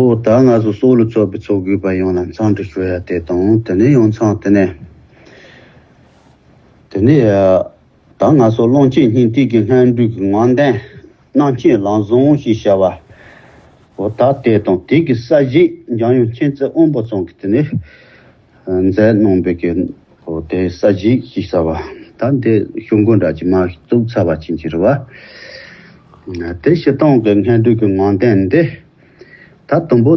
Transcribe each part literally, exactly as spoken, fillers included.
ཨོ་ད་ང་ཚོ་སོག་ལུ་ཚོགས་པའི་ཚོགས་དགོས་པ་ཡོངས་ལ་འཚམས་འདྲི་ཞུ་ཡ་དེ་དང་དེ་ནས་ཡང་མཚམས་དེ་ནས་དེ་ནས་ད་ང་ཚོ་ཀློང་ཆེན་སྙིང་ཐིག་གི་སྔོན་འགྲོའི་གི་ངང་ལྡན་རྣམ་མཁྱེན་ལམ་བཟང་ཞེས་བྱ་བ། ཨོ་ད་དེ་དང་དེ་གི་ས་གཞི་འཇམ་དབྱངས་མཁྱེན་བརྩེ་དབང་པོ་ཚང་གི་དེ་ནས་མཛད་གནང་པའི་གི་ཨོ་དེ་ས་གཞི་ཞེས་བྱ་བ། ད་འདི་ཤོག་གུ་འདྲ་ཅིག་མ་བཙུགས་ཚར་བ་ཅན་གྱི་རེད་བ། དེ་སྤྱིར་བཏང་གི་སྔོན་འགྲོའི་གི་ངང་ལྡན་འདི། ད་དང་པོ་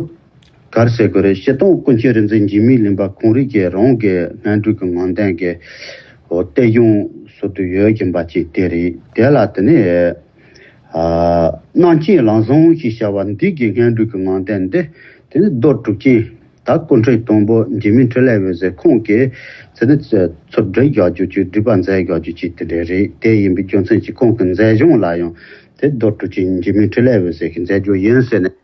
ག་རེ་ཟེར་དགོས་རེད། སྤྱིར་བཏང་ཀུན་མཁྱེན་རིག་འཛིན་འཇིགས་མེད་གླིང་པ་ཁོང་རང་གི་རང་གི་སྔོན་འགྲོའི་གི་ངང་ལྡན་གྱི་ཨོ་གཏེར་གཞུང་སོ་དུ་ཡོད་བཞིན་པ་ཅིག་དེ་རེད། དེ་ལ་དེ་ནས་ཨ་རྣམ་མཁྱེན་ལམ་བཟང་ཞེས་བྱ་བ་འདི་གི་སྔོན་འགྲོའི་གི་ངང་ལྡན་འདི་དེ་ནི་རྡོ་གྲུབ་ཅན། ད་སྐུ་ཕྲེང་དང་པོ་འཇིགས་མེད་འཕྲིན་ལས་འོད་ཟེར་ཁོང་གིས་ཚེ་ནི་ཚུར་སྒྲིག་རྒྱག་རྒྱུ་ཅིག་སྒྲིག་པ་མཛད་རྒྱག་རྒྱུ་ཅིག་དེ་འདྲ་རེད། དེ་ཡིན་པའི་རྒྱུ་མཚན་གྱིས་ཁོང་གི་མཛད་གཞུང་ལ་ཡང་དེ་རྡོ་གྲུབ་ཅན་འཇིགས་མེད་འཕྲིན་ལས་འོད་ཟེར་གྱིས་མཛད་རྒྱུ་ཡིན་ཟེར་ནས།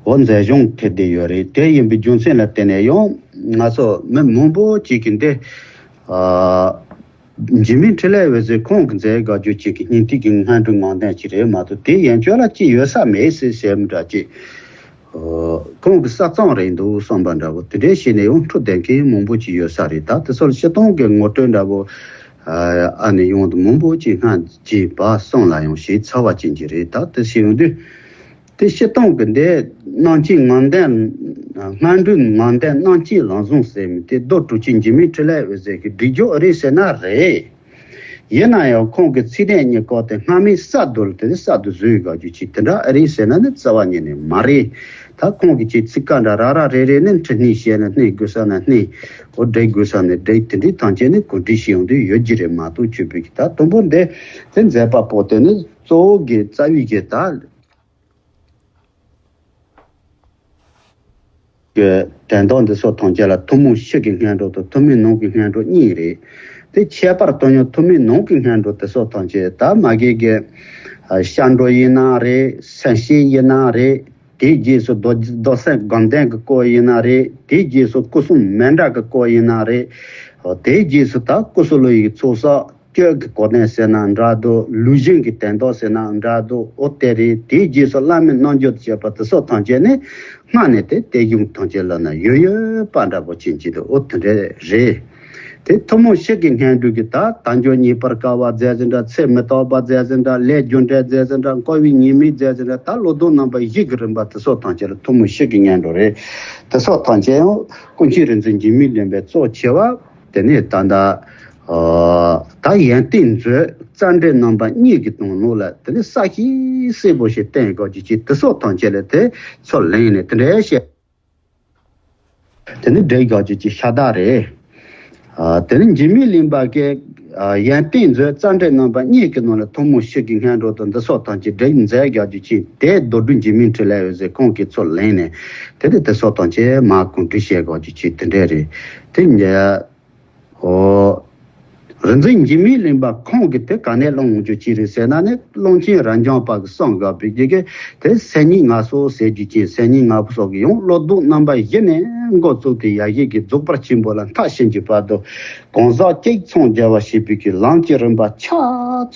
འོ་མཛད་གཞུང་དེ་བསྡད་ཡོད་རེད། དེ་ཡིན་པའི་རྒྱུ་མཚན་ལ་བརྟེན་ནས་ཡང་ང་ཚོ་མི་མང་པོ་ཅིག་གིས་འདི་ཨ་འཇིགས་མེད་འཕྲིན་ལས་འོད་ཟེར་ཁོང་གིས་མཛད་དགའ་རྒྱུ་ཅིག་གི་སྙིང་ཐིག་གི་སྔོན་འགྲོའི་ངང་ལྡན་ཅིག་རེད་མ་གཏོགས་དེ་ཡན་ཆོད་ལ་ཅི་ཡོད་ས་མེད་ཟེར་ཟེར་མི་འདྲ་ཅིག་ཨོ་ཁོང་གི་ས་གཙང་རེད་འདུག་བསམ་པ་འདྲ་བོ་དེ་འདྲའི་བྱས་ནས་ཡང་འཕྲོ་བསྟེན་མཁན་མང་པོ་ཅིག་ཡོད་ས་རེད། ད་དེ་ཚོ་ལ་སྤྱིར་བཏང་གི་ངོ་སྤྲོད་འདྲ་བོ་ཨ་ནི་ཡོང་དུ་མང་པོ་ཅིག་སྔ་རྗེས་བར་གསུམ་ལ་ཡང་ཞིག་ཚར་བ་ཅན་གྱི་རེད། ད་དེ་བྱས་ཡོང་དུས་དེ་སྤྱིར་བཏང་གི་འདི་རྣམ་མཁྱེན་ངང་ལྡན་སྔོན་འགྲོའི་ངང་ལྡན་རྣམ་མཁྱེན་ལམ་བཟང་ཟེར་མི་དེ་རྡོ་གྲུབ་ཅན་འཇིགས་མེད་འཕྲིན་ལས་འོད་ཟེར་གྱི་སྒྲིག་འཇོག་རེད་ཟེར་ན་རེད། ཡིན་ན་ཡང་ཁོང་གི་ཚིག་དོན་གཉིས་ཀ་དེ་སྔ་མའི་གསར་བསྡུ་ལ་དེ་ནི་གསར་བསྡུ་བཟོས་ཡོད་དགའ་རྒྱུ་ཅིག་དེ་འདྲ་ཨེ་རེད་ཟེར་ན་ནི་རྩ་བ་ཉིད་ནས་མ་རེད། ད་ཁོང་གི་ཅིག་ཚིག་ཀ་འདྲ་ར་ར་རེ་རེ་ནི་འབྲི་སྙིང་བཤད་ན་སྙིང་དགོས་ས་ན་སྙིང་འོ་འབྲི་དགོས་ས་ནི་འབྲི་དེ་འདྲའི་ཐམས་ཅད་ནི་གོ་སྒྲིག་བྱས་ཡོང་དུས་ཡོད་ཀྱི་རེད་མ་གཏོགས་ཆོས་པའི་གི་ད་དང་པོ་འདི་དེ་མཛད་པ་པོ་དེ་ནི་གཙོ་བོ་གི་རྩ་བའི་གི་ད། གི་དོན་དག་འདི་ཚོ་ཐམས་ཅད་ལ་ཐུན་མོང་ཕྱི་གི་སྔོན་འགྲོ་དང་ཐུན་མིན་ནང་གི་སྔོན་འགྲོ་གཉིས་རེད། དེ་ཁྱད་པར་དུ་ཡང་ཐུན་མིན་ནང་གི་སྔོན་འགྲོ་དེ་ཚོ་ཐམས་ཅད་ད་མ་གི་གི་ཨ་སྐྱབས་འགྲོ་ཡིན་ན་རེད། སེམས་བསྐྱེད་ཡིན་ན་རེད། དེའི་རྗེས་སུ་རྡོ་རྡོ་སེམས་སྒོམ་ལྡན་གྱི་སྐོར་ཡིན་ན་རེད། དེའི་རྗེས་སུ་སྐུ་གསུམ་མཎྜལ་གྱི་སྐོར་ཡིན་ན་རེད། དེའི་རྗེས་སུ་ད་སྐུ་གསུམ་ལུས་ཡི་ཚོགས་བསགས། སྤྱོད་ཀྱི་གོ་དོན་ཟེར་ན་འདྲ་འདུག་ལུས་གཞན་གྱི་དོན་དག་ཟེར་ན་འདྲ་འདུག་འོ་དེ་རེད། དེའི་རྗེས་སུ་བླ་མའི་རྣལ་འབྱོར་བྱེད་པ་དེ་ཚོ་ཐམས་ཅད་ནི་སྔ་ནས་དེ་གཏེར་གཞུང་ཐམས་ཅད་ལ་ན་ཡོད་ཡོད་པ་འདྲ་པོ་ཅན་གྱི་འདུག་འོ་དེ་འདྲ་རེད། དེ་ཐུན་མོང་ཕྱི་གི་སྔོན་འགྲོ་གི་ད་དལ་འབྱོར་རྙེད་པར་དཀའ་བ་མཛད་ཟིན་འདྲ། ཚེ་མི་རྟག་པ་མཛད་ཟིན་འདྲ། ལས་རྒྱུ་འབྲས་མཛད་ཟིན་འདྲ། འཁོར་བའི་ཉེས་དམིགས་མཛད་ཟིན་འདྲ། ད་བློ་ལྡོག་རྣམ་པ་བཞི་གི་རིམ་པ་དེ་ཚོ་ཐམས་ཅད་ལ་ཐུན་མོང་ཕྱི་གི་སྔོན་འགྲོ་རེད། དེ་ཚོ་ཐམས་ཅད་ཡང་ཀུན་མཁྱེན་རིག་འཛིན་འཇིགས་མེད་གླིང་པའི་གཙོ་ཆེ་བ། དེ་ནས་ད་ལྟ་ཨ་ད་ཡོན་ཏན་མཛོད་རྩ་འགྲེལ་རྣམ་པ་གཉིས་ཀྱི་དོན་ལུགས་ལ་དེ་ནས་ས་ཞིང་གསལ་པོ་ཞིག་བསྟན་དགོས་ཀྱི་ཅིག་དེ་སོགས་ཐམས་ཅད་ལ་དེ་ཚོ་ལེན་ནས་དེ་འདྲའི་བཤད། དེ་ནི་འགྲེལ་དགོས་ཀྱི་ཅིག་ཤ་སྟག་རེད། ཨ་དེ་ནི་འཇིགས་མེད་གླིང་པ་གི་ཨ་ཡོན་ཏན་མཛོད་རྩ་འགྲེལ་རྣམ་པ་གཉིས་ཀྱི་ནང་ལ་ཐུན་མོང་ཕྱི་གི་སྔོན་འགྲོ་དང་འདི་སོགས་ཐམས་ཅད་འགྲེལ་མཛད་དགོས་ཀྱི་ཅིག་དེ་མདོ་སྒྲུབ་འཇིགས་མེད་འཕྲིན་ལས་འོད་ཟེར་ཁོང་གིས་ཚུར་ལེན་ནས་དེ་ནི་དེ་སོགས་ཐམས་ཅད་མར་གོང་འགྲེལ་བཤད་དགོས་ཀྱི་ཅིག་དེ་འདྲས་རེད། དེ་ཉིད། ཨོ། རིག་འཛིན་འཇིགས་མེད་གླིང་པ་ཁོང་གིས་དེ་ག་ནས་བླངས་ཡོང་རྒྱུ་ཅི་རེད་ཟེར་ན་ནི་ཀློང་ཆེན་རབ་འབྱམས་པ་གི་གསུང་དགོས་པའི་རྒྱུ་གི་དེ་མཚན་ཉིད་ལྔ་སོགས་ཟེར་རྒྱུ་ཅན་མཚན་ཉིད་ལྔ་པོ་སོགས་ཀྱི་ཡང་བློ་ལྡོག་རྣམ་པ་བཞི་ནས་འགོ་བཙུགས་ཏེ་ཡ་བཞི་གི་རྫོགས་པ་ཆེན་པོ་ལ་མཐར་ཕྱིན་གྱི་བར་དུ་གང་ཟག་གཅིག་མཚམས་སྦྱར་བ་ཞེས་པའི་གི་ལམ་གྱི་རིམ་པ་ཆ་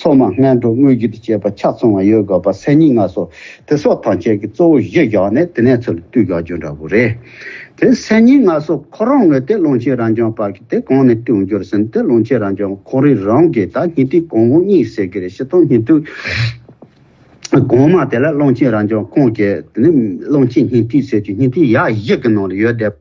ཚང་མ་སྔོན་འགྲོ་དངོས་གཞི་དང་བཅས་པ་ཆ་ཚང་བ་ཡོད་དགོས་པ་མཚན་ཉིད་ལྔ་སོགས་དེ་སོགས་ཐམས་ཅད་ཀྱི་གཙོ་བོ་གཞི་བཞག་ནས་དེ་ནས་ཚུར་བཏུས་དགོས་རྒྱུ་འདྲ་པོ་རེད། དེ་མཚན་ཉིད་ལྔ་སོགས་ཁོ་རང་ངོས་དེ་ཀློང་ཆེན་རབ་འབྱམས་པ་གིས་དེ་གང་ནས་བཏུས་འགྱུར་ཟིན་དེ་ཀློང་ཆེན་རབ་འབྱམས་ཁོ་རང་རང་གིས་ད་སྙིང་ཐིག་གོང་འོག་གཉིས་ཟེར་གི་རེད། སྤྱིར་བཏང་སྙིང་ཐིག་གོང་མ་དེ་ལ་ཀློང་ཆེན་རབ་འབྱམས་ཁོང་གིས་དེ་ནི་ཀློང་ཆེན་སྙིང་ཐིག་ཟེར་གྱི་སྙིང་ཐིག་ཡ་བཞི་གི་ནང་ལ་ཡོད་བསྡད།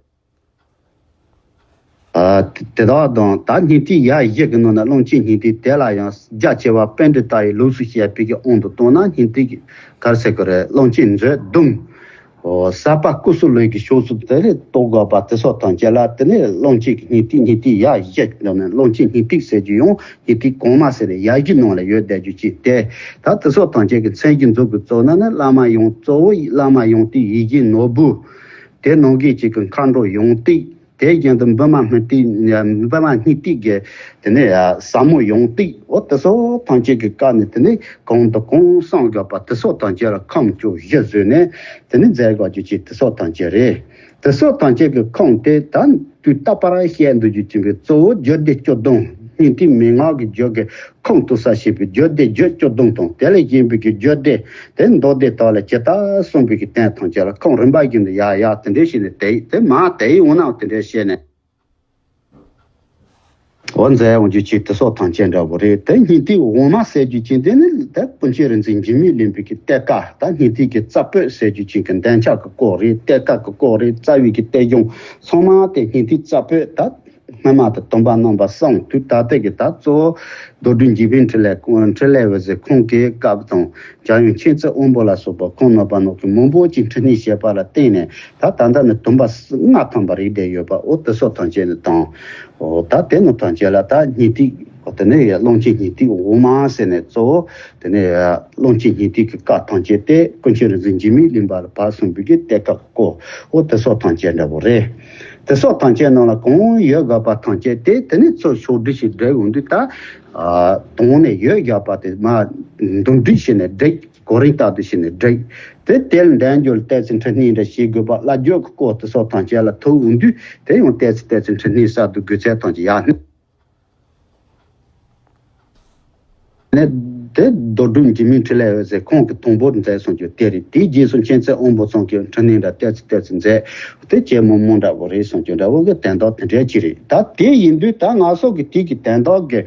ཨ་དེ་དག་དང་ད་སྙིང་ཐིག་ཡ་བཞི་གི་ནང་ན་ཀློང་ཆེན་སྙིང་ཐིག་དེ་ལ་ཡང་རྒྱ་ཆེ་བ་པཎྜི་ཏ་ཡི་ལུགས་སུ་བཤད་པའི་གི་དབང་དུ་བཏང་ན་སྙིང་ཐིག་ག་རེ་ཟེར་གི་རེད། ཀློང་ཆེན་མཛོད་བདུན། ཨོ་ཟབ་པ་ཀུན་གསལ་ལོ་ཡི་གི་ཕྱོགས་སུ་དེ་ལས་རྟོགས་དགོས་པ་དེ་སོགས་ཐམས་ཅད་ལ་དེ་ནས་ཀློང་ཆེན་གྱི་སྙིང་ཐིག་སྙིང་ཐིག་ཡ་བཞི་ནང་ནས་ཀློང་ཆེན་སྙིང་ཐིག་ཟེར་རྒྱུ་ཡང་སྙིང་ཐིག་གོང་མ་ཟེར་ནས་ཡ་བཞི་ནང་ལ་ཡོད་བསྡད་རྒྱུ་ཅིག་སྟེ། ད་དེ་སོགས་ཐམས་ཅད་ཀྱི་མཚན་གྱི་མཛོད་ཀྱི་གཙོ་བོ་ནི་བླ་མ་ཡང་གཙོ་བོ་བླ་མ་ཡང་ཏིག་ཡིད་བཞིན་ནོར་བུ། དེ་ནང་གི་གཅིག་གི་མཁའ་འགྲོ་ཡང་ཏིག་དེ་བཞིན་དུ་འབུམ་མ་སྙིང་ཐིག་འབུམ་མ་སྙིང་ཐིག་གི་དེ་ནས་ཟབ་མོ་ཡང་ཏིག་འོ་དེ་སོགས་ཐམས་ཅད་ཀྱི་བཀའ་ནི་དེ་ནས་གང་དང་གང་གསུང་དགོས་པ་དེ་སོགས་ཐམས་ཅད་ལ་ཁམས་བཅུ་བཞི་བཟོས་ནས་དེ་ནས་མཛད་དགོས་རྒྱུ་ཅིག་དེ་སོགས་ཐམས་ཅད་རེད། དེ་སོགས་ཐམས་ཅད་ཀྱི་ཁམས་དེ་ད་དུས་རྟག་པར་བཤད་འདུག་རྒྱུ་ཅིག་གི་གཙོ་བོ་རྒྱུད་སྡེ་བཅུ་བདུན། སྙིང་ཐིག་མན་ངག་གི་རྒྱུད་ཀྱི་ཁུངས་གཏུགས་ས་ཞེས་པའི་རྒྱུད་སྡེ་རྒྱུད་བཅུ་བདུན་དང་། དེ་ལས་གཞན་པའི་གི་རྒྱུད་སྡེ་དེ་མདོ་སྡེ་དག་ལ་ཇི་ལྟར་གསུངས་པའི་གི་དོན་ཐམས་ཅད་ལ་ཁུངས་རིམ་པ་བཞིན་དུ་ཡར་ཡར་དེ་འདྲ་བྱས་ནས་དེ་ཡི་དེ་མ་དེ་ཡི་འོང་ནའང་དེ་འདྲ་བྱས་ནས། འོ་མཛད་འོང་རྒྱུ་ཅིག་དེ་སོགས་ཐམས་ཅད་འདྲ་བོ་རེད། དེ་སྙིང་ཐིག་འོག་མ་ཟེར་རྒྱུ་ཅིག་དེ་ནི་ད་ཀུན་མཁྱེན་རིག་འཛིན་འཇིགས་མེད་གླིང་པའི་གི་གཏེར་ཁ། ད་སྙིང་ཐིག་གི་རྩ་བོད་ཟེར་རྒྱུ་ཅིག་གི་འདོན་ཆ་གི་སྐོར་རེད། གཏེར་ཁ་གི་སྐོར་རེད། རྩ་བའི་གི་གཏེར་གཞུང་ཚང་མ་དེ་སྙིང་ཐིག་རྩ་བོད། ད་སྔ་མ་དང་བསྟུན་པ་རྣམ་པ་གསུམ། དུས་ད་ལྟའི་གི་ད་གཙོ་བོ་མདོ་སྒྲུབ་འཇིགས་མེད་འཕྲིན་ལས་འཕྲིན་ལས་འོད་ཟེར་ཁོང་གི་སྐབས་དང་། འཇམ་དབྱངས་མཁྱེན་བརྩེ་དབོན་པོ་ལ་སོགས་པ་ཁོང་རྣམ་པ་རྣམས་ཀྱིས་མང་པོ་ཅིག་འཕྲི་སྣོན་བྱས་པ་ལ་བརྟེན་ནས། ད་ད་ལྟ་ནི་བསྡོམས་པ་ལྔ་ཐམ་པ་རེད་བསྡད་ཡོད་པ། འོ་དེ་སོགས་ཐམས་ཅད་ནི་དང་། འོ་ད་དེ་ནི་ཐམས་ཅད་ལ་ད་སྙིང་ཐིག་འོ་དེ་ནས་ཀློང་ཆེན་སྙིང་ཐིག་འོག་མ་ཟེར་ནས་གཙོ་བོ་དེ་ནས་ཀློང་ཆེན་སྙིང་ཐིག་གི་བཀའ་ཐམས་ཅད་དེ་ཀུན་མཁྱེན་རིག་འཛིན་འཇིགས་མེད་གླིང་པ་ལ་ཕར་གསུངས་པའི་གི་གཏེར་ཁ་གོ། འོ་དེ་སོགས་ཐམས་ཅད་འདྲ་བོ་རེད། དེ་སོགས་ཐམས་ཅད་ནང་ལ་གང་ཡོད་དགོས་པ་ཐམས་ཅད་དེ་དེ་ནས་ཚུར་ཕྱོགས་བསྒྲིགས་ཤིག་བསྒྲིགས་ཡོང་དུས། ད་དོན་ནས་ཡོད་དགོས་པ་དེ་མར་འདོན་སྒྲིག་བྱས་ནས་བསྒྲིགས། གོ་རིམ་ལྟར་དུ་བྱས་ནས་བསྒྲིགས། དེ་དེ་ལ་འདོན་རྒྱུ་ལ་ཏོག་ཙམ་འཕྲི་སྣོན་འདྲ་བྱེད་དགོས་པ། བླ་བརྒྱུད་ཀྱི་སྐོར་དེ་སོགས་ཐམས་ཅད་ལ་ཐུག་ཡོང་དུས། དེ་ཡང་ཏོག་ཙམ་ཏོག་ཙམ་འཕྲི་སྣོན་གསར་དུ་དགོས་ཚད་ཐམས་ཅད་ཡར་སྣོན་ནས། དེ་མདོ་སྒྲུབ་འཇིགས་མེད་འཕྲིན་ལས་འོད་ཟེར་ཁོང་གིས་དང་པོར་མཛད་གསུང་རྒྱུ་དེ་རེད། དེའི་རྗེས་སུ་མཁྱེན་བརྩེ་དབོན་པོ་ཚང་གིས་འཕྲི་སྣོན་འདྲ་ཏོག་ཙམ་ཏོག་ཙམ་མཛད། དེ་ཇེ་མང་མང་འདྲ་བོ་རེད་གསུང་རྒྱུ་འདྲ་བོ་གི་དོན་དག་དེ་འདྲ་ཅིག་རེད། ད་དེ་ཡིན་དུས་ད་ང་ཚོ་གི་དེ་གི་དོན་དག་གི་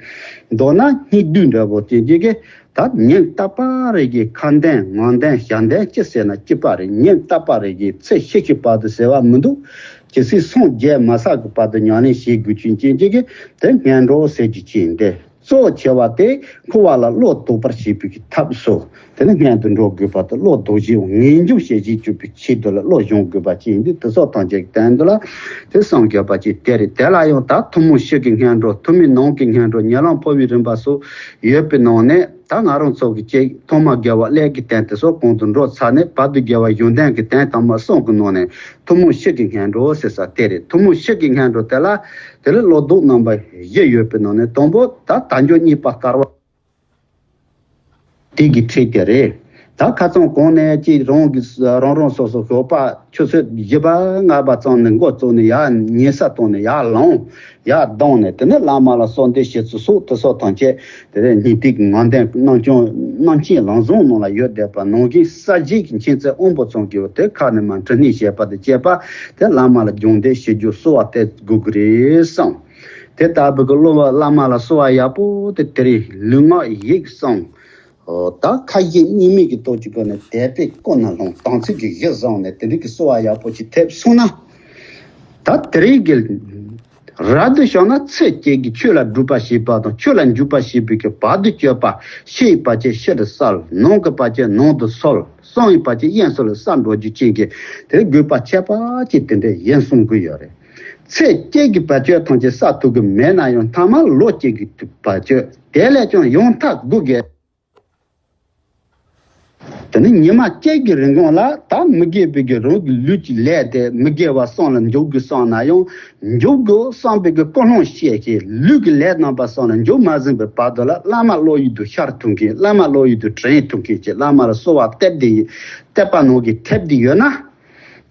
མདོར་ན་སྙིང་བསྡུས་འདྲ་བོ་དེ་གཅིག་གི། ད་ཉིན་རྟག་པ་རེ་གི་ཁ་འདོན་ངག་འདོན་ཞལ་འདོན་ཅི་ཟེར་ན་གཅིག་པ་རེད། ཉིན་རྟག་པ་རེ་གི་ཚེས་ཤིག་ཤིག་བར་དུ་ཟེར་བ་མི་འདུག། ཇི་སྲིད་སངས་རྒྱས་མ་ཚར་གི་བར་དུ་ཉམས་ལེན་བྱེད་དགོས་ཀྱི་རྐྱེན་གྱིས། དེ་སྔོན་འགྲོ་ཟེར་རྒྱུ་ཅིག་འདི་གཙོ་ཆེ་བ་དེ་འཁོར་བ་ལ་བློ་ལྡོག་པར་བྱེད་པའི་གི་ཐབས་སོ། དེ་ནི་སྔོན་དུ་འགྲོ་དགོས་པ་དང་བློ་ལྡོག་བྱེད་ངེས་འབྱུང་ཞེས་བྱེད་གྱུར་པའི་ཆེད་དུ་ལ་བློ་སྦྱོང་དགོས་པ་ཅིག་ཡིན་དུས། དེ་སོགས་ཐམས་ཅད་ཀྱི་དོན་དུ་ལ་དེ་གསུང་དགོས་པ་ཅིག་དེ་རེད། དེ་ལ་ཡང་ད་ཐུན་མོང་ཕྱི་གི་སྔོན་འགྲོ། ཐུན་མོང་ནང་གི་སྔོན་འགྲོ། ཉེ་ལམ་འཕོ་བའི་རིམ་པ་སོགས་ཡོད་པའི་ནང་ནས། ད་ང་རང་ཚོ་གི་གཅིག་ཐོག་མར་དགེ་བ་ཀླད་ཀྱི་དོན་དེ་སོགས་གོང་དུ་འགྲོ་ཚར་ནས། བར་དུ་དགེ་བ་གཞུང་དོན་གྱི་དོན་དང་པོ་གསུམ་གྱི་ནང་ནས། ཐུན་མོང་ཕྱི་གི་སྔོན་འགྲོ་ཟེར་ས་དེ་རེད། ཐུན་མོང་ཕྱི་གི་སྔོན་འགྲོ་དེ་ལ་དེ་ལ་བློ་ལྡོག་རྣམ་པ་བཞི་ཡོད་པའི་ནང་ནས། དང་པོ་ད་དལ་འབྱོར་རྙེད་པ་དཀའ་བ། དེ་གི་ཁྲིད་དེ་རེད། ད་ཁ་སང་གོང་ནས་ཅིག་རང་གི་རང་རང་སོ་སོ་ཞོགས་པ་ཆུ་ཚོད་བཞི་པ་ལྔ་པ་ཙམ་ནས་འགོ་བཙུགས་ནས། ཡར་ཉལ་ས་བཏང་ནས་ཡར་ལངས། ཡར་ལྡང་ནས་དེ་ནས་བླ་མ་ལ་གསོལ་འདེབས་ཞུ་ཚུལ་སོགས་དེ་སོགས་ཐམས་ཅད་དེ་ནས་སྙིང་ཐིག་ངག་འདོན་རྣམ་བྱང་རྣམ་མཁྱེན་ལམ་བཟང་ནང་ལ་ཡོད་བསྡད་པ་ནང་བཞིན། གསལ་བྱེད་ཀྱི་མཁྱེན་བརྩེ་དབོན་པོ་ཚང་གིས་དེ་ཁ་ནས་མར་འཕྲི་སྣོན་བྱས་པ་དང་བཅས་པ་དེ་བླ་མ་ལ་སྦྱོང་འདེབས་ཞུ་རྒྱུ་གསོལ་བ་འདེབས་དགོས་ཀྱི་རེད་བསམ། དེ་ལྟ་བུ་གི་སློབ་པ་བླ་མ་ལ་གསོལ་བ་ཡག་པོ་དེ་དེ་རིང་ལུས་ངག་ཡིད་གསུམ། ཨོ། ད་ཁ་ཞེ་གཉིས་མེད་ཀྱི་ཐོག་གཅིག་གོ་ནས་དད་པའི་སྒོ་ནས་ལྷུང་། དམ་ཚིག་གི་གཞི་བཟུང་ནས་དེ་རིང་གི་གསོལ་བ་ཡག་པོ་ཅིག་ཐེབས་སོང་ན། ད་དེ་རིང་གི་རབ་ཏུ་བྱུང་ན་ཚེ་གཅིག་གི་ཆོས་ལ་སྒྲུབ་པ་བྱེད་པ་དང་། ཆོས་ལ་འཇུག་པ་བྱེད་པའི་གི་བར་དུ་གཅོད་པ། ཕྱི་ཡི་བར་ཆད་ཕྱི་རུ་བསལ། ནང་གི་བར་ཆད་ནང་དུ་སོལ། གསང་བའི་བར་ཆད་གཡས་སུ་ལ་བསལ་འགྲོ་རྒྱུ་ཅན་གྱི་དེ་དགོས་པ་ཁྱད་པར་ཅན་དེ་འདྲ་ཡིན་གསུང་གི་ཡོད་རེད། ཚེ་གཅིག་གི་བར་ཆད་ཐམས་ཅད་བསལ་ཐུབ་ཀྱི་མེད་ན་ཡང་། ཐ་མ་ལོ་གཅིག་གི་བར་ཆད་དེ་ལས་ཀྱང་ཡང་ཐག་དགུ་བརྒལ། དེ་ནི་ཉི་མ་གཅིག་གི་རིང་གོང་ལ་ད་མི་དགེ་བའི་གི་རང་གི་ལུས་ཀྱི་ལས་དེ་མི་དགེ་བ་གསུམ་ལ་འཇུག་དགོས་བསམ་ན་ཡང་། འཇུག་དགོས་བསམ་པའི་གི་ཀུན་སློང་བཤད་ཅིང་། ལུས་ཀྱི་ལས་རྣམ་པ་གསུམ་ལ་འཇུག་མ་ཟིན་པའི་བར་དུ་ལ་བླ་མ་བློ་ཡུལ་དུ་ཤར་ཐུབ་མཁན། བླ་མ་བློ་ཡུལ་དུ་དྲན་ཐུབ་མཁན་གྱི། བླ་མ་ལ་གསོལ་བ་འདེབས་ཏེ་འདེབས་པ་ནང་གི་ཐེབས་ཏེ་ཡོད་ན།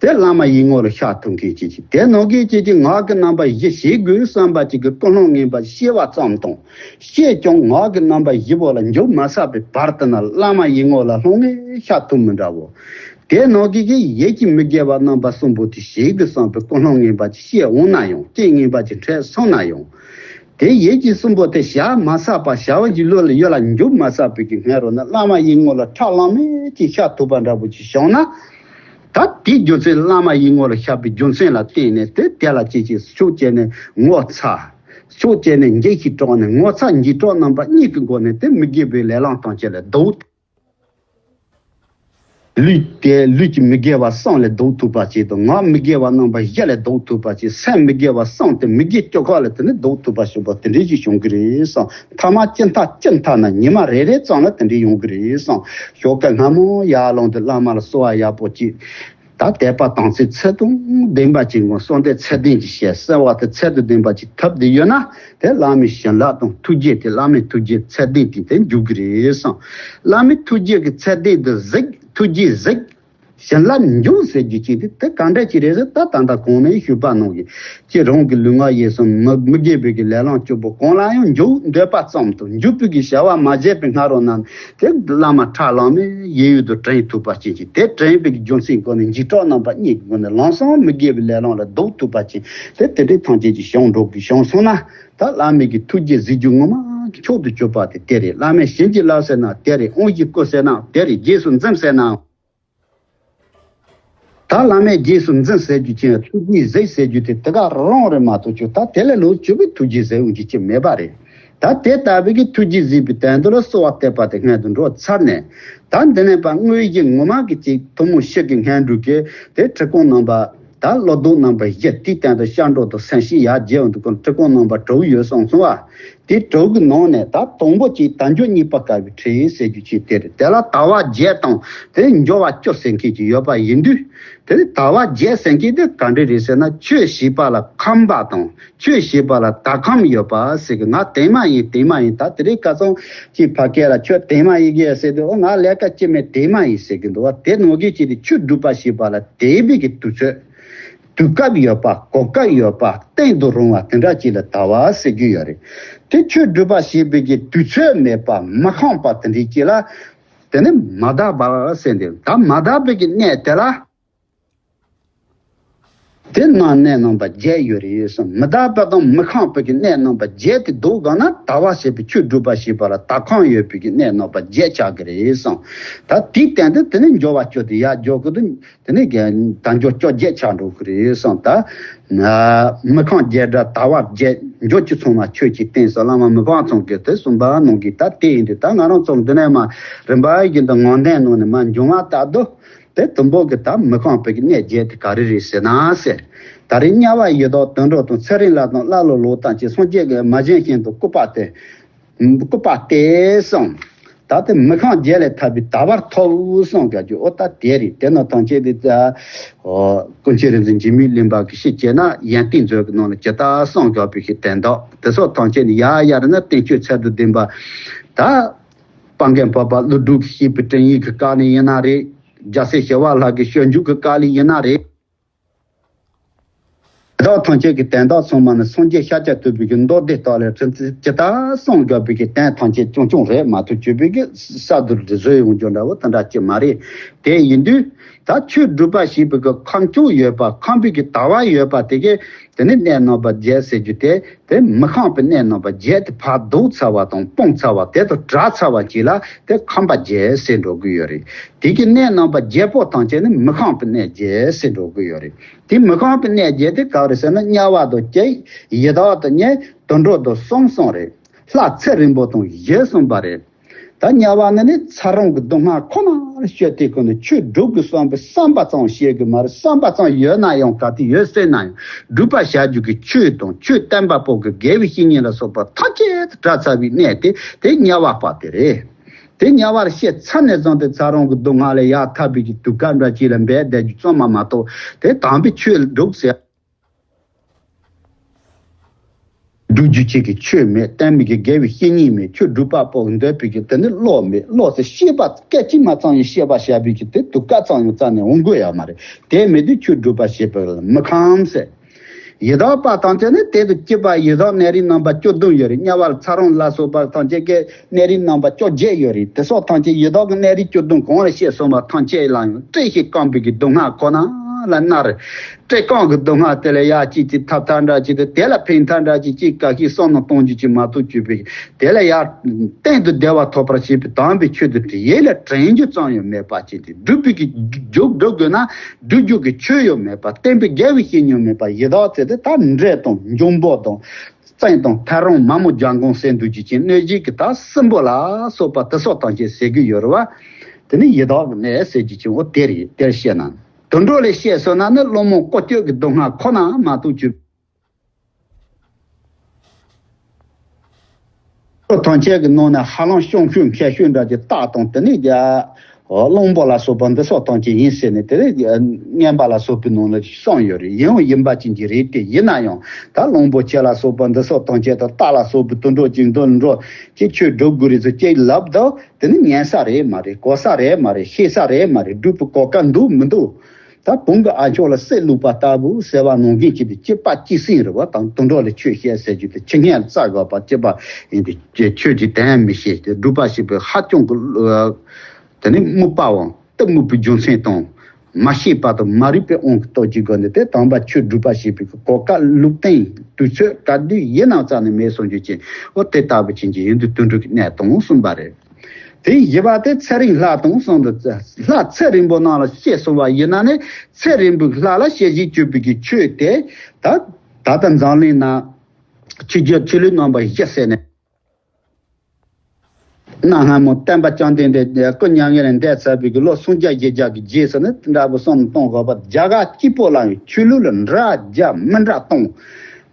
དེ་བླ་མ་ཡི་ངོ་ལ་ཤར་ཐུབ་མཁན་ཅིག་གིས། དེ་ནང་གི་ཅིག་གིས་ངག་གི་རྣམ་པ་བཞི་བྱེད་དགོས་བསམ་པ་ཅིག་གི་ཀུན་སློང་ངན་པ་བཤད་པ་ཙམ་དང་། བཤད་ཀྱང་ངག་གི་རྣམ་པ་བཞི་པོ་ལ་འཇུག་མ་ཚར་བའི་བར་དུ་ན་བླ་མ་ཡི་ངོ་ལ་ལྷང་ངེ་ཤར་ཐུབ་མི་འདྲ་བོ། དེ་ནང་གི་གི་ཡིད་ཀྱི་མི་དགེ་བ་རྣམ་པ་གསུམ་པོ་དེ་བྱེད་དགོས་བསམ་པའི་ཀུན་སློང་ངན་པ་ཅིག་བཤད་འོང་ན་ཡང་། རྐྱེན་ངན་པ་ཅིག་འཕྲད་སོང་ན་ཡང་། དེ་ཡིད་ཀྱི་གསུམ་པོ་དེ་བཞག་མ་ཚར་བ། བྱ་བ་གི་ལུས་ལ་ཡོད་ལ་འཇུག་མ་ཚར་བའི་གི་སྔ་རོལ་ན་བླ་མ་ཡི་ངོ་ལ་ཁྲག་ལང་མེ་ཅིག་ཤར་ཐུབ་པ་འདྲ་པོ་ཅིག་བྱུང་ན། ད་དེའི་རྒྱུ་མཚན། བླ་མ་ཡི་ངོ་ལ་ཤར་བའི་རྒྱུ་མཚན་ལ་བརྟེན་ནས་དེ་དེ་ལ་ཅིག་ཅིག་ཕྱོགས་གཅིག་ནས་ངོ་ཚ། ཕྱོགས་གཅིག་ནས་འཇིགས་ཤིང་སྐྲག་ནས། ངོ་ཚ་འཇིགས་སྐྲག་རྣམ་པ་གཉིས་ཀྱི་སྒོ་ནས་དེ་མི་དགེ་བའི་ལས་ལམ་ཐམས་ཅད་ལས་ལྡོག་ལུས་དེ་ལུས་ཀྱི་མི་དགེ་བ་གསུམ་ལས་ལྡོག་ཐུབ་པ་ཅིག་དང་། ངག་མི་དགེ་བ་རྣམ་པ་བཞི་ལས་ལྡོག་ཐུབ་པ་ཅིག། སེམས་མི་དགེ་བ་གསུམ་དེ་མི་དགེ་བཅུ་ཁ་ལས་དེ་ནི་ལྡོག་ཐུབ་པ་ཞིག་པ་དེ་འདྲ་ཞིག་བྱུང་གི་རེད་བསམ། ཐ་མ་ཅི་མཐའ་ཅི་མཐའ་ན་ཉི་མ་རེ་རེ་ཙམ་ལ་དེ་འདྲ་ཡོང་གི་རེད་བསམ། ཞོགས་ཀ་སྔ་མོ་ཡར་ལངས་ཏེ་བླ་མ་ལ་གསོལ་བ་ཡག་པོ་ཅིག། ད་དད་པ་དམ་ཚིག་ཚད་དང་ལྡན་པ་ཅིག། ངོ་གསོལ་འདེབས་ཚད་ལྡན་ཅིག་བྱས། གསོལ་བ་དེ་ཚད་དང་ལྡན་པ་ཅིག་ཐོབ་བསྡད་ཡོད་ན། དེ་བླ་མའི་བྱིན་རླབས་དང་ཐུགས་རྗེ་དེ། བླ་མའི་ཐུགས་རྗེ་ཚད་ལྡན་དེ་དེ་འཇུག་གི་རེད་བསམ། བླ་མའི་ཐུགས་རྗེ་གི་ཚད་ལྡན་དེ་གཟིགས། ཐུགས་རྗེ་གཟིགས། བྱིན་རླབས་འཇུག་ཟེར་རྒྱུ་ཅིག་དེ་དེ་གང་འདྲ་ཅིག་རེད་ཟེར། ད་ད་ལྟ་གོང་ནས་ཞུས་པ་ནང་བཞིན་སྤྱིར་རང་གི་ལུས་ངག་ཡིད་གསུམ་མི་མི་དགེ་བའི་གི་ལས་ལམ་བཅུ་པོ་གང་ལ་ཡང་འཇུག་འདོད་པ་ཙམ་དུ་འཇུག་པའི་གི་བྱ་བ་མ་བྱས་པའི་སྔ་རོལ་ན་དེ་བླ་མ་ཁྲ་ལམ་མེ་ཡིད་ཡུལ་དུ་དྲན་ཐུབ་པ་ཅན་ཅིག་དེ་དྲན་པའི་གི་རྒྱུ་མཚན་སྒོ་ནས་འཇིགས་སྐྲག་རྣམ་པ་གཉིས་ཀྱི་སྒོ་ནས་ལམ་སང་མི་དགེ་བའི་ལས་ལམ་ལ་ལྡོག་ཐུབ་པ་ཅན་དེ་དེ་འདྲའི་ཐམས་ཅད་ཀྱི་བྱང་འགྲོ་གི་བྱང་སོང་ན། ད་བླ་མའི་གི་ཐུགས་རྗེ་གཟིགས་རྒྱུ་ངོ་མ་གི་མཆོག་ཏུ་གྱུར་པ་དེ་དེ་རེད། བླ་མས་བྱིན་གྱིས་བརླབས་ཟེར་ན་དེ་རེད། དབང་བཞི་བསྐུར་ཟེར་ན་དེ་རེད། རྗེས་སུ་འཛིན་ཟེར་ན། ད་བླ་མས་རྗེས་སུ་འཛིན་ཟེར་རྒྱུ་ཅན་ཐུགས་རྗེས་གཟིགས་ཟེར་རྒྱུ་དེ་དེ་ག་རང་རེད་མ་གཏོགས་ཆོག་ད་དེ་ལས་ལོག་ཆོག་པའི་ཐུགས་རྗེས་གཟིགས་འོང་རྒྱུ་ཅི་མེད་པ་རེད། ད་དེ་ལྟ་བུའི་གི་ཐུགས་རྗེས་གཟིགས་པའི་དོན་དུ་ལ་གསོལ་བ་འདེབས་པ་དེ་སྔོན་དུ་འགྲོ་ཚར་ནས། ད་འདི་ནས་ཕར་དངོས་གཞི་ངོ་མ་གི་ཅིག་ཐུན་མོང་ཕྱི་གི་སྔོན་འགྲོ་གི་དེ་ཁྲིད་ཁང་རྣམ་པ། ད་བློ་ལྡོག་རྣམ་པ་བཞི་དེའི་སྟེང་དུ་སྐྱབས་འགྲོ་དང་སེམས་བསྐྱེད་ཡར་རྒྱས་འོང་དུ་ཁོ་ཁྲིད་ཁང་རྣམ་པ་དྲུག་ཡོད་གསུངས་སོང་བ། དེ་དྲུག་གི་ནང་ནས་ད་དང་པོ་གཅིག་དལ་འབྱོར་རྙེད་པར་དཀའ་བའི་ཁྲིད་ཟེར་རྒྱུ་གཅིག་དེ་རེད། དེ་ལ་དལ་བ་བརྒྱད་དང་དེ་འབྱོར་བ་བཅུ་ཟེར་མཁན་གཅིག་ཡོད་པ་ཡིན་དུས། དེ་ནི་དལ་བ་བརྒྱད་ཟེར་མཁན་དེ་ག་འདྲ་རེད་ཟེར་ན། ཆོས་བྱེད་པ་ལ་ཁོམ་པ་དང་ཆོས་བྱེད་པ་ལ་དལ་ཁོམ་ཡོད་པ་ཟེར་གི། ང་དེ་མ་ཡིན་དེ་མ་ཡིན། ད་དེ་རིང་ཁ་སང་གཅིག་ཕ་སྐད་ལ་ཁྱོད་དེ་མ་ཡིན་གི་ཟེར་དུས། འོ་ང་ལས་ཀ་ཅི་མེད་དེ་མ་ཡིན་ཟེར་གི་འདུག་བ། དེ་ནང་བཞིན་གཅིག་དེ་ཆོས་སྒྲུབ་པ་བྱེད་པ་ལ་དད་པའི་གི་དུས་ཚོད། དུས་སྐབས་ཡོད་པ། གོ་སྐབས་ཡོད་པ། བརྟན་དུ་རུང་བ་དེ་འདྲ་ཅིག་ལ་དལ་བ་ཟེར་རྒྱུ་ཡོད་རེད། དེ་ཆོས་སྒྲུབ་པ་བྱེད་པའི་གི་དུས་ཚོད་མེད་པ། མི་ཁོམ་པ་དེ་འདྲ་ཅིག་ལ་དེ་ནི་མ་དག་པ་ཟེར་འདུག་ད་མ་དག་པའི་གི་གནས་དེ་ལ་དེ་ན་གནས་རྣམ་པ་བརྒྱད་ཡོད་རེད་གསུངས། མི་དག་པ་དང་མི་ཁོམ་པའི་གི་གནས་རྣམ་པ་བརྒྱད་དེ་སྡོད་དགོས་ན། དལ་བ་བྱེད་པའི་ཆོས་སྒྲུབ་པ་བྱེད་པ་ལ་དལ་ཁོམ་ཡོད་པའི་གི་གནས་རྣམ་པ་བརྒྱད་ཆགས་ཀྱི་རེད་གསུངས། ད་དེའི་སྟེང་དུ་དེ་ནི་འབྱོར་བ་བཅུ་དེ་ཡར་འཇོག་གི་འདུག་དེ་ནས་དལ་འབྱོར་བཅོ་བརྒྱད་ཆགས་འགྲོ་གི་རེད་གསུངས། ད་མི་ཁོམ་བརྒྱད་དང་དལ་བ་བརྒྱད། འབྱོར་བཅུ་ཚང་མ་ཆོས་ཀྱི་རྟེན་སོགས་བླ་མ་མི་ཕམ་ཚང་གིས་དེ་གསུངས་པ་ནང་བཞིན་ད་དེ་ཡིན་དུས། ད་ང་རང་ཚོ་འདི་ནས་མར་རིམ་པ་བཞིན་དུ་ངག་འདོན་ནང་ནས་མར་འབྱུང་བ་ལྟར་དུ། དེ་དང་པོ་གི་ད་མི་ཁོམ་པའི་གི་གནས་བརྒྱད་དེ་ག་རེ་རེད་ཟེར་ན་ཟེར། ད་རེས་དམྱལ་བ་ཡི་དྭགས་དུད་འགྲོ་དང་། ཚེ་རིང་ལྷ་དང་ཀླ་ཀློ་ལོག་ལྟ་ཅན། སངས་རྒྱས་ཀྱིས་མ་བྱིན་བཞིན་དུ་སྐུར་པ་སྟེར། སྐུར་པ་སྟེར་གསུངས། ད་དེ་མི་ཁོམ་བརྒྱད་ལས་ཐར་པའི་དལ་བར་ཐོབ་གསུངས་ག་རྒྱུ། འོ་ད་དེ་རེད། དེ་ནི་ཐམས་ཅད་དེ་ད་ཀུན་མཁྱེན་རིག་འཛིན་འཇིགས་མེད་གླིང་པ་གི་ཞིག་བྱས་ན། ཡོན་ཏན་མཛོད་ཀྱི་ནང་ལ་ཇི་ལྟར་གསུངས་ག་བའི་ཞིག་དན་རྟགས་དེ་སོགས་ཐམས་ཅད་ནི་ཡར་ཡར་ན་བསྟན་བཅོས་ཚད་དང་ལྡན་པ། ད་དཔལ་མགོན་འཕགས་པ་ཀླུ་སྒྲུབ་ཀྱིས་བཤད་པའི་དྲན་ཡིག་གི་སྐབས་ནས་ཡིན་ན་རེད། རྒྱལ་སྲས་ཞི་བ་ལྷ་གི་སྤྱོད་འཇུག་གི་སྐབས་ལ་ཡིན་ན་རེད། དེ་དག་ཐམས་ཅད་ཀྱི་དན་རྟགས་ཚང་མ་ནི་སངས་རྒྱས་ཤཱཀྱ་ཐུབ་པའི་གི་མདོ་སྡེ་ལྟ་ལས་ཇི་ལྟར་གསུངས་དགོས་པའི་གི་དོན་ཐམས་ཅད་རྐྱང་རྐྱང་རེད་མ་གཏོགས། བརྗོད་པའི་གི་ས་རྡུལ་དུ་བཟོས་ཡོང་རྒྱུ་འདྲ་བོ་དེ་འདྲ་ཅིག་མ་རེད། དེ་ཡིན་དུས་ད་ཆོས་སྒྲུབ་པ་བྱེད་པའི་གི་ཁོམ་སྐྱོད་ཡོད་པ། ཁོམ་པའི་གི་དལ་བ་ཡོད་པ་དེ་གས་དེ་ནི་གནས་རྣམ་པ་བརྒྱད་ཟེར་རྒྱུ་དེ། དེ་མི་ཁོམ་པའི་གནས་རྣམ་པ་བརྒྱད་དེ་ཕར་ལྡོག་ཚར་བ་དང་སྤངས་ཚར་བ། དེ་དང་བྲལ་ཚར་བ་ཅིག་ལ་དེ་ཁོམ་པ་བརྒྱད་ཟེར་འགྲོ་གི་ཡོད་རེད། དེ་གི་གནས་རྣམ་པ་བརྒྱད་པོ་ཐམས་ཅད་ནི་མི་ཁོམ་པའི་གནས་བརྒྱད་ཟེར་འགྲོ་གི་ཡོད་རེད། དེ་མི་ཁོམ་པའི་གནས་བརྒྱད་དེ་ག་རེ་ཟེར་ན། དམྱལ་བ་དང་གཅིག་ཡི་དྭགས་དང་གཉིས། དུད་འགྲོ་དང་གསུམ་གསུངས་རེད། ལྷ་ཚེ་རིང་པོ་དང་བཞི་གསུངས་པ་རེད། ད་དམྱལ་བ་ནི་ནི་ཚ་རོང་གི་སྡུག་བསྔལ་ཁོ་ན་ལ་སྤྱོད་དེ། ཁོ་ནི་ཆོས་སྒྲུབ་དགོས་བསམ་པའི་བསམ་པ་ཙམ་བཤད་གི་མ་རེད། བསམ་པ་ཙམ་ཡོད་ན་ཡང་ག་དུས་ཡོད་སྲིད་ན་ཡང་སྒྲུབ་པ་བྱ་རྒྱུ་གི་ཆོས་དང་ཆོས་བསྟན་པ་པོ་གི་དགེ་བའི་བཤེས་གཉེན་ལ་སོགས་པ་ཐམས་ཅད་བྲལ་ཚར་བའི་གནས་དེ་དེ་དམྱལ་བ་པ་དེ་རེད། དེ་དམྱལ་བར་སྐྱེས་ཚར་ནས་བཟུང་སྟེ་ཚ་རོང་གི་སྡུག་བསྔལ་ལས་ཡར་ཐར་བའི་གི་དུས་སྐབས་འདྲ་ཅིག་ལ་འབད་བསྡད་རྒྱུ་ཙམ་མ་མ་གཏོགས། དེ་དམ་པའི་ཆོས་སྒྲུབ་ཟེར། སྒྲུབ་རྒྱུ་ཅིག་གི་ཆོས་མེད། བསྟན་པའི་གི་དགེ་བའི་བཤེས་གཉེན་མེད། ཆོས་སྒྲུབ་པ་པོ་འདོད་པའི་གི་དེ་ནི་བློ་མེད། བློ་ཟེར་ཤེས་པ་སྐད་ཅིག་མ་ཙམ་ཡང་ཤེས་པ་བྱ་བའི་གི་དེ་དུས་སྐབས་ཙམ་ཡང་རྩ་ནས་འོང་དགོས་ཡ་མ་རེད། དེ་མེད་དུས་ཆོས་སྒྲུབ་པ་བྱེད་པ་ལ་མི་ཁོམ་ཟེར། ཡི་དྭགས་པ་ཐམས་ཅད་ནི་དེ་དང་སྐྱིད་པ་ཡི་དྭགས་གནས་རིས་རྣམ་པ་བཅུ་བདུན་ཡོད་རེད། དམྱལ་བ་ཚ་རོང་ལ་སོགས་པ་ཐམས་ཅད་ཀྱི་གནས་རིས་རྣམ་པ་བཅོ་བརྒྱད་ཡོད་རེད། དེ་སོགས་ཐམས་ཅད་ཡི་དྭགས་ཀྱི་གནས་རིས་བཅུ་བདུན་གང་ལ་བཤད་གསུངས་པ་ཐམས་ཅད་ལ་ཡང་བཀྲེས་ཤིང་སྐོམ་པའི་གི་སྡུག་བསྔལ་ཁོ་ན་ལ་མནར། བཀྲེས་སྐོམ་གྱི་སྡུག་བསྔལ་དེ་ལ་ཡར་ཅིག་ཅིག་ཐར་ཐབས་འདྲ་ཅིག་དང་། དེ་ལ་ཕན་ཐབས་འདྲ་ཅིག་ཅིག་ག་ཤེད་བསམ་བློ་གཏོང་རྒྱུ་ཅིག་མ་གཏོགས་བྱས་པའི་དེ་ལ་ཡར་གཏན་དུ་བདེ་བ་ཐོབ་པར་བྱེད་པའི་དམ་པའི་ཆོས་དེ་ཡིད་ལ་དྲན་རྒྱུ་ཙམ་ཡང་མེད་པ་ཅིག་དེ། སྒྲུབ་པའི་གི་རྒྱུ་སྒྲུབ་དགོས་ན་སྒྲུབ་རྒྱུ་གི་ཆོས་ཡང་མེད་པ། བསྟན་པའི་དགེ་བའི་བཤེས་གཉེན་མེད་པ། ཡི་དྭགས་ཚེ་དེ་ད་འདྲེ་དང་འབྱུང་པོ་དང་བཙན་དང་ཐལ་རང་མ་མོ་རྒྱལ་འགོང་ཟེར་འདུག་རྒྱུ་ཅན། གནོད་བྱེད་ཀྱི་ད་སྲིན་པོ་ལ་སོགས་པ་དེ་སོགས་ཐམས་ཅད་ཟེར་གི་ཡོད་རེད་བ། དེ་ནི་ཡི་དྭགས་ཀྱི་གནས་ཟེར་རྒྱུ་ཅན་འོ་དེ་རེད། དེར་བཤད་ན། དུད་འགྲོ་ལ་བཤད་སོང་ན་ནི་བླུན་རྨོངས་ཀོ་ཅོག་གི་སྡུག་བསྔལ་ཁོ་ན་མ་གཏོགས་བྱས། ཐམས་ཅད་ཀྱི་ནང་ནས་ཧ་ལམ་སྐྱོན་ཤོས་མཁས་ཤོས་འདྲ་ཅིག་རྟགས་དང་དེ་ནས་རྒྱ་ གླང་པོ་ལ་སོགས་པ་འདི་སོགས་ཐམས་ཅད་ཡིན་ཟེར་ནས་དེ་རིང་རྔན་པ་ལ་སོགས་པའི་ནང་ལ་གསུངས་ཡོད་རེད། ཡིན་ཡང་ཡིན་པ་ཅན་གྱི་རེད་དེ། ཡིན་ན་ཡང་ད་གླང་པོ་ཆེ་ལ་སོགས་པ་འདི་སོགས་ཐམས་ཅད་དང་རྟ་ལ་སོགས་པའི་དུད་འགྲོ་ཅིག་འདི་འགྲོ་ཅིག་ཆོས་སྒྲུབ་དགོས་རེད་ཟེར་ཅིག་ལབ་དང་དེ་ནི་ཉན་ས་རེད་མ་རེད། གོ་ས་རེད་མ་རེད། ཤེས་ས་རེད་མ་རེད། སྒྲུབ་པའི་གོ་སྐབས་འདུག་མི་འདུག་ད་བོང་གི་ཨ་མཆོག་ལ་གསེར་བླུགས་པ་ལྟ་བུ་ཟེར་བ་ནང་བཞིན་གྱི་དེ་སྐྱེས་པ་སྐྱེས་སེམས་རེད་བ། དང་དུད་འགྲོ་ལ་ཆོས་བཤད་ཟེར་རྒྱུ་དེ་ཆི་ངན་རྩ་དགོས་པ་སྐྱེས་པ་ཡིན་ཏེ་ཆོས་ཀྱི་དོན་མི་ཤེས་ཏེ་སྒྲུབ་པ་ཞེས་པའི་ཧ་ཅང་གི་དེ་ནི་རྨུགས་པའམ་གཏི་མུག་པའི་རྒྱུ་མཚན་དང་མ་ཤེས་པ་དང་མ་རིག་པའི་དབང་གིས་རྟོགས་ཀྱི་སྒོ་ནས་དེ་དམ་པ་ཆོས་སྒྲུབ་པ་ཞེས་པའི་གོ་སྐབས་ལུགས་བསྟན་དུས་ཚོད་ག་དུས་ཡིན་ནའང་རྩ་ནས་མེད་སོང་རྒྱུ་ཅན། འོ་དེ་ལྟ་བུ་ཅན་གྱི་ཡིན་དུས་དུད་འགྲོ་གི་གནས་སྟངས་གསུངས་པ་རེད། དེ་བཞི་པ་དེ་ཚེ་རིང་ལྷ་དང་གསུངས་འདུག་ལྷ་ཚེ་རིང་པོ་རྣམས་ལ་བཤད་གསུངས་པ་ཡིན་ན་ནི་ཚེ་རིང་པོའི་ལྷ་ལ་བཤད་བཞིན་སྤྱོད་པའི་གི་ཆོས་དེ་ད་ད་ལྟ་འཛམ་གླིང་ན་ཆོས་རྒྱལ་ཆོས་ལུགས་རྣམ་པ་བཞི་ཟེར་ནས། གནའ་སྔ་མོ་སྟོན་པ་བཅོམ་ལྡན་འདས་སྐུ་མྱ་ངན་ལས་འདས་ཚར་བའི་གི་ལོ་སུམ་བརྒྱ་བཞི་བརྒྱ་གི་རྗེས་སུ་ནི་དེ་འདྲ་བོ་གསུངས་གཏོང་དགོས་པ། རྒྱ་གར་གཅིག་པོ་ལ་ཡང་ཆོས་ལུགས་ལ་འདྲ་རྒྱ་མི་འདྲ་གཏོང་།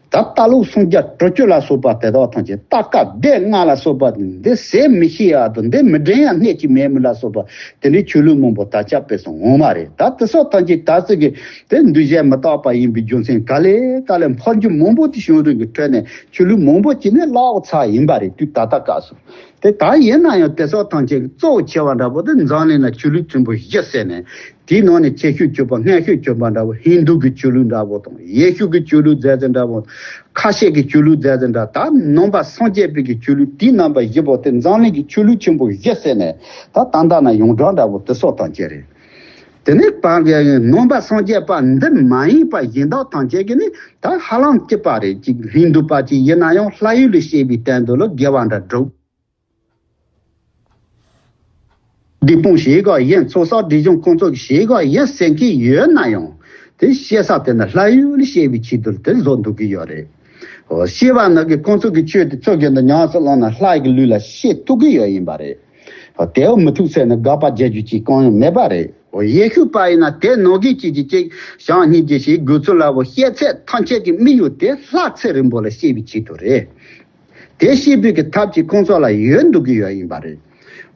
ད་ལྟ་ལོ་སུམ་བརྒྱ་དྲུག་ཅུ་ལ་སོགས་པ་དེ་དག་ཐམས་ཅད་རྟ་ཁ་སྡེ་ལྔ་ལ་སོགས་པ་འདི་ཟད་མི་ཤེས་ཡ་དང་འདི་མི་འདྲེན་ཡ་སྣེ་གཅིག་མེད་མི་ལ་སོགས་པ་དེ་འདྲའི་ཆོས་ལུགས་མང་པོ་དར་ཁྱབ་སྤེལ་སོང་འོང་མ་རེད། ད་དེ་སོགས་ཐམས་ཅད་ད་ཚིག་གི་དེ་འདུས་བྱས་མི་རྟག་པ་ཡིན་པའི་རྒྱུ་མཚན་ག་ལེ་ག་ལེ་འཕོ་འགྱུར་མང་པོ་དེ་བྱུང་རིང་གི་ཁྲོད་ནས་ཆོས་ལུགས་མང་པོ་ཅིག་ནི་བརླག་ཚར་ཡིན་པ་རེད། དུས་ད་ལྟ་སྐབས་སུ། དེ་ད་ཡིན་ན་ཡང་དེ་སོགས་ཐམས་ཅད་ཀྱི་གཙོ་བོ་ཆེ་བ་འདྲ་པོ་དེ་འཛམ་གླིང་ན་ཆོས་ལུགས་ཆེན་པོ་བཞི་ཟེར་ནས་དེའི་ནང་ནས་ཆེ་ཤོས་གྱུར་པ་སྔན་ཤོས་གྱུར་པ་འདྲ་པོ་ཧིན་རྡུ་གི་ཆོས་ལུགས་འདྲ་པོ་དང་ཡེ་ཤུ་གི་ཆོས་ལུགས་མཛད་ཟེར་འདྲ་པོ། ཁ་ཤས་ཀྱི་ཆོས་ལུགས་མཛད་ཟེར་འདྲ། ད་ནང་པ་སངས་རྒྱས་པའི་གི་ཆོས་ལུགས་དེའི་རྣམ་པ་བཞི་པོ་དེ་འཛམ་གླིང་གི་ཆོས་ལུགས་ཆེན་པོ་བཞི་ཟེར་ནས་ད་ད་ལྟ་ན་ཡོངས་གྲགས་འདྲ་པོ་དེ་སོགས་ཐམས་ཅད་རེད། དེ་ནས་བར་གྱི་ནང་པ་སངས་རྒྱས་པ་འདི་མ་ཡིན་པ་གཞན་དག་ཐམས་ཅད་ཀྱིས་ནི་ད་ཧ་ལམ་གཅིག་པ་རེད། ཅིག་ཧིན་རྡུ་པ་ཅིག་ཡིན་ན་ཡང་ལྷ་ཡུལ་ལ་སྐྱེས་པའི་སྟེང་དུ་ལ་དགེ་བ་འདྲ་སྒྲུབ། སྡིག་སྤོང་བྱེད་དགོས་ཡིན། ཚོགས་བསགས་སྒྲིབ་སྦྱོང་ཁོང་ཚོ་གིས་བྱེད་དགོས་ཡིན་ཟེར་མཁན་ཡོད་ན་ཡང་དེ་སྐྱེ་ས་དེ་ནི་ལྷ་ཡུལ་ལ་སྐྱེ་བའི་ཆེད་དུ་དེ་བཟོ་འདུག་གི་ཡོད་རེད། འོ་སྐྱེ་བ་ནི་གི་ཁོང་ཚོ་གི་ཆོས་དེ་ཚོ་གི་འདི་ཉམས་སུ་བླངས་ན་ལྷ་ཡི་གི་ལུས་ལ་སྐྱེ་ཐུབ་ཀྱི་ཡོད་ཡིན་པ་རེད། དེའོ་མི་ཐུབ་ཟེར་ནས་དགག་པ་རྒྱག་རྒྱུ་ཅིག་གང་ཡང་མེད་པ་རེད། འོ་ཡེ་ཤུ་པ་ཡིན་ན་དེ་ནང་གི་གཅིག་གིས་གཅིག་བྱང་སྙིང་རྗེ་ཞིག་དགོས་ཚུལ་ལ་བོ་སྐྱེ་ཚད་ཐམས་ཅད་ཀྱི་དམིགས་ཡུལ་དེ་ལྷ་ཚེ་རིང་པོ་ལ་སྐྱེ་བའི་ཆེད་དུ་རེད། དེ་ཤེས་པའི་གི་ཐབས་ཀྱིས་ཁོང་ཚོ་ལ་ཡོད་འདུག་གི་ཡོད་ཡིན་པ་རེད།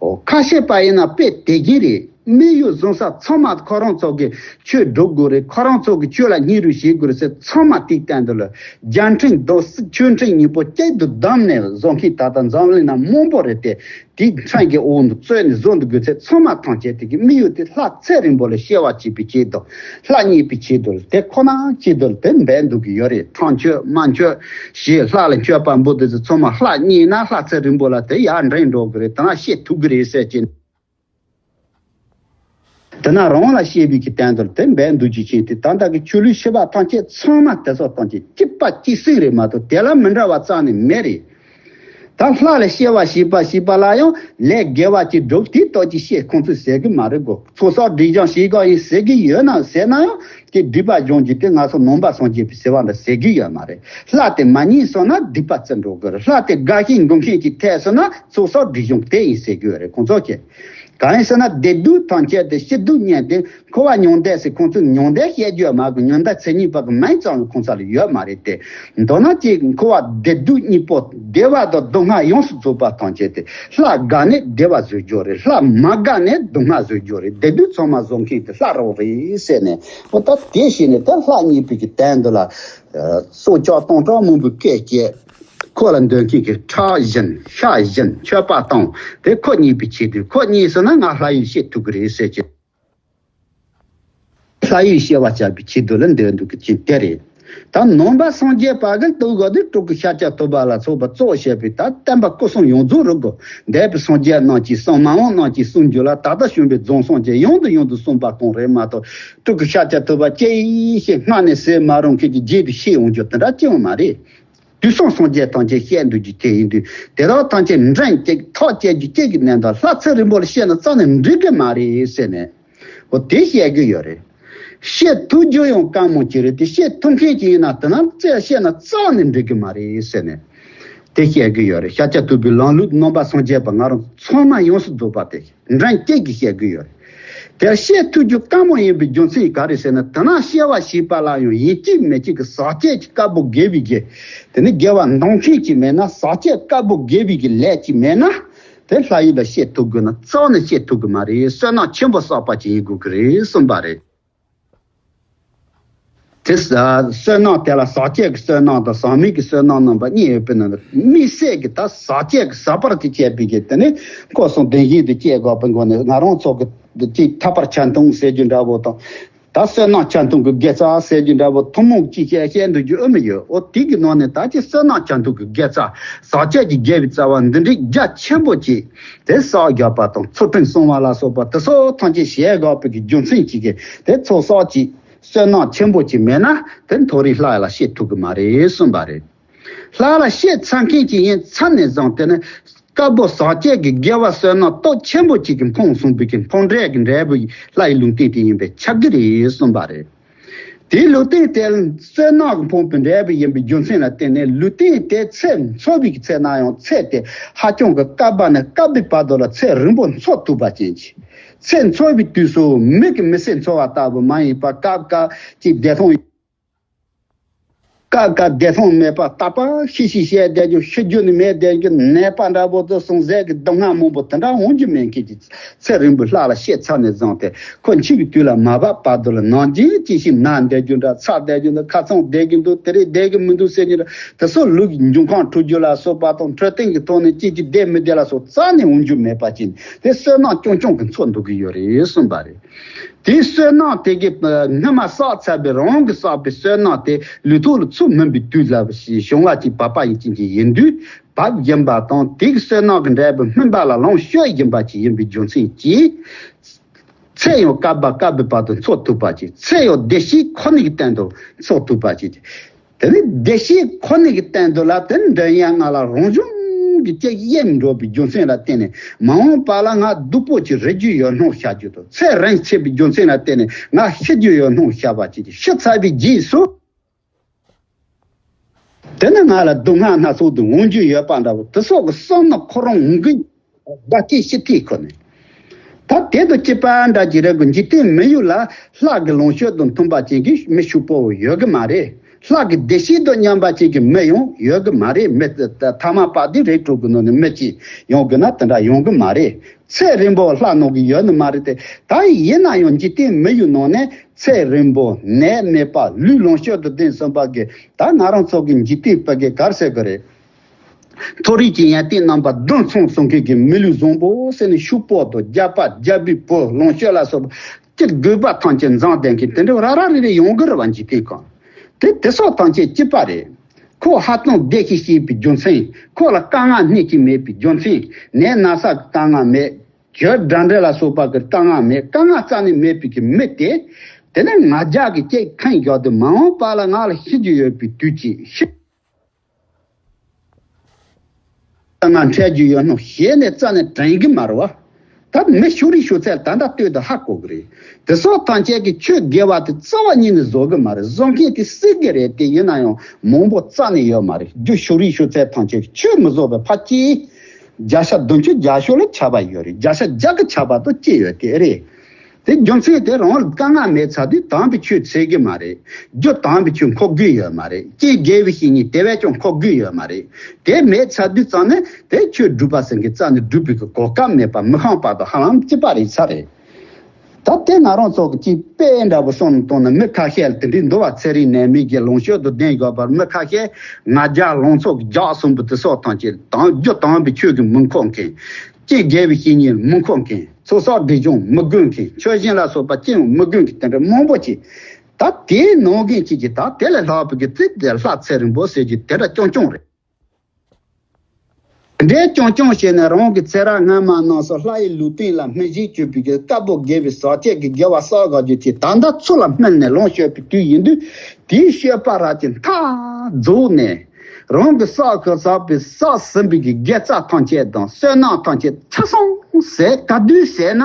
འོ་ཁ་ཤས་པ་ཡིན་ན་དཔེ་དེ་གི་རེད། དམིགས་ཡུལ་བཟུང་ས་ཚང་མ་ཁོ་རང་ཚོ་གི་ཆོས་སྒྲུབ་དགོས་རེད། ཁོ་རང་ཚོ་གི་ཆོས་ལ་སྙིང་རུས་བྱེད་དགོས་རེད་ཟེར་ཚང་མ་དེའི་སྟེང་དུ་ལ་རྒྱལ་ཕྲན་རྡོ་སྲིད་ཆོས་ཕྲན་གཉིས་པོ་གཅིག་ཏུ་བསྡམས་ནས་བཟོ་མཁན་ད་ལྟ་འཛམ་གླིང་ན་མང་པོ་རེད་དེ། དེའི་ཕྲན་གྱི་འོག་ཏུ་བཙོས་ནས་བཟོ་འདུག་དགོས་ཚེ་ཚང་མ་ཐམས་ཅད་དེ་གི་དམིགས་ཡུལ་དེ་ལྷ་ཚེ་རིང་པོ་ལ་སྐྱེ་བ་བྱེད་པའི་ཆེད་དུ་ལྷ་མཉེས་པའི་ཆེད་དུ་དེ་ཁོ་ན་ཆེད་དུ་དེ་འབད་འདུག་གི་ཡོད་རེད། ཁྲག་མཆོད་མ་མཆོད་ཞེས་ལྷ་ལ་མཆོད་པ་འབུལ་དུས་སུ་ཚང་མ་ལྷ་མཉེས་ན་ལྷ་ཚེ་རིང་པོ་ལ་དེ་ཡར་འདྲེན་འགྲོ་གི་རེད། ད་ང་ཤི་ཐུབ་གི་རེད་ཟེར་གྱིན། དེ་ན་རང་ལ་སྐྱེ་བའི་གི་སྟེང་དུ་དེ་འབད་འདུག་ཅིག་བྱས་ཏེ་ད་ལྟ་གི་ཆོས་ལུགས་ཤི་བ་ཐམས་ཅད་ཚང་མ་དེ་ཚོ་ཐམས་ཅད་གཅིག་པ་གཅིག་སྲིང་རེད་མ་གཏོགས་དེ་ལ་མི་འདྲ་བ་རྩ་ནས་མེད་རེད། ད་ལྷ་ལ་སྐྱེ་བ་བྱིས་པ་བྱིས་པ་ལ་ཡང་ལས་དགེ་བ་ཅིག་སྒྲུབ་དེ་ལྟོ་ཅིག་བཤད་ཁོང་ཚོས་ཟེར་གི་མ་རེད་གོ། ཚོགས་བསགས་སྒྲིབ་སྦྱང་བྱེད་དགོས་ཡིན་ཟེར་གི་ཡོད་ན་ཟེར་ན་ཡང་དེ་སྒྲིབ་པ་སྦྱོང་རྒྱུ་དེ་ང་ཚོ་ནང་པ་སངས་རྒྱས་པའི་ཟེར་བ་འདྲ་ཟེར་གི་ཡོད་མ་རེད། ལྷ་དེ་མ་མཉེས་སོང་ན་སྡིག་པ་བརྩི་འགྲོ་དགོས་རེད། ལྷ་དེ་དགའ་ཞིང་མགུ་མཁན་ཅིག་ཐེབས་སོང་ན་ཚོགས་བསགས་སྒྲིབ་སྦྱོང་དེ་ཡིན་ཟེར་གི་ཡོད་རེད་ཁོང་ཚོ་གིས། གང་ཡིན་ཟེར་ན་བདེ་སྡུག་ཐམས་ཅད་དེ་སྐྱིད་སྡུག་གཉིས་དེ། འཁོར་བ་མྱང་འདས་ཟེར་ཁོང་ཚོས་མྱང་འདས་བཤད་རྒྱུ་ཡོད་མ་གི། མྱང་འདས་མཚན་ཉིད་པ་གི་མིང་ཙམ་ཁོང་ཚོ་ལ་ཡོད་མ་རེད་དེ། མདོར་ན་ཅིག་འཁོར་བ་བདེ་སྡུག་གཉིས་པོ་བདེ་བ་དང་སྡུག་བསྔལ་ཡོངས་སུ་རྫོགས་པ་ཐམས་ཅད་དེ་ལྷ་དགའ་ནས་བདེ་བ་བཟོ་རྒྱུ་རེད། ལྷ་མ་དགའ་ནས་སྡུག་བསྔལ་བཟོ་རྒྱུ་རེད། བདེ་སྡུག་ཚང་མ་བཟོ་མཁན་དེ་ལྷ་རང་རེད་ཟེར་ནས་འོ་ད་དེ་བྱས་ནས་ད་ལྷ་མཉེས་པའི་གི་དོན་དུ་ལ་སྲོག་ཆགས་སྟོང་ཕྲག་མང་པོའི་སྐད་བཅད། ཁོ་ལ་འདོད་མཁན་གྱི་ཁྲག་བཞིན་ཤ་བཞིན་མཆོད་པ་བཏང་དེ་ཁོ་མཉེས་པའི་ཆེད་དུ་ཁོ་མཉེས་སོང་ན་ང་ལྷ་ཡུལ་སྐྱེ་ཐུབ་ཀྱི་རེད་ཟེར་གྱི། ལྷ་ཡུལ་སྐྱེ་བ་བྱ་བའི་ཆེད་དུ་ལ་འདོད་འདུག་གི་ཅིག་དེ་རེད། ད་ནང་པ་སངས་རྒྱས་པ་གི་ལྟོ་གོ་དེ་སྤྲུལ་སྐུ་ཤཱཀྱ་ཐུབ་པ་ལ་སོགས་པ་གཙོ་བྱས་པའི་ད་བསྟན་པ་སྐུ་གསུམ་ཡོངས་རྫོགས་རུ་གོ། འདས་པའི་སངས་རྒྱས་རྣམས་ཀྱིས་གསུངས། མ་འོངས་རྣམས་ཀྱིས་གསུང་རྒྱུ་ལ་ད་ལྟ་བྱུང་བའི་རྫོགས་སངས་རྒྱས་ཡང་དང་ཡང་དུ་གསུངས་པ་གང་རེད་མ་གཏོགས་སྤྲུལ་སྐུ་ཤཱཀྱ་ཐུབ་པ་སྐྱེ་ཡི་ཞེས་སྔ་ནས་ཟེར་མ་རུང་མཁན་གྱི་རྗེས་དུ་ཤེས་འོང་རྒྱུ་དེ་འདྲ་ཅི་ཡང་མ་རེད། དུས་གསུམ་སངས་རྒྱས་ཐམས་ཅད་བཤད་འདུག་རྒྱུ་དེ་ཡིན་དུས་དེ་དག་ཐམས་ཅད་འདྲེན་གཅིག་ཐག་བཅད་རྒྱུ་གཅིག་གི་གནས་འདུག་ལྷ་ཚེ་རིང་པོ་ལ་བཤད་ན་རྩ་ནས་འགྲིག་གི་མ་རེད་ཟེར་ནས་འོ་དེ་བཤད་གི་ཡོད་རེད། བཤད་ཐུབ་རྒྱུ་ཡང་དཀའ་མོ་ཅིག་རེད་དེ་བཤད་ཐུབ་མཁན་ཅིག་ཡིན་ན་དེ་ན་རྩ་བཤད་ན་རྩ་ནས་འགྲིག་གི་མ་རེད་ཟེར་ནས་དེ་བཤད་གི་ཡོད་རེད། ཤཱཀྱ་ཐུབ་པའི་ལམ་ལུགས་ནང་པ་སངས་རྒྱས་པ་ང་རང་ཚང་མ་ཡོངས་སུ་རྫོགས་པ་དེ། འདྲ་མཉམ་གཅིག་གིས་བཤད་དགོས་ཡོད་རེད། དེ་བཤད་ཐུབ་རྒྱུ་དཀའ་མོ་ཡིན་པའི་རྒྱུ་མཚན་ག་རེ་ཟེར་ན་དེ་ན་བཤད་པ་ཞེས་པ་ལ་ཡང་ཡིན་གཅིག་མིན་གཅིག་གི་ཟག་བཅས་ཀྱི་དཀར་པོ་དགེ་བའི་གི། དེ་ནི་དགེ་བ་འདོན་མཁན་གཅིག་མེད་ན་ཟག་བཅས་དཀར་པོ་དགེ་བའི་གི་ལས་གཅིག་མེད་ན། དེ་ལྷ་ཡུལ་ལ་བཤད་ཐུབ་དགོས་ན་རྩ་བ་ནས་བཤད་ཐུབ་ཀྱི་མ་རེད། བསོད་ནམས་ཆེན་པོ་བསགས་པ་ཅིག་ཡིན་དགོས་ཀྱི་རེད་གསུངས་པ་རེད། དེ་ས་བསོད་ནམས་དེ་ལ་ཟག་བཅས་ཀྱི་བསོད་ནམས་དང་ཟག་མེད་ཀྱི་བསོད་ནམས་རྣམ་པ་གཉིས་ཡོད་པའི་ནང་ནས། དམིགས་བསལ་གྱི་ད་ཟག་བཅས་ཀྱི་ཟག་པར་དེ་བཅས་པའི་གི་དེ་ནི་འཁོར་གསུམ་བདེན་བཞི་དེ་བཅས་དགོས་པའི་སྒོ་ནས། ང་རང་ཚོ་གི་ཅིག་ཐར་པར་ཆ་མཐུན་ཟེར་རྒྱུ་འདྲ་བོ་དང་། ད་བསོད་ནམས་ཆ་མཐུན་གྱི་དགེ་རྩ་ཟེར་རྒྱུ་འདྲ་བོ་ཐུན་མོང་གཅིག་བཤད་བཤད་འདུག་རྒྱུ་ཨེ་མི་ཡོད། འོ་དེ་གི་ནང་ནས་ད་ཅིག་བསོད་ནམས་ཆ་མཐུན་གྱི་དགེ་རྩ། ཟག་བཅས་ཀྱི་དགེ་བའི་རྩ་བ་འདི་འདྲའི་རྒྱ་ཆེན་པོ་ཅིག་དེ་བསགས་དགོས་པ་དང་། ཚུལ་ཁྲིམས་སྲུང་བ་ལ་སོགས་པ་དེ་སོགས་ཐམས་ཅད་བྱེད་དགོས་པའི་གི་རྒྱུ་མཚན་ཅིག་གིས། དེ་ཚོགས་བསགས་ཅིག་བསོད་ནམས་ཆེན་པོ་ཅིག་མེད་ན་དེ་མཐོ་རིས་ལྷ་ལ་སྐྱེ་ཐུབ་ཀྱི་མ་རེད་གསུངས་པ་རེད། ལྷ་ལ་སྐྱེས་ཚར་མཁན་ཅིག་ཡིན་ཚར་ནས་བཟུང་སྟེ་ནི། དཀར་པོ་ཟག་བཅས་ཀྱི་དགེ་བ་བསོད་ནམས་སྟོབས་ཆེན་པོ་ཅིག་གིས་འཕངས་སོང་བའི་གི་འཕངས་འབྲས་ཀྱི་འབྲས་བུ་ལྷ་ཡི་ལུང་བསྟན་དེ་ཡིན་པས་ཁྱབ་ཀྱི་རེད་གསུངས་པ་རེད། དེའི་ལུང་བསྟན་དེ་བསོད་ནམས་ཀྱིས་འཕངས་པའི་འབྲས་བུ་ཡིན་པའི་རྒྱུ་མཚན་ལ་བརྟེན་ནས། ལུང་བསྟན་དེ་ཚེ་འཚོ་བའི་གི་ཚེ་ན་ཡང་ཚེ་དེ་ཧ་ཅང་གི་དཀར་བ་ནས་དཀར་བའི་བར་དུ་ལ་ཚེ་རིང་པོ་འཚོ་ཐུབ་པ་ཅན་གྱི། ཚེ་འཚོ་བའི་དུས་སུ་མི་གི་མི་ཚེ་འཚོ་བ་ལྟ་བུ་མ་ཡིན་པར། སྐབས་སྐབས་ཀྱི་བདེ་ཐང་སྐབས་ཀ་བདེ་ཐང་མེད་པ། རྟག་པར་ཤི་ཤི་བྱས་བསྡད་རྒྱུ། ཤི་རྒྱུ་ནི་མེད་བསྡད་རྒྱུ། ནད་པ་འདྲ་པོ་དེ་སོང་ཟས་ཀྱི་སྡུག་བསྔལ་མང་པོ་དེ་འདྲ་འོང་རྒྱུ་མེད་མཁན་གྱི་ཚེ་རིང་པོ་ལྷ་ལ་སྐྱེས་ཚར་ནས་བཟུང་སྟེ། ཁོ་འཆི་བའི་དུས་ལ་མ་བབས་བར་དུ་ལ་ནམ་རྒྱུན་ཅི་ཞིག་ན་བསྡད་རྒྱུ་འདྲ། ཚ་བསྡད་རྒྱུ་འདྲ། ཁ་ཚང་བསྡད་ཀྱི་འདུག་དེ་རིང་བསྡད་ཀྱི་མི་འདུག་ཟེར་རྒྱུ་འདྲ། དེ་སོགས་ལུས་ཀྱི་འབྱུང་ཁམས་འཁྲུག་རྒྱུ་ལ་སོགས་པ་དང་། འཕྲོད་བསྟེན་གྱི་ཐོག་ནས་ཅི་ཅི་བསྡད་མི་བསྡད་ལ་སོགས་རྩ་ནས་འོང་རྒྱུ་མེད་པ་ཅན་དེ་བསོད་ནམས་རྐྱང་རྐྱང་གིས་འཚོ་འདུག་གི་ཡོད་རེད་གསུངས་པ་རེད། དེའི་བསོད་ནམས་དེ་གི་སྔོན་མ་བསགས་ཚར་བའི། རང་གིས་བསགས་པའི་བསོད་ནམས་དེ་ལུས་ཐོག་ལ་ཚུར་སྨིན་པའི་དུས་ལ་བྱུང་བ་ཅིག་བབ་པ་ཡིན་ཅན་གྱི་ཡིན་དུས། བབ་བཞིན་པ་དང་། དེ་གི་བསོད་ནམས་ཀྱི་འབྲས་བུ་སྨིན་པ་ལ་ལོངས་སྤྱོད་བཞིན་པ་ཅིག་ཡིན་པའི་རྒྱུ་མཚན་གྱིས། ཚེ་ཡང་བསྐལ་པ་བསྐལ་པའི་བར་དུ་འཚོ་ཐུབ་པ་ཅིག་ཚེ་ཡང་བདེ་སྐྱིད་ཁོ་ན་གི་སྟེང་དུ་འཚོ་ཐུབ་པ་ཅིག་དེ་ནི་བདེ་སྐྱིད་ཁོ་ན་གི་སྟེང་དུ་ལ་དེ་འདྲ་ཡང་ང་ལ་རང་བྱུང་གི་ཅིག་དབྱེ་འགྲོ་བའི་རྒྱུ་མཚན་ལ་བརྟེན་ནས། མ་འོངས་པ་ལ་ང་སྡུག་པོ་ཅིག་རེག་རྒྱུ་ཡོད་སྣང་བྱ་རྒྱུ་དང་། ཚེ་རིང་ཆེ་བའི་རྒྱུ་མཚན་ལ་བརྟེན་ནས་ང་ཤི་རྒྱུ་ཡོད་སྣང་བྱ་བ་ཅིག་ཤི་ཚར་བའི་རྗེས་སུ། དེ་ནི་ང་ལ་སྡུག་བསྔལ་སྣ་ཚོགས་དེ་འོང་རྒྱུ་ཡོད་པ་འདྲ་པོ་དེ་སོགས་ཀྱི་བསམ་མནོ་ཁོ་རང་འོང་གི། བདག་གིས་ཤི་ཐིག་ཁོ་ནས། ད་དེ་དང་གཅིག་པ་འདྲ་ཅིག་རེད་གོ། འཇིག་རྟེན་མི་ཡུལ་ལ་ལྷ་གི་ལོངས་སྤྱོད་དང་མཐུན་པ་ཅན་གྱི་མི་ཕྱུག་པོ་ཡོད་གི་མ་རེད། ལྷ་གི་བདེ་སྐྱིད་དང་མཉམ་པ་ཅན་གྱི་མི་ཡང་ཡོད་གི་མ་རེད། མི་ཐ་མལ་པ་འདི་རིགས་དྲུག་གི་ནང་ནས་མི་གཅིག་ཡོང་དགོས་ན་དེ་འདྲ་ཡོང་གི་མ་རེད། ཚེ་རིང་པོ་ལྷ་ནང་གི་ཡོད་ནི་མ་རེད་དེ། ད་ཡིན་ན་ཡང་འཇིག་རྟེན་མི་ཡུལ་ནང་ནས་ཚེ་རིང་པོ་ནད་མེད་པ་ལུས་ལོངས་སྤྱོད་དང་ལྡན་སོང་བ་གི། ད་ང་རང་ཚོ་གི་འཇིག་རྟེན་པ་གི་གར་ཟེར་གི་རེད། མཐོ་རིས་ཀྱི་ཡོན་ཏན་རྣམ་པ་བདུན་ཚང་སོང་མཁན་གྱི་མི་ལུས་བཟང་པོ་ཟེར་ནས། ཕྱུག་པོ་དང་རྒྱལ་པོ་རྒྱལ་པོའི་བུ་ལོངས་སྤྱོད་ལ་སོགས་པ་ཅི་དགོས་པ་ཐམས་ཅད་འཛོམས་བསྡད་མཁན་དེ་འདྲ་ར་ར་རེ་རེ་ཡོང་གི་རེད་བ། འཇིག་རྟེན་ཁམས་དེ་དེ་སོགས་ཐམས་ཅད་གཅིག་པ་རེད། ཁོ་ཧ་ཅང་བདེ་སྐྱིད་སྐྱིད་པའི་རྒྱུ་མཚན། ཁོ་ལ་དཀའ་ངལ་སྣེ་གཅིག་མེད་པའི་རྒྱུ་མཚན། ནད་ན་ཚ་གི་དཀའ་ངལ་མེད། གྱོད་དགྲ་འདྲེ་ལ་སོགས་པ་གི་དཀའ་ངལ་མེད། དཀའ་ངལ་རྩ་ནས་མེད་པའི་གི་མི་དེ། དེ་ནས་ང་རྒྱལ་གྱི་སྐྱེ་ཁན་བཞག་དུས་མ་འོངས་པ་ལ་ང་ལ་ཤི་རྒྱུ་ཡོད་པའི་དུས་ཀྱི་ཤི། ང་འཕྲད་རྒྱུ་ཡོད་སྣང་བྱས་ནས་རྩ་ནས་དྲན་གི་མ་རེད་བ། ད་མི་ཕྱུགས་རིགས་ཕྱུགས་ཚད་ད་ལྟ་ལྟོས་དུ་ཧ་གོ་གི་རེད། དེ་སོགས་ཐམས་ཅད་ཀྱི་ཆོས་དགེ་བ་དེ་རྩ་བ་ཉིད་ནས་བཟོ་གི་མ་རེད། བཟོ་མཁན་དེ་སྲིད་གི་རེད་དེ། ཡིན་ན་ཡང་མང་པོ་རྩ་ནས་ཡོད་མ་རེད། རྒྱུ་ཕྱུགས་རིགས་ཕྱུགས་ཚད་ཐམས་ཅད་ཀྱི་ཆོས་མི་བཟོ་བའི་ཕ་སྐྱེས། བརྒྱ་ཆ་བདུན་ཅུ་བརྒྱ་ཤོག་ལ་ཆ་བ་ཡོད་རེད། བརྒྱ་ཆ་བརྒྱ་གི་ཆ་བ་དུ་སྐྱེས་ཡོད་དེ་རེད། དེ་རྒྱུ་མཚན་དེ་རང་ལ་དཀའ་ངལ་མེད་ཚར་དུས་དམ་པའི་ཆོས་འཚོལ་གི་མ་རེད། རྒྱུ་དམ་པའི་ཆོས་འཁོར་གི་ཡོད་མ་རེད། རྐྱེན་དགེ་བའི་བཤེས་གཉེན་དེ་བས་ཀྱང་འཁོར་གི་ཡོད་མ་རེད། དེ་མེད་ཚར་དུས་ཙང་ནས་དེ་ཆོས་སྒྲུབ་པ་ཟེར་མཁན་རྩ་ནས་སྒྲུབ་པའི་གོ་སྐབས་མེད་པ། མི་ཤེས་པ་དང་ཧ་ལམ་གཅིག་པ་རེད་ཚར་རེད། ད་དེ་ང་རང་ཚོ་གི་ཅིག་དཔེ་འདྲ་པོ་བསམ་བློ་བཏང་ན། མི་ཁ་ཤས་ལ་དེ་འདྲའི་འདུལ་བ་ཚེ་རིང་ནད་མེད་ཀྱི་ལོངས་སྤྱོད་དུ་ལྡན་ཡོད་པར། མི་ཁ་ཤས་ང་རྒྱལ་ལང་ཚོ་རྒྱག་གསུངས་པ་དེ་སོགས་ཐམས་ཅད་དང་། རྒྱུ་དམ་པའི་ཆོས་ཀྱིས་མི་འཁོར་མཁན། རྐྱེན་དགེ་བའི་བཤེས་གཉེན་མི་འཁོར་མཁན། ཚོགས་བསགས་སྒྲིབ་སྦྱོང་མི་དགོས་མཁན། ཆོས་གཞན་ལ་སོགས་པ་ཅི་ཡང་མི་དགོས་མཁན་དེ་འདྲ་མང་པོ་ཅིག་ད་དེའི་ནང་གི་ཅིག་གིས་ད་དེ་ལས་ལྷག་པའི་གི་ཚིག་དེ་ལྷ་ཚེ་རིང་པོ་ཟེར་རྒྱུ་དེ་འདྲ་རྐྱང་རྐྱང་རེད། དེ་འདྲའི་རྐྱང་རྐྱང་བྱས་ནས་རང་གི་ཚེ་རབས་སྔ་མ་རྣམས་སུ་ལྷ་ཡི་ལུང་བསྟན་ལ་སྨིན་ཞིང་བཅོས་པའི་གི་དཀར་པོ་དགེ་བའི་ཟག་བཅས་ཀྱི་དགེ་བ་བསགས་དགོས་རྒྱུ་དེ་ད་ལྟ་ཚུར་ལ་སྨིན་ནས་ལོངས་སྤྱོད་པའི་དུས་ཡིན་དུས། དེའི་སྤྱོད་པ་ར་ཅིག་མཐའ་རྫོགས་ནས། རང་གི་བསགས་ཀྱི་བསགས་པའི་བསགས་ཟིན་པའི་གི་དགེ་རྩ་ཐམས་ཅད་དང་བསོད་ནམས་ཐམས་ཅད་ཆ་ཚང་ཟད། ག་དུས་ཟད་ན་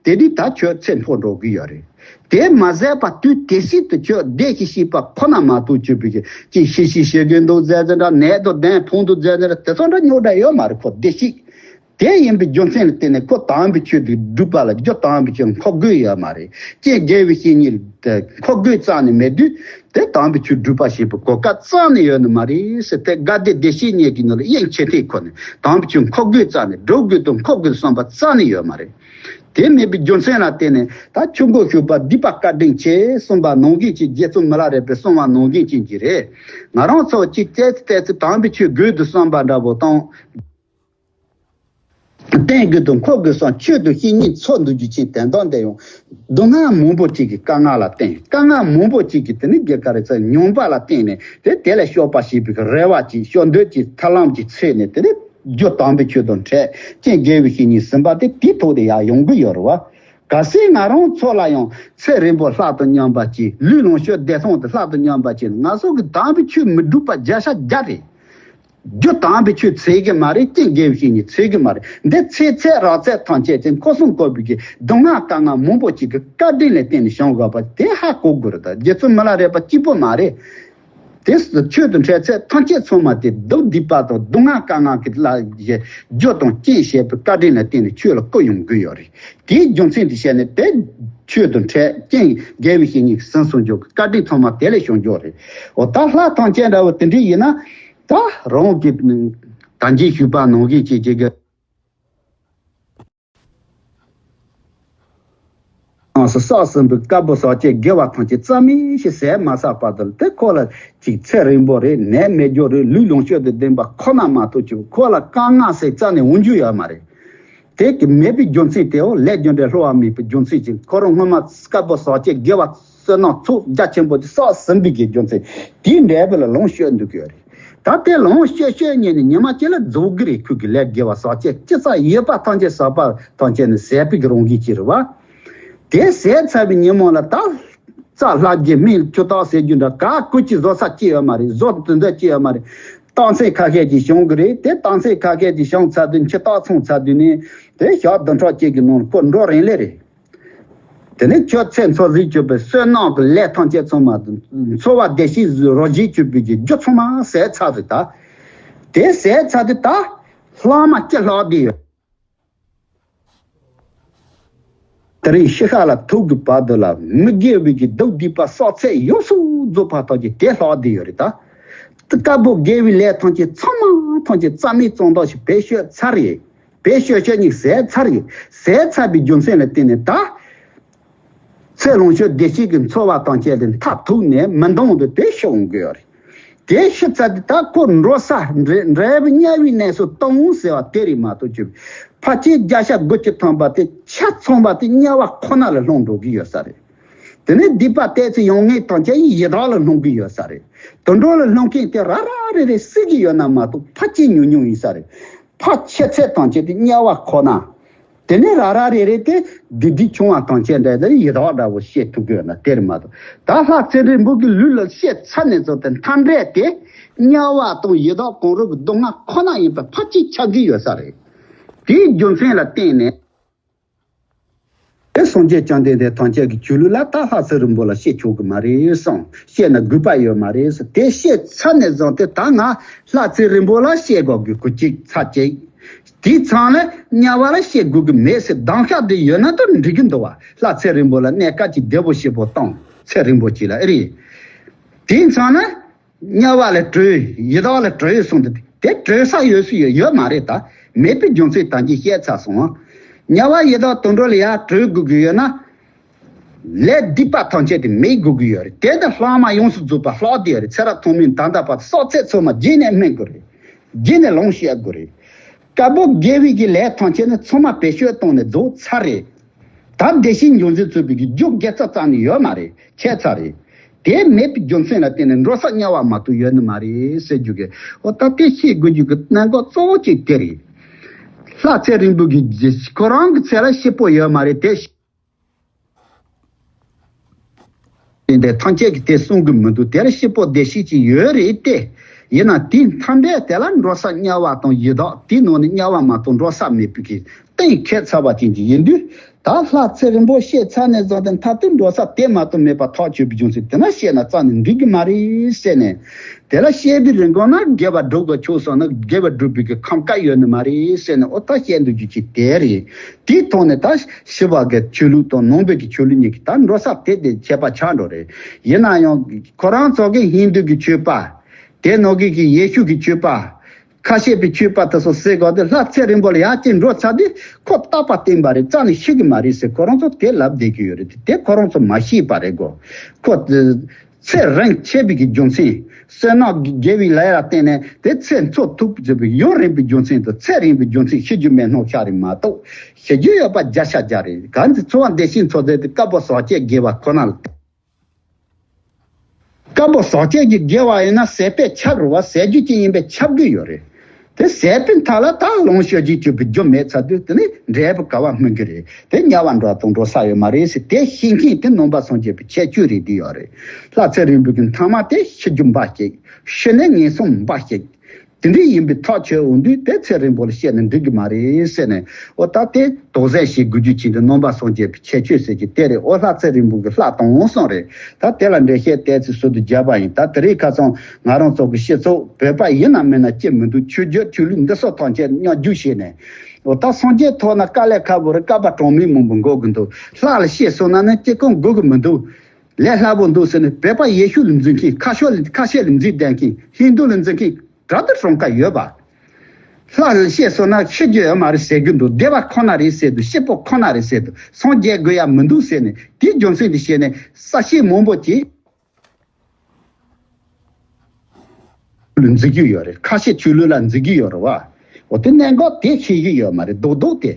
དེ་དུས་ད་ཁྱོད་ཚེ་འཕོས་འགྲོ་གི་ཡོད་རེད། དེ་མ་ཟད་པ་དུས་དེ་ཞིག་ཏུ་ཁྱོད་བདེ་ཞིང་སྐྱིད་པ་ཁོ་ན་མ་གཏོགས། ཅིག་པའི་གི་ཅིག་ཤི་ཤི་ཤི་གི་འདུག་ཟེར་ཟེར་འདྲ། ནད་དུ་ལྡན་ཕོངས་འདུག་ཟེར་ཟེར་འདྲ། དེ་ཚོ་འདྲ་རྙོག་དྲ་ཡོད་མ་རེད་ཁོ། བདེ་སྐྱིད་ དེ་ཡིན་པའི་རྒྱུ་མཚན་ལ་བརྟེན་ནས་ཁོ་དམ་པའི་ཆོས་དེ་སྒྲུབ་པ་ལ་རྒྱུ་དམ་པའི་ཆོས་འཁོར་དགོས་ཡོད་མ་རེད། རྐྱེན་དགེ་བའི་བཤེས་གཉེན་དེ་འཁོར་དགོས་རྩ་ནས་མེད་དུས། དེ་དམ་པའི་ཆོས་སྒྲུབ་པ་ཞེས་པའི་གོ་སྐབས་རྩ་ནས་ཡོད་ནི་མ་རེད་ཟེར། དེ་དགའ་ལྡན་བདེ་གཤེགས་ཉིད་ཀྱི་ནང་ལ་དབྱིངས་ཆེ་མཐོང་ཁོ་ནས་དམ་པའི་ཆོས་འཁོར་དགོས་རྩ་ནས། སྒྲུབ་དགོས་དང་འཁོར་དགོས་བསམ་པ་རྩ་ནས་ཡོད་མ་རེད། དེ་མེད་པའི་རྒྱུ་མཚན་ལ་བརྟེན་ནས། ད་ཆོས་མགོན་ཞུ་བ་སྡིག་པ་བཀའ་དྲིན་ཆེ་གསུངས་པ་ནང་བཞིན་གྱི། རྗེ་བཙུན་མི་ལ་རས་པས་གསུངས་པ་ནང་བཞིན་ཅན་གྱི་རེད། ང་རང་ཚོ་གཅིག་བལྟས་ཚེ་བལྟས་ཚེ་དམ་པའི་ཆོས་དགོས་འདུག་བསམ་པ་འདྲ་པོ་དང་། བསྟེན་དགོས་དང་འཁོར་དགོས་སམ། ཆོས་དང་བཤེས་གཉེན་ཚོགས་འདུ་རྒྱུ་ཅན་དོན་དམ་དེ་ཡང་སྡུག་བསྔལ་མང་པོ་ཅིག་གི་དཀའ་ངལ་ལ་བརྟེན། དཀའ་ངལ་མང་པོ་ཅིག་གི་དེ་ནི་དགེ་ག་རེ་ཚ་མྱོང་བ་ལ་བརྟེན་ནས། དེ་དེ་ལས་སྐྱོབ་པ་ཞེས་པའི་རེ་བ་ཅིག་སྐྱོབ་འདོད་ཀྱི་ཐབས་ལམ་གྱི་ཚད་ནས། དེ་ནི་རྒྱུ་དམ་པའི་ཆོས་དང་འཕྲད། རྐྱེན་དགེ་བའི་བཤེས་གཉེན་ཟིན་པ་དེ་དེའི་ཐོག་ཏུ་ཡར་ཡོང་གི་ཡོད་རེད་བ། གལ་སྲིད་ང་རང་ཚོ་ལ་ཡང་ཚེ་རིང་པོ་ལྷ་དང་མཉམ་པ་ཅིག་ལུས་ལོངས་སྤྱོད་བདེ་ཐང་དང་ལྷ་དང་མཉམ་པ་ཅིག་ང་ཚོ་གི་དམ་པའི་ཆོས་མི་སྒྲུབ་པ་བརྒྱ་ཆ་བརྒྱ་རེད། རྒྱུ་དམ་པའི་ཆོས་འཚོལ་གི་མ་རེད། རྐྱེན་དགེ་བའི་བཤེས་གཉེན་འཚོལ་གི་མ་རེད། འདི་ཚེ་ཚད་རབས་ཚད་ཐམས་ཅད་ཅིག་འཁོར་གསུམ་བསྐོར་བའི་གི་སྡུག་བསྔལ་དཀའ་ངལ་མང་པོ་ཅིག་གི་བཀའ་དྲིན་ལ་བརྟེན་ནས་བྱུང་དགོས་པ་དེ་ཧ་གོ་དགོས་རེད། ད་རྗེ་བཙུན་མི་ལ་རས་པ་གཅིག་པོ་མ་རེད། དེ་ཆོས་དང་འཕྲད་ཚད་ཐམས་ཅད་ཚང་མ་དེ་སྡུག་སྡིག་པ་དང་སྡུག་བསྔལ་དཀའ་ངལ་གྱི་ལ་རྒྱུ་དང་རྐྱེན་བྱས་པའི་བཀའ་དྲིན་ལ་བརྟེན་ནས་ཆོས་ལ་བསྐུར་ཡོང་གི་ཡོད་རེད། དེའི་རྒྱུ་མཚན་དེ་བཤད་ནས། དེ་ཆོས་དང་འཕྲད་རྐྱེན་དགེ་བའི་བཤེས་གཉེན་ཟིན་སོང་རྒྱུ་བཀའ་དྲིན་ཚང་མ་དེ་ལས་བྱུང་རྒྱུ་རེད། འོ་ད་ལྷ་ཐམས་ཅད་འདྲ་བོ་དེ་འདྲ་ཡིན་ན། ད་རང་གི་ད་གིན་ཞུས་པ་ནང་བཞིན་བྱེད་ཀྱི་གི་ཡང་སྲིད་བསགས་ཟིན་པའི་དཀར་པོ་ཟག་བཅས་དགེ་བ་ཐམས་ཅད་རྩ་མེད་ཞིག་ཟད་མ་ཚར་བར་དུ། དེ་ཁོ་ལ་ཅིག་ཚེ་རིང་པོ་རེད། ནད་མེད་རྒྱུ་རེད། ལུས་ལོངས་སྤྱོད་དང་ལྡན་པ་ཁོ་ན་མ་གཏོགས་ཅིག་ཁོ་ལ་དཀའ་ངལ་ཟེར་རྩ་ནས་འོང་རྒྱུ་ཡོད་མ་རེད། དེ་གི་མེད་པའི་རྒྱུ་མཚན་དེའོ། ལས་རྒྱུ་འབྲས་བསླུ་བ་མེད་པའི་རྒྱུ་མཚན་གྱིས། ཁོ་རང་སྔོན་མ་དཀར་པོ་ཟག་བཅས་དགེ་བ་བསོད་ནམས་ཚོགས་རྒྱ་ཆེན་པོ་དེ་བསགས་ཟིན་པའི་གི་རྒྱུ་མཚན་དེའི་འབྲས་བུ་ལ་ལོངས་སྤྱོད་འདུག་གི་ཡོད་རེད། ད་དེ་ལོངས་སྤྱོད་སྤྱོད་ཉིན་ནས་ཉི་མ་གཅིག་ལ་རྫོགས་གི་རེད། ཁོ་གི་ལས་དགེ་བ་ཟག་བཅས་ཅི་ཙམ་ཡོད་པ་ཐམས་ཅད་ཟག་པ་ཐམས་ཅད་ནི་ཟད་པའི་གི་རང་བཞིན་ཅིག་རེད་བ། དེ་ཟད་ཚར་བའི་ཉིན་མོ་ལ་ད་རྩ་ལྷ་རྒྱལ་སྨན་ཆུ་བརྟག་ཟེར་རྒྱུ་འདྲ་ག་ཀུ་ཅི་བཟོ་ས་ཅི་ཡོད་མ་རེད། བཟོ་དེ་འདྲ་ཅི་ཡོད་མ་རེད། རྟགས་མཚན་ཁ་ཤས་ཅིག་བྱུང་གི་རེད། དེ་རྟགས་མཚན་ཁ་ཤས་ཅིག་བྱུང་ཚར་དུས། འཆི་རྟགས་ཚང་ཚར་དུས་ནས་དེ་ཞག་བདུན་ཕྲག་གཅིག་གི་ནང་ལ་ཁོ་འགྲོ་རན་ལེ་རེད། དེ་ནས་ཁྱོད་ཚེ་འཚོ་ཟིན་གྱུར་པའི་བསོད་ནམས་ཀྱི་ལས་ཐམས་ཅད་ཚང་མ། འཚོ་བ་བདེ་གཤེགས་རོ་བཞིན་གྱུར་པའི་གི་རྒྱུ་ཚང་མ་ཟད་ཚར་རེད་ད། དེ་ཟད་ཚར་དུས་ད་ལྷག་མ་ཅི་ལྷག་བསྡད་ཡོད། དེ་རིང་ཤི་ཁ་ལ་ཐུག་གི་བར་དུ་ལ་མི་དགེ་བའི་གི་སྡུག་སྡིག་པ་བསགས་ཚད་ཡོངས་སུ་རྫོགས་པ་ཐམས་ཅད་དེ་ལྷག་བསྡད་ཡོད་རེད་ད། དཀར་པོ་དགེ་བའི་ལས་ཐམས་ཅད་ཚང་མ་ཐམས་ཅད་རྩ་མེད་ཙམ་འདྲ་ཞིག་བེད་སྤྱོད་ཚར་རེད། བེད་སྤྱོད་སྤྱོད་ཉིད་ཟད་ཚར་རེད། ཟད་ཚར་བའི་རྒྱུ་མཚན་ལ་བརྟེན་ནས་ད། ཚེ་ལོངས་སྤྱོད་བདེ་གཤེགས་ཀྱི་འཚོ་བ་དང་བཅས་ཏེ་མཐར་ཐུག་ནས་མི་འདང་དུ་དེ་ཤི་འོང་གི་ཡོད་རེད། དེ་ཤི་ཚར་དུས་ད་ཁོ་འགྲོ་ས་འབྲས་འབྲས་བུ་དམྱལ་བའི་གནས་སུ་ལྟུང་ཟེར་བ་དེ་རེད་མ་གཏོགས་ཅིག་ཕལ་ཆེར་བརྒྱ་ཆ་དགུ་བཅུ་ཐམ་པ་དེ་ཆ་ཚང་བ་དེ་དམྱལ་བ་ཁོ་ན་ལ་ལྷུང་འགྲོ་གི་ཡོད་ས་རེད། དེ་ནས་སྡིག་པ་ལྟས་ཚེ་ཡོང་ངེས་དང་བཅས་ཡི་དྭགས་ལ་ལྷུང་གི་ཡོད་ས་རེད། དུད་འགྲོ་ལ་ལྷུང་མཁན་དེ་ར་ར་རེ་རེ་སྲིད་ཀྱི་ཡོད་ན་མ་གཏོགས་ཕལ་ཆེར་ཉུང་ཉུང་ཡིན་ས་རེད། ཕལ་ཆེ་ཚད་དང་བཅས་ཏེ་དམྱལ་བ་ཁོ་ན། དེ་ནས་ར་ར་རེ་རེ་དེ་བདུད་སྡིག་ཆུང་བ་དང་བཅས་འདྲ་དེ་ཡི་དྭགས་འདྲ་བོ་བཤད་ཐུབ་ཀྱི་ཡོད་ན་དེ་རེད་མ་གཏོགས། ད་ལྷ་ཚེ་རིང་པོ་གི་ལུས་ལ་བཤད་ཚར་ནས་བཟུང་སྟེ་མཐའ་འབྲས་དེ་དམྱལ་བ་དང་ཡི་དྭགས་གང་རུང་གི་སྡུག་བསྔལ་ཁོ་ན་ཡིན་པ་ཕལ་ཆེར་ཆགས་ཀྱི་ཡོད་ས་རེད། དེའི་རྒྱུ་མཚན་ལ་བརྟེན་ནས། དེ་སངས་རྒྱས་བཅོམ་ལྡན་འདས་ཐམས་ཅད་ཀྱི་ཆོས་ལུགས་ལ་ད་ལྷ་ཚེ་རིང་པོ་ལ་བཤད་ཆོག་གི་མ་རེད་བསམ། བཤད་ན་དགོས་པ་ཡོད་མ་རེད་བསམ། དེ་བཤད་ཚར་ནས་བཟུང་སྟེ་ད་ང་ལྷ་ཚེ་རིང་པོ་ལ་བཤད་དགོས་ཀྱི་གོ་གཅིག་ཚར་གཅིག་དེའི་མཚམས་ལ་དམྱལ་བ་ལ་བཤད་དགོས་ཀྱི་མེད་ཟེར་སྡང་ཤ་དེ་ཡོད་ན་ད་འགྲིག་གི་འདུག་བ། ལྷ་ཚེ་རིང་པོ་ལ་གནས་སྐབས་ཀྱི་བདེ་པོ་སྐྱིད་པོ་བཏང་། ཚེ་རིང་པོ་ཅིག་ལ་ཨེ་རེད། དེའི་མཚམས་ལ། དམྱལ་བ་ལ་བྲོས། ཡི་དྭགས་ལ་བྲོས་གསུངས་ཏེ། དེ་བྲོས་ས་ཡོད་སུ་ཡོད་ཡོད་མ་རེད་ད། མེད་པའི་རྒྱུ་མཚན་ད་གིན་བཤད་ཚར་སོང་། དམྱལ་བ་ཡི་དྭགས་དུད་འགྲོ་ལ་ཡར་བྲོས་དགོས་ཀྱི་ཡོད་ན། ལས་སྡིག་པ་ཐམས་ཅད་དེ་མེད་དགོས་ཀྱི་ཡོད་རེད། དེ་ལྟར་ལྷག་མ་ཡོངས་སུ་རྫོགས་པ་ལྷག་བསྡད་ཡོད་རེད། ཚེ་རབས་ཐོག་མའི་ད་ལྟ་བར་བསགས་ཚད་ཚང་མ་རྗེས་ནས་སྨིན་དགོས་རེད། རྗེས་ནས་ལོངས་སྤྱོད་དགོས་རེད། དཀར་པོ་དགེ་བའི་གི་ལས་ཐམས་ཅད་ནི་ཚང་མ་བེད་སྤྱོད་བཏང་ནས་རྫོགས་ཚར་རེད། ད་བདེ་གཤེགས་འབྱུང་བཞི་ཚུགས་པའི་གི་རྒྱུ་དགེ་རྩ་རྩ་ནས་ཡོད་མ་རེད། ཆད་ཚར་རེད། དེ་མེད་པའི་རྒྱུ་མཚན་ལ་བརྟེན་ནས་འགྲོ་ས་དམྱལ་བ་མ་གཏོགས་ཡོད་ནི་མ་རེད་ཟེར་རྒྱུ་གི། འོ་ད་དེ་ཤེས་དགོས་རྒྱུ་གི་གནད་འགག་གཙོ་བོ་གཅིག་དེ་རེད། ལྷ་ཚེ་རིང་པོ་གི་རྗེས་ཁོ་རང་གི་ཚེ་ལ་སྐྱིད་པོ་ཡོད་མ་རེད་དེ། དེ་འདྲ་ཐམས་ཅད་ཀྱིས་དེ་གསུང་གི་མི་འདུག་དེར་སྐྱིད་པོ་བདེ་གཤེགས་ཅིག་ཡོད་རེད་དེ། ཡིན་ན་དེའི་མཐའ་འབྲས་དེ་ལ་འགྲོ་ས་དམྱལ་བ་དང་ཡི་དྭགས། དེའི་ནང་ནས་དམྱལ་བ་མ་གཏོགས་འགྲོ་ས་མེད་པའི་གི་གཏན་འཁེལ་ཚར་བ་ཅན་གྱི་ཡིན་དུས། ད་ལྷ་ཚེ་རིང་པོ་བཤད་ཚར་ནས་བཟུང་སྟེ་མཐར་ཐུག་འགྲོ་ས་དེ་མ་གཏོགས་མེད་པ་ཐག་ཆོད་པའི་རྒྱུ་མཚན་དེ་ན་བཤད་ན་རྩ་ནས་འགྲིག་གི་མ་རེད་ཟེར་ནས། དེ་ལ་བཤད་པའི་རིང་གོང་ན་དགེ་བ་སྒྲུབ་དགོས་ཆོག་སོང་ན་དགེ་བ་སྒྲུབ་པའི་གི་ཁམས་ཀ་ཡོད་ནི་མ་རེད་ཟེར་ནས། ཨོ་ད་བཤད་འདུག་རྒྱུ་ཅིག་དེ་རེད། དེའི་ཐོག་ནས་ད་ཞི་བ་གི་ཆོས་ལུགས་དང་ནང་པའི་གི་ཆོས་ལུགས་གཉིས་ཀྱི་ད་འགྲོ་ས་དེ་དེ་ཁྱད་པར་ཆགས་འགྲོ་རེད། ཡིན་ན་ཡང་ཁོ་རང་ཚོ་གི་ཧིན་དུ་གི་ཆོས་པ། དེ་ནང་གི་གི་ཡེ་ཤུ་གི་ཆོས་པ། ཁ་ཤས་པའི་ཆོས་པ་དེ་ཚོ་ཟེར་གོ་དེ་ལྷ་ཚེ་རིང་པོ་ལ་ཡར་ཅིག་འགྲོ་ཚར་དུས་ཁོ་རྟག་པ་བརྟན་པ་རེད། རྩ་ནས་ཤི་གི་མ་རེད་ཟེར་ཁོ་རང་ཚོ་དེ་ལབ་བསྡད་ཀྱི་ཡོད་རེད། དེ་ཁོ་རང་ཚོ་མ་ཤེས་པ་རེད་གོ། ཁོ་ཚེ་རིང་ཆེ་བའི་གི་རྒྱུ་མཚན། བསོད་ནམས་དགེ་བའི་ལས་ལ་བརྟེན་ནས་དེ་ཚེ་འཚོ་ཐུབ་ཟེར་བའི་ཡུན་རིང་པའི་རྒྱུ་མཚན་དང་། ཚེ་རིང་པའི་རྒྱུ་མཚན་ཤི་རྒྱུ་མེད་སྣང་ཤར་རེད་མ་གཏོགས། ཤི་རྒྱུ་ཡོད་པ་བརྒྱ་ཆ་བརྒྱ་རེད། གང་ཚེ་འཚོ་བ་འདི་ཤིང་འཚོ་ཚེ་དེ་དཀར་པོ་ཟག་བཅས་དགེ་བ་ཁོ་ན་ལ། དཀར་པོ་ཟག་བཅས་ཀྱི་དགེ་བ་ཡིན་ན་ཟད་པས་ཁྱབ་རུང་བ་ཟད་རྒྱུ་ཅན་ཡིན་པས་ཁྱབ་ཀྱི་ཡོད་རེད། དེ་ཟད་པའི་མཐའ་ལ་ད་ལོངས་སྤྱོད་ཅིག་སྤྱོད་པའི་རྒྱུ་མེད་ཚར་དུས་དེ་ནི་འབྲས་བུ་ག་བ་སྨིན་གྱི་རེད། དེ་དམྱལ་བ་འགྲོ་དང་འགྲོ་ས་ཡོད་མ་རེད་ཟེར་དེ་ཤེས་མཁན་དེ་ནང་པ་སངས་རྒྱས་པའི་ཁྱད་ཆོས་རེད། དེ་ཡོད་རེད། ལྷ་ཚེ་རིང་པོ་གི་མཐའ་མ་དེ་ཤི་རྒྱུ་འབའ་ཞིག་ཤི་ནས་ངན་སོང་འབའ་ཞིག་དེ་འདྲ་ཡིན་པའི་ཐག་ཆོད་འོང་དུས་དེ་ཚེ་རིང་པོ་ལ་བཤད་ན་འགྲིག་གི་མ་རེད་ཟེར་ནས། ཨོ་ད་དེ་དོགས་སེལ་བྱེད་དགོས་རྒྱུ་ཅིག་འདི་ནང་པ་སངས་རྒྱས་པའི་ཁྱད་ཆོས་ཟེར་གྱི་དེ་རེད། ཨོ་ལྷ་ཚེ་རིང་པོ་གི་ལྷ་དང་གསུམ་རེད། ད་དེ་ལ་འགྲེལ་བཤད་བལྟས་ཚེ་ཟུར་དུ་བརྒྱབ་པ་ཡིན། ད་དེ་རིང་ཁ་སང་ང་རང་ཚོ་གི་སྤྱི་ཚོགས་བོད་པ་ཡིན་ན་མིན་ན་ཅི་མི་འདུག་ཆོས་བརྒྱུད་ཆོས་ལུགས་འདི་སོགས་ཐམས་ཅད་མཉམ་རྒྱུག་བྱས་ནས། ཨོ་ད་སངས་རྒྱས་ཐོབ་ན་དཀའ་ལས་ཁག་པོ་རེད། བསྐལ་པ་གྲངས་མེད་མང་པོ་འགོར་གི་འདུག་ལྷ་ལ་བཤད་སོང་ན་ནི་ཅི་གང་དགོས་གི་མི་འདུག་ལས་སླ་པོ་འདུག་ཟེར་ནས། བོད་པ་ཡེ་ཤུ་ལ་འཛིན་མཁན། ཁ་ཤོ་ཁ་ཤས་ལ་འཛིན་བསྡད་མཁན། ཧིན་དུ་ལ་འཛིན་མཁན་དྲག་ཏུ་གྲངས་ཀ་ཡོད་པ། ལྷ་ལ་བཤད་སོང་ན་ཤི་རྒྱུ་ཡོད་མ་རེད་ཟེར་གྱི་འདུག་བདེ་བ་ཁོ་ན་རེད་ཟེར་འདུག་སྐྱིད་པོ་ཁོ་ན་རེད་ཟེར་འདུག་སངས་རྒྱས་དགོས་ཡ་མི་འདུག་ཟེར་ནས། དེའི་རྒྱུ་མཚན་དེ་བཤད་ནས་ས་སྐྱེས་མང་པོ་ཅིག་ལ་འཛིན་གྱི་ཡོད་རེད། ཁ་ཤས་ཆོས་ལུགས་ལ་འཛིན་གྱི་ཡོད་རེད་བ། འོ་དེ་གནད་འགག་དེ་ཤེས་ཀྱི་ཡོད་མ་རེད། རྡོག་རྡོག་དེ།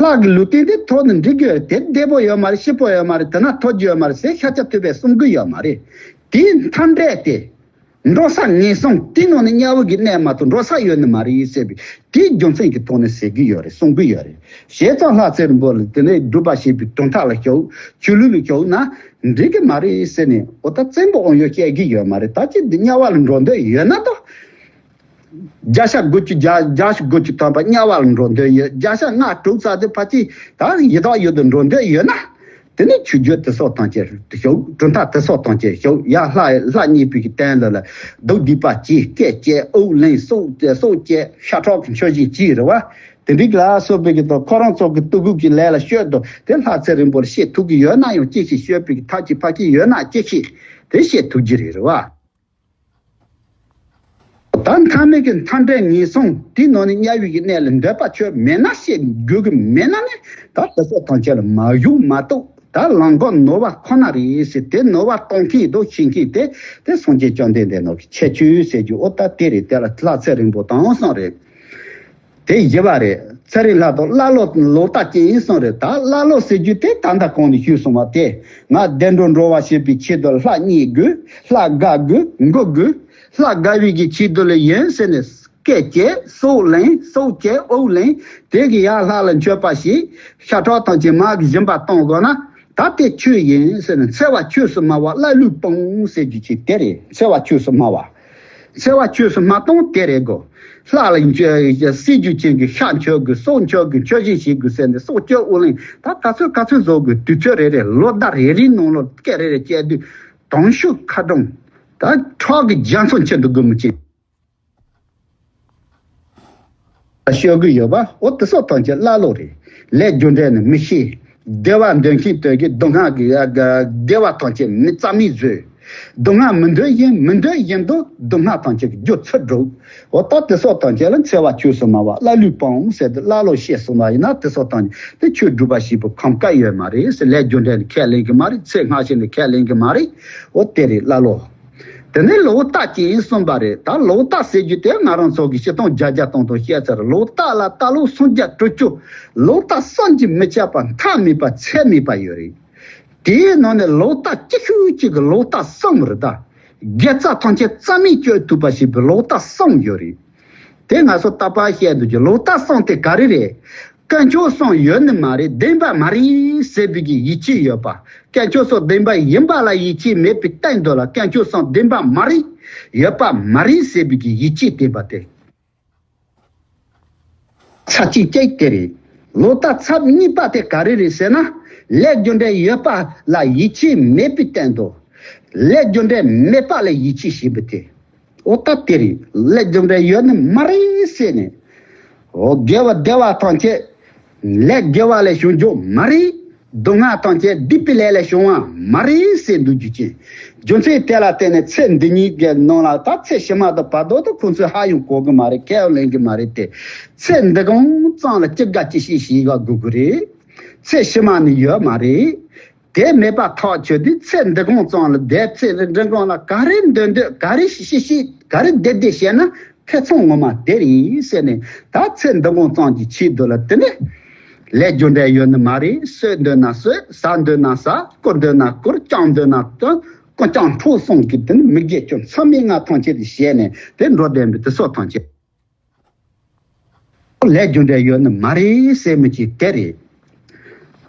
ལྷ་གི་ལུས་རྟེན་དེ་ཐོབ་ན་འགྲིག་གི་ཡོད་རེད། དེ་བདེ་པོ་ཡོད་མ་རེད། སྐྱིད་པོ་ཡོད་མ་རེད། དེ་ན་ཐོབ་རྒྱུ་ཡོད་མ་རེད་ཟེར་ཤ་ཚ་ཐུབ་པས་གསུང་གི་ཡོད་མ་རེད། དེའི་མཐའ་འབྲས་དེ། འགྲོ་ས་ངན་སོང་དེའི་ནང་ནས་དམྱལ་བ་གི་གནས་མ་གཏོགས་འགྲོ་ས་ཡོད་ནི་མ་རེད་ཟེར་བའི་དེའི་རྒྱུ་མཚན་གྱི་ཐོག་ནས་ཟེར་གྱི་ཡོད་རེད། གསུང་གི་ཡོད་རེད། བྱས་ཙང་ལྷ་ཚེ་རིང་པོ་ལ་དེ་ནས་སྒྲུབ་པ་བྱེད་པའི་གྲུབ་མཐའ་ལ་ཞུགས། ཆོས་ལུགས་ལ་ཞུགས་ན་འགྲིག་གི་མ་རེད་ཟེར་ནས། འོ་ད་བཙན་པོ་དབང་ཡོད་བཤད་ཀྱི་ཡོད་མ་རེད། ད་ཅི་འདི་དམྱལ་བ་ལ་འགྲོ་འདོད་ཡོད་ན་ད། བརྒྱ་ཆ་དགུ་བཅུ་བརྒྱ་བརྒྱ་ཆ་དགུ་བཅུ་ཐམ་པ་དམྱལ་བ་ལ་འགྲོ་འདོད་ཡོད། བརྒྱ་ཆ་ལྔ་དྲུག་ཙམ་དེ་ཕལ་ཆེར་ད་ཡི་དྭགས་ཡུལ་དུ་འགྲོ་འདོད་ཡོད་ན། དེ་ནི་ཆོས་བརྒྱུད་དེ་སོགས་ཐམས་ཅད་ཞུགས། གྲུབ་མཐའ་དེ་སོགས་ཐམས་ཅད་ཞུགས། ཡ་ལྷ་ལྷ་གཉིས་པོའི་གི་སྟེང་ལ་ལ་བདུད་སྡིག་པ་བྱས། སྐད་བཅད། དབུགས་ལེན། སྲོག་སྲོག་བཅད། ཤ་ཁྲག་གི་མཆོད་སྦྱིན་བྱས་རེད་བ། དེ་འདྲའི་ལ་སོགས་པའི་གི་དང་ཁོ་རང་ཚོ་གི་ལྟོ་གོས་ཀྱི་ལས་ལ་སྤྱོད་དོ། དེ་ལྷ་ཚེ་རིང་པོར་བཤད་ཐུབ་ཀྱི་ཡོད་ན་ཡང་ཅི་ཞིག་སྤྱོད་པའི་གི་ཐབས་ཀྱི་ཕ་གི་ཡོད་ན་ཅི་ཞིག་དེ་བཤད་ཐུབ་ཀྱི་རེད་རེད་བ། ད་མཐའ་མའི་གི་མཐའ་འབྲས་ངན་སོང་དེའི་ནང་ནས་དམྱལ་བའི་གི་གནས་ལ་འདོད་པ་ཁྱོད་མེད་ན། བཤད་དགོས་གི་མེད་ན་ནི་ད་དེ་ཚོ་ཐམས་ཅད་ལ་མ་ཞུགས་མ་གཏོགས། ད་ལམ་ཁ་ནོར་བ་ཁོ་ན་རེད་ཟེར། དེ་ནོར་བ་གཏོང་མཁན་དང་ཤེས་མཁན་དེ་དེ་སངས་རྒྱས་བཅོམ་ལྡན་འདས་ནོར་གྱི་ཁྱད་ཆོས་ཟེར་རྒྱུ། ཨོ་ད་དེ་རེད། དེ་ལ་ལྷ་ཚེ་རིང་པོ་དང་གསུམ་རེད། དེ་བཞི་པ་རེད། ཚེ་རིང་ལྷ་དང་ཀླ་ཀློ་ལོག་ལྟ་ཅན་གསུམ་རེད། ད་ཀླ་ཀློ་ཟེར་རྒྱུ་དེ་ད་ལྟ་གོང་ནས་ཞུས་སོང་བ་དེ། ང་བདེ་འགྲོ་འགྲོ་བ་ཞེས་པའི་ཆེད་དུ་ལྷ་མཉེས་དགོས། ལྷ་དགའ་དགོས། མགུ་དགོས། ལྷ་དགའ་བའི་གི་ཆེད་དུ་ལ་ཡིན་ཟེར་ནས་སྐད་བཅད། སྲོག་ལེན། སྲོག་བཅད། དབུགས་ལེན། དེ་གི་ཡ་ལྷ་ལ་མཆོད་པ་བྱས། ཤ་ཁྲག་ཐམས་ཅད་མར་གྱི་སྦྱིན་པ་གཏོང་དགོས་ན། ད་དེ་ཆོས་ཡིན་ཟེར་ནས་འཚེ་བ་ཆོས་སུ་སྨྲ་བ་ཀླ་ཀློས་སྤོང་ཟེར་རྒྱུ་ཅིག་དེ་རེད། འཚེ་བ་ཆོས་སུ་སྨྲ་བ། འཚེ་བ་ཆོས་སུ་མ་གཏོང་དེ་རེད་གོ། ལྷ་ལ་སྲི་ཞུ་ཅན་གྱི་ཤ་མཆོད་དགོས། སྲོག་མཆོད་དགོས། མཆོད་སྦྱིན་བྱེད་དགོས་ཟེར་ནས་སྲོག་གཅོད་དབུགས་ལེན། ད་ག་ཚོད་ག་ཚོད་བཟོ་དགོས། དུས་ཚོད་རེ་རེ་ལོ་ཟླ་རེ་རེའི་ནང་ལོ་སྐད་རེ་རེ་བཅད་དུས་དུང་ཤུགས་ཁ་གྲོང་ད་ཁྲག་གི་རྒྱ་མཚོ་འཁྱིལ་དུ་དགོས་མི་ཅན་ཤོད་དགོས་ཡོད་པ། འོ་དེ་སོགས་ཐམས་ཅད་ཀླ་ཀློ་རེད། ལས་རྒྱུ་འབྲས་ནི་མི་ཤེས། བདེ་བ་འདོད་མཁན་དོན་གྱི་སྡུག་བསྔལ་གྱི་བདེ་བ་ཐམས་ཅད་མི་རྩ་མེད་བཟོས། སྡུག་བསྔལ་མི་འདོད་བཞིན་མི་འདོད་བཞིན་དུ་སྡུག་བསྔལ་ཐམས་ཅད་ཀྱི་རྒྱུ་ཚུར་སྒྲུབ། འོ་ད་དེ་སོགས་ཐམས་ཅད་ལ་འཚེ་བ་ཆོས་སུ་སྨྲ་བ་ཀླ་ཀློས་སྤོང་ཟེར་ཏེ་ཀླ་ཀློ་བཤད་སོང་བ་ཡིན་ན། དེ་སོགས་ཐམས་ཅད་དེ་ཆོས་སྒྲུབ་པ་ཞེས་པའི་ཁམས་ཀ་ཡོད་མ་རེད་ཟེར། ལས་རྒྱུ་འབྲས་ནི་ཁས་ལེན་གྱི་མ་རེད། ཚེ་སྔ་ཕྱི་ནི་ཁས་ལེན་གྱི་མ་རེད། འོ་དེ་རེད་ཀླ་ཀློ། དེ་ནས་ལོག་ལྟ་ཅན་གསུམ་པ་རེད། ད་ལོག་ལྟ་ཟེར་རྒྱུ་དེ་ང་རང་ཚོ་གི་སྤྱིར་བཏང་བརྒྱ་བརྒྱ་ཐམ་ཐམ་བཤད་ཚར། ལོག་ལྟ་ལ་ལྟ་ལོག་སུམ་བརྒྱ་དྲུག་ཅུ། ལོག་ལྟ་བསམ་གྱིས་མི་ཁྱབ་པ་མཐའ་མེད་པ་ཚད་མེད་པ་ཡོད་རེད། དེའི་ནང་ནས་ལོག་ལྟ་གཅིག་ཤོས་གཅིག་གི་ལོག་ལྟ་གསུམ་རེད། ད་དགེ་རྩ་ཐམས་ཅད་རྩ་མེད་གཅོད་ཐུབ་པ་ཞེས་པའི་ལོག་ལྟ་གསུམ་ཡོད་རེད། དེ་ང་ཚོ་རྟག་པར་བཤད་འདུག་གི། ལོག་ལྟ་གསུམ་དེ་ག་རེ་རེད། དཀོན་མཆོག་གསུམ་ཡོད་ནི་མ་རེད། བདེན་པ་མ་རེད་ཟེར་བའི་གི་ཡིད་ཆེས་ཡོད་པ། དཀོན་མཆོག་གསུམ་བདེན་པ་ཡིན་པ་ལ་ཡིད་ཆེས་མེད་པའི་སྟེང་དུ་ལ་དཀོན་མཆོག་གསུམ་བདེན་པ་མ་རེད། ཡོད་པ་མ་རེད་ཟེར་བའི་གི་ཡིད་ཆེས་བསྟན་པ་དེ། ཚབས་གཅིག་གཅིག་དེ་རེད། ལོག་ལྟ་ཚབས་གཉིས་པ་དེ་ག་རེ་རེད་ཟེར་ན། ལས་རྒྱུ་འབྲས་ཡོད་པ་ལ་ཡིད་ཆེས་མེད་པའི་སྟེང་དུ། ལས་རྒྱུ་འབྲས་མེད་པ་ལ་ཡིད་ཆེས་བྱེད་པ་དེ། འོ་ད་དེ་རེད། ལས་རྒྱུ་འབྲས་ཡོད་ནི་མ་རེད་ཟེར་ནས། འོ་དགེ་བ་བདེ་བ་ཐམས་ཅད་ལས་དགེ་བ་ལས་བྱུང་རྒྱུ་མ་རེད། སྡུག་བསྔལ་ཐམས་ཅད་སྡིག་པའི་ལས་ལས་བྱུང་བ་མ་རེད་ཟེར་འདུག་རྒྱུ་ཅན། རྒྱུ་མཚན་དེ་ལ་བརྟེན་ནས་ཚེ་འདི་ཉིད་ཀྱི་ནང་ལ་ད་ཚེ་ཕྱི་མ་དང་བར་དོ་དུ་ཁོང་ཚོས་ཧ་ཡང་གོ་གི་མ་རེད། ཁས་ལེན་གི་མ་རེད་དེ། ཚེ་འདི་གང་ཙམ་ལ་ཅི་དགའ་ཅི་ཤེས་ཤེས་ག་དགོས་གི་རེད། ཚེ་ཕྱི་མ་ནི་ཡོད་མ་རེད། དེ་མེད་པ་ཐག་ཆོད་དུས་ཚེ་འདི་གང་ཙམ་ལ་བསྡད། ཚེ་འདི་གང་ལ་ག་རེ་འདོད་འདོད་ག་རེ་ཤེས་ཤེས་ག་རེ་བདེ་བདེ་བྱས་ན་ཁེ་ཚང་ངོ་མ་དེ་རེད་ཟེར་ནས། ད་ཚེ་འདི་གང་ཙམ་གྱི་ཆེད་དུ་ལ་དེ་ནས་ལས་རྒྱུ་འབྲས་ཡོད་ནི་མ་རེད། གསོད་འདོད་ན་གསོད། ཟ་འདོད་ན་ཟ། བཀུར་འདོད་ན་བཀུར། བཅང་འདོད་ན་བཅང་། རྐུ་བཅང་འཕྲོག་གསུམ་གྱི་དེ་ནི་མི་དགེ་བཅུ་མཚམས་མེད་ལྔ་ཐམས་ཅད་དེ་བྱས་ནས་དེ་འགྲོ་བསྡད་པའི་དེ་སོགས་ཐམས་ཅད། ལས་རྒྱུ་འབྲས་ཡོད་ནི་མ་རེད་ཟེར་མི་ཅིག་དེ་རེད།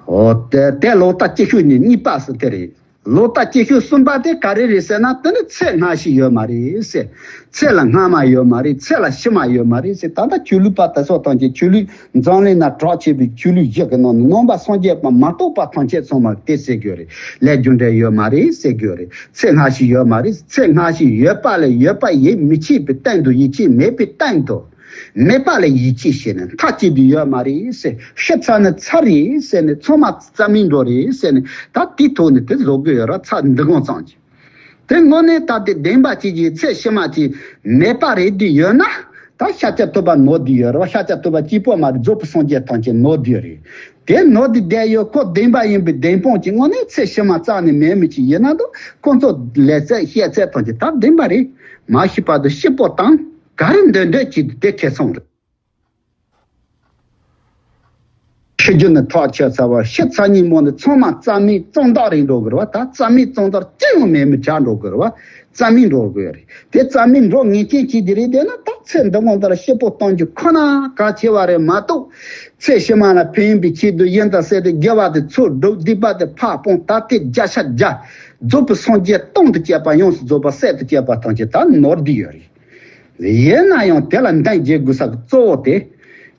འོ་དེ་དེ་ལོག་ལྟ་སྐྱེ་ཤི་གཉིས་གཉིས་པ་སུ་དེ་རེད། ལོག་ལྟ་སྐྱེ་ཤི་གསུམ་པ་དེ་ག་རེ་རེད་ཟེར་ན། དེ་ནི་ཚེ་སྔ་ཕྱི་ཡོད་མ་རེད་ཟེར། ཚེ་ལ་སྔ་མ་ཡོད་མ་རེད། ཚེ་ལ་ཕྱི་མ་ཡོད་མ་རེད་ཟེར། ད་ལྟ་ཆོས་ལུགས་པ་དེ་སོགས་ཐམས་ཅད་ཆོས་ལུགས་འཛམ་གླིང་ན་གྲགས་ཆེ་བའི་ཆོས་ལུགས་བཞི་གི་ནང་ནས་ནང་པ་སངས་རྒྱས་པ་མ་གཏོགས་པ་ཐམས་ཅད་ཚང་མ་དེ་ཟེར་གྱི་ཡོད་རེད། ལས་རྒྱུ་འབྲས་ཡོད་མ་རེད་ཟེར་གྱི་ཡོད་རེད། ཚེ་སྔ་ཕྱི་ཡོད་མ་རེད། ཚེ་སྔ་ཕྱི་ཡོད་པ་ལ་ཡོད་པ་ཡིད་མི་ཆེས་པའི་སྟེང་དུ། ཡིད་ཆེས་མེད་པའི་སྟེང་དུ། མེད་པ་ལ་ཡིད་ཆེས་བྱས་ནས་མཐའ་གཅིག་ཏུ་ཡོད་མ་རེད་ཟེར། ཤི་ཚར་ནི་ཚར་རེད་ཟེར་ནས། ཚང་མ་རྩ་མེད་འགྲོ་རེད་ཟེར་ནས། ད་དེའི་ཐོག་ནས་དེ་བཟོ་དགོས་ཡོད་ར། ཚ་འདི་གང་ཙམ་གྱི་དེ་དངོས་གནས་ད་དེ་བདེན་པ་གཅིག་གི་ཚེ་ཕྱི་མ་གཅིག་མེད་པ་རེད་དེ་ཡོད་ན། ད་ཤཱཀྱ་ཐུབ་པ་ནོར་དེ་ཡོད་ར་བ། ཤཱཀྱ་ཐུབ་པ་གཅིག་པོ་མ་རེད། རྫོགས་པའི་སངས་རྒྱས་ཐམས་ཅད་ནོར་དེ་ཡོད་རེད། དེ་ནོར་དེ་བསྡད་ཡོད་ཁོ་བདེན་པ་ཡིན་པའི་བདེན་དཔང་གཅིག་དངོས་གནས་ཚེ་ཕྱི་མ་རྩ་ནས་མེད་མི་གཅིག་ཡིན་ན་འདུག་ཁོ་ཚོ་ལས་ཚད་བཤད་ཚད་ཐམས་ཅད་ད་བདེན་པ་རེད། མ་ཤི་བར་དུ་ཤི་པོ་དང་ག་རེ་འདོད་འདོད་ཀྱིས་དེ་ཁེ་ཚང་རེད། ཤི་རྒྱུ་ནི་ཐག་ཆོད་ཚར་བ། ཤི་ཚར་ཉིན་མོ་ནི་ཚང་མ་རྩ་མེད་གཙང་དག་རེད་འགྲོ་དགོས་རེད་བ། ད་རྩ་མེད་གཙང་དག་ཅི་ཡང་མེད་མི་ཆགས་འགྲོ་དགོས་རེད་བ། རྩ་མེད་འགྲོ་དགོས་རེད། དེ་རྩ་མེད་འགྲོ་ངེས་ཅན་གྱི་དེ་རེད། དེ་ན་ད་ཚེ་འདི་གང་ལྟར་ཤི་པོ་གཏོང་རྒྱུ་ཁོ་ན་གལ་ཆེ་བ་རེད་མ་གཏོགས། ཚེ་ཕྱི་མ་ལ་ཕན་པའི་ཆེད་དུ་ཡིན་ད་ཟེར་ཏེ་དགེ་བ་དེ་ཚུར་སྒྲུབ། སྡིག་པ་དེ་ཕར་སྤོང་། ད་ལྟའི་བརྒྱ་ཆ་བརྒྱ་རྫོགས་པའི་སངས་རྒྱས་སྟོང་དུ་བསྐྱེད་པ། ཡོངས་སུ་རྫོགས་པ་སྲས་དུ་བསྐྱེད་པ་ཐམས་ཅད་ད་ནོར་བསྡད་ཡོད་རེད། ཡིན་ན་ཡང་དེ་ལ་འདང་རྒྱག་དགོས་ས་གཙོ་བོ་དེ།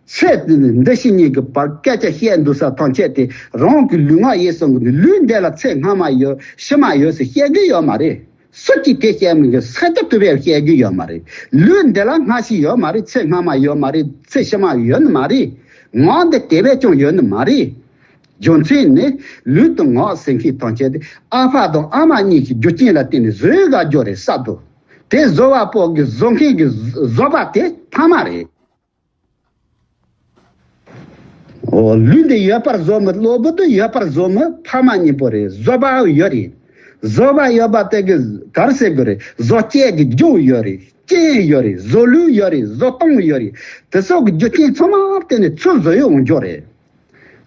ཚེ་འདི་ཕྱི་གཉིས་ཀྱི་བར་སྐད་ཆ་བཤད་འདུག་ས་ཐམས་ཅད་དེ་རང་གི་ལུས་ངག་ཡིད་གསུམ་གྱི་ལུས་འདི་ལ་ཚེ་སྔ་མ་ཡོད་ཕྱི་མ་ཡོད་ཟེར་བཤད་གི་ཡོད་མ་རེད། སུ་གཅིག་དེ་བཤད་མི་གི་ས་ཆ་དུ་བས་བཤད་གི་ཡོད་མ་རེད། ལུས་འདི་ལ་སྔ་ཕྱི་ཡོད་མ་རེད། ཚེ་སྔ་མ་ཡོད་མ་རེད། ཚེ་ཕྱི་མ་ཡོད་ནི་མ་རེད། ངག་འདི་དེ་བས་ཀྱང་ཡོད་ནི་མ་རེད། རྒྱུ་མཚན་ནི་ལུས་དང་ངག་ཟེར་མཁན་ཐམས་ཅད་དེ་ཨ་ཕ་དང་ཨ་མ་གཉིས་ཀྱི་རྒྱུ་རྐྱེན་ལ་བརྟེན་ནས་བཟོས་ག་རྒྱུ་རེད་ས་དུ། དེ་བཟོ་བ་པོ་གི་བཟོ་མཁན་གྱི་བཟོ་པ་དེ་ཕ་མ་རེད། འོ་ལུས་འདི་ཡོད་པར་བཟོ་མི་གློ་བུར་དུ་ཡོད་པར་བཟོ་མི་ཕ་མ་གཉིས་པོ་རེད། བཟོ་པ་ཡོད་རེད། བཟོ་པ་ཡོད་པ་དེ་གི་ག་རེ་ཟེར་དགོས་རེད། བཟོ་བྱེད་ཀྱི་རྒྱུ་ཡོད་རེད། རྐྱེན་ཡོད་རེད། བཟོ་ལུགས་ཡོད་རེད། བཟོ་སྟངས་ཡོད་རེད། དེ་སོགས་ཀྱི་རྒྱུ་རྐྱེན་ཚང་མ་བརྟེན་ནས་ཚུར་བཟོ་ཡོང་རྒྱུ་རེད།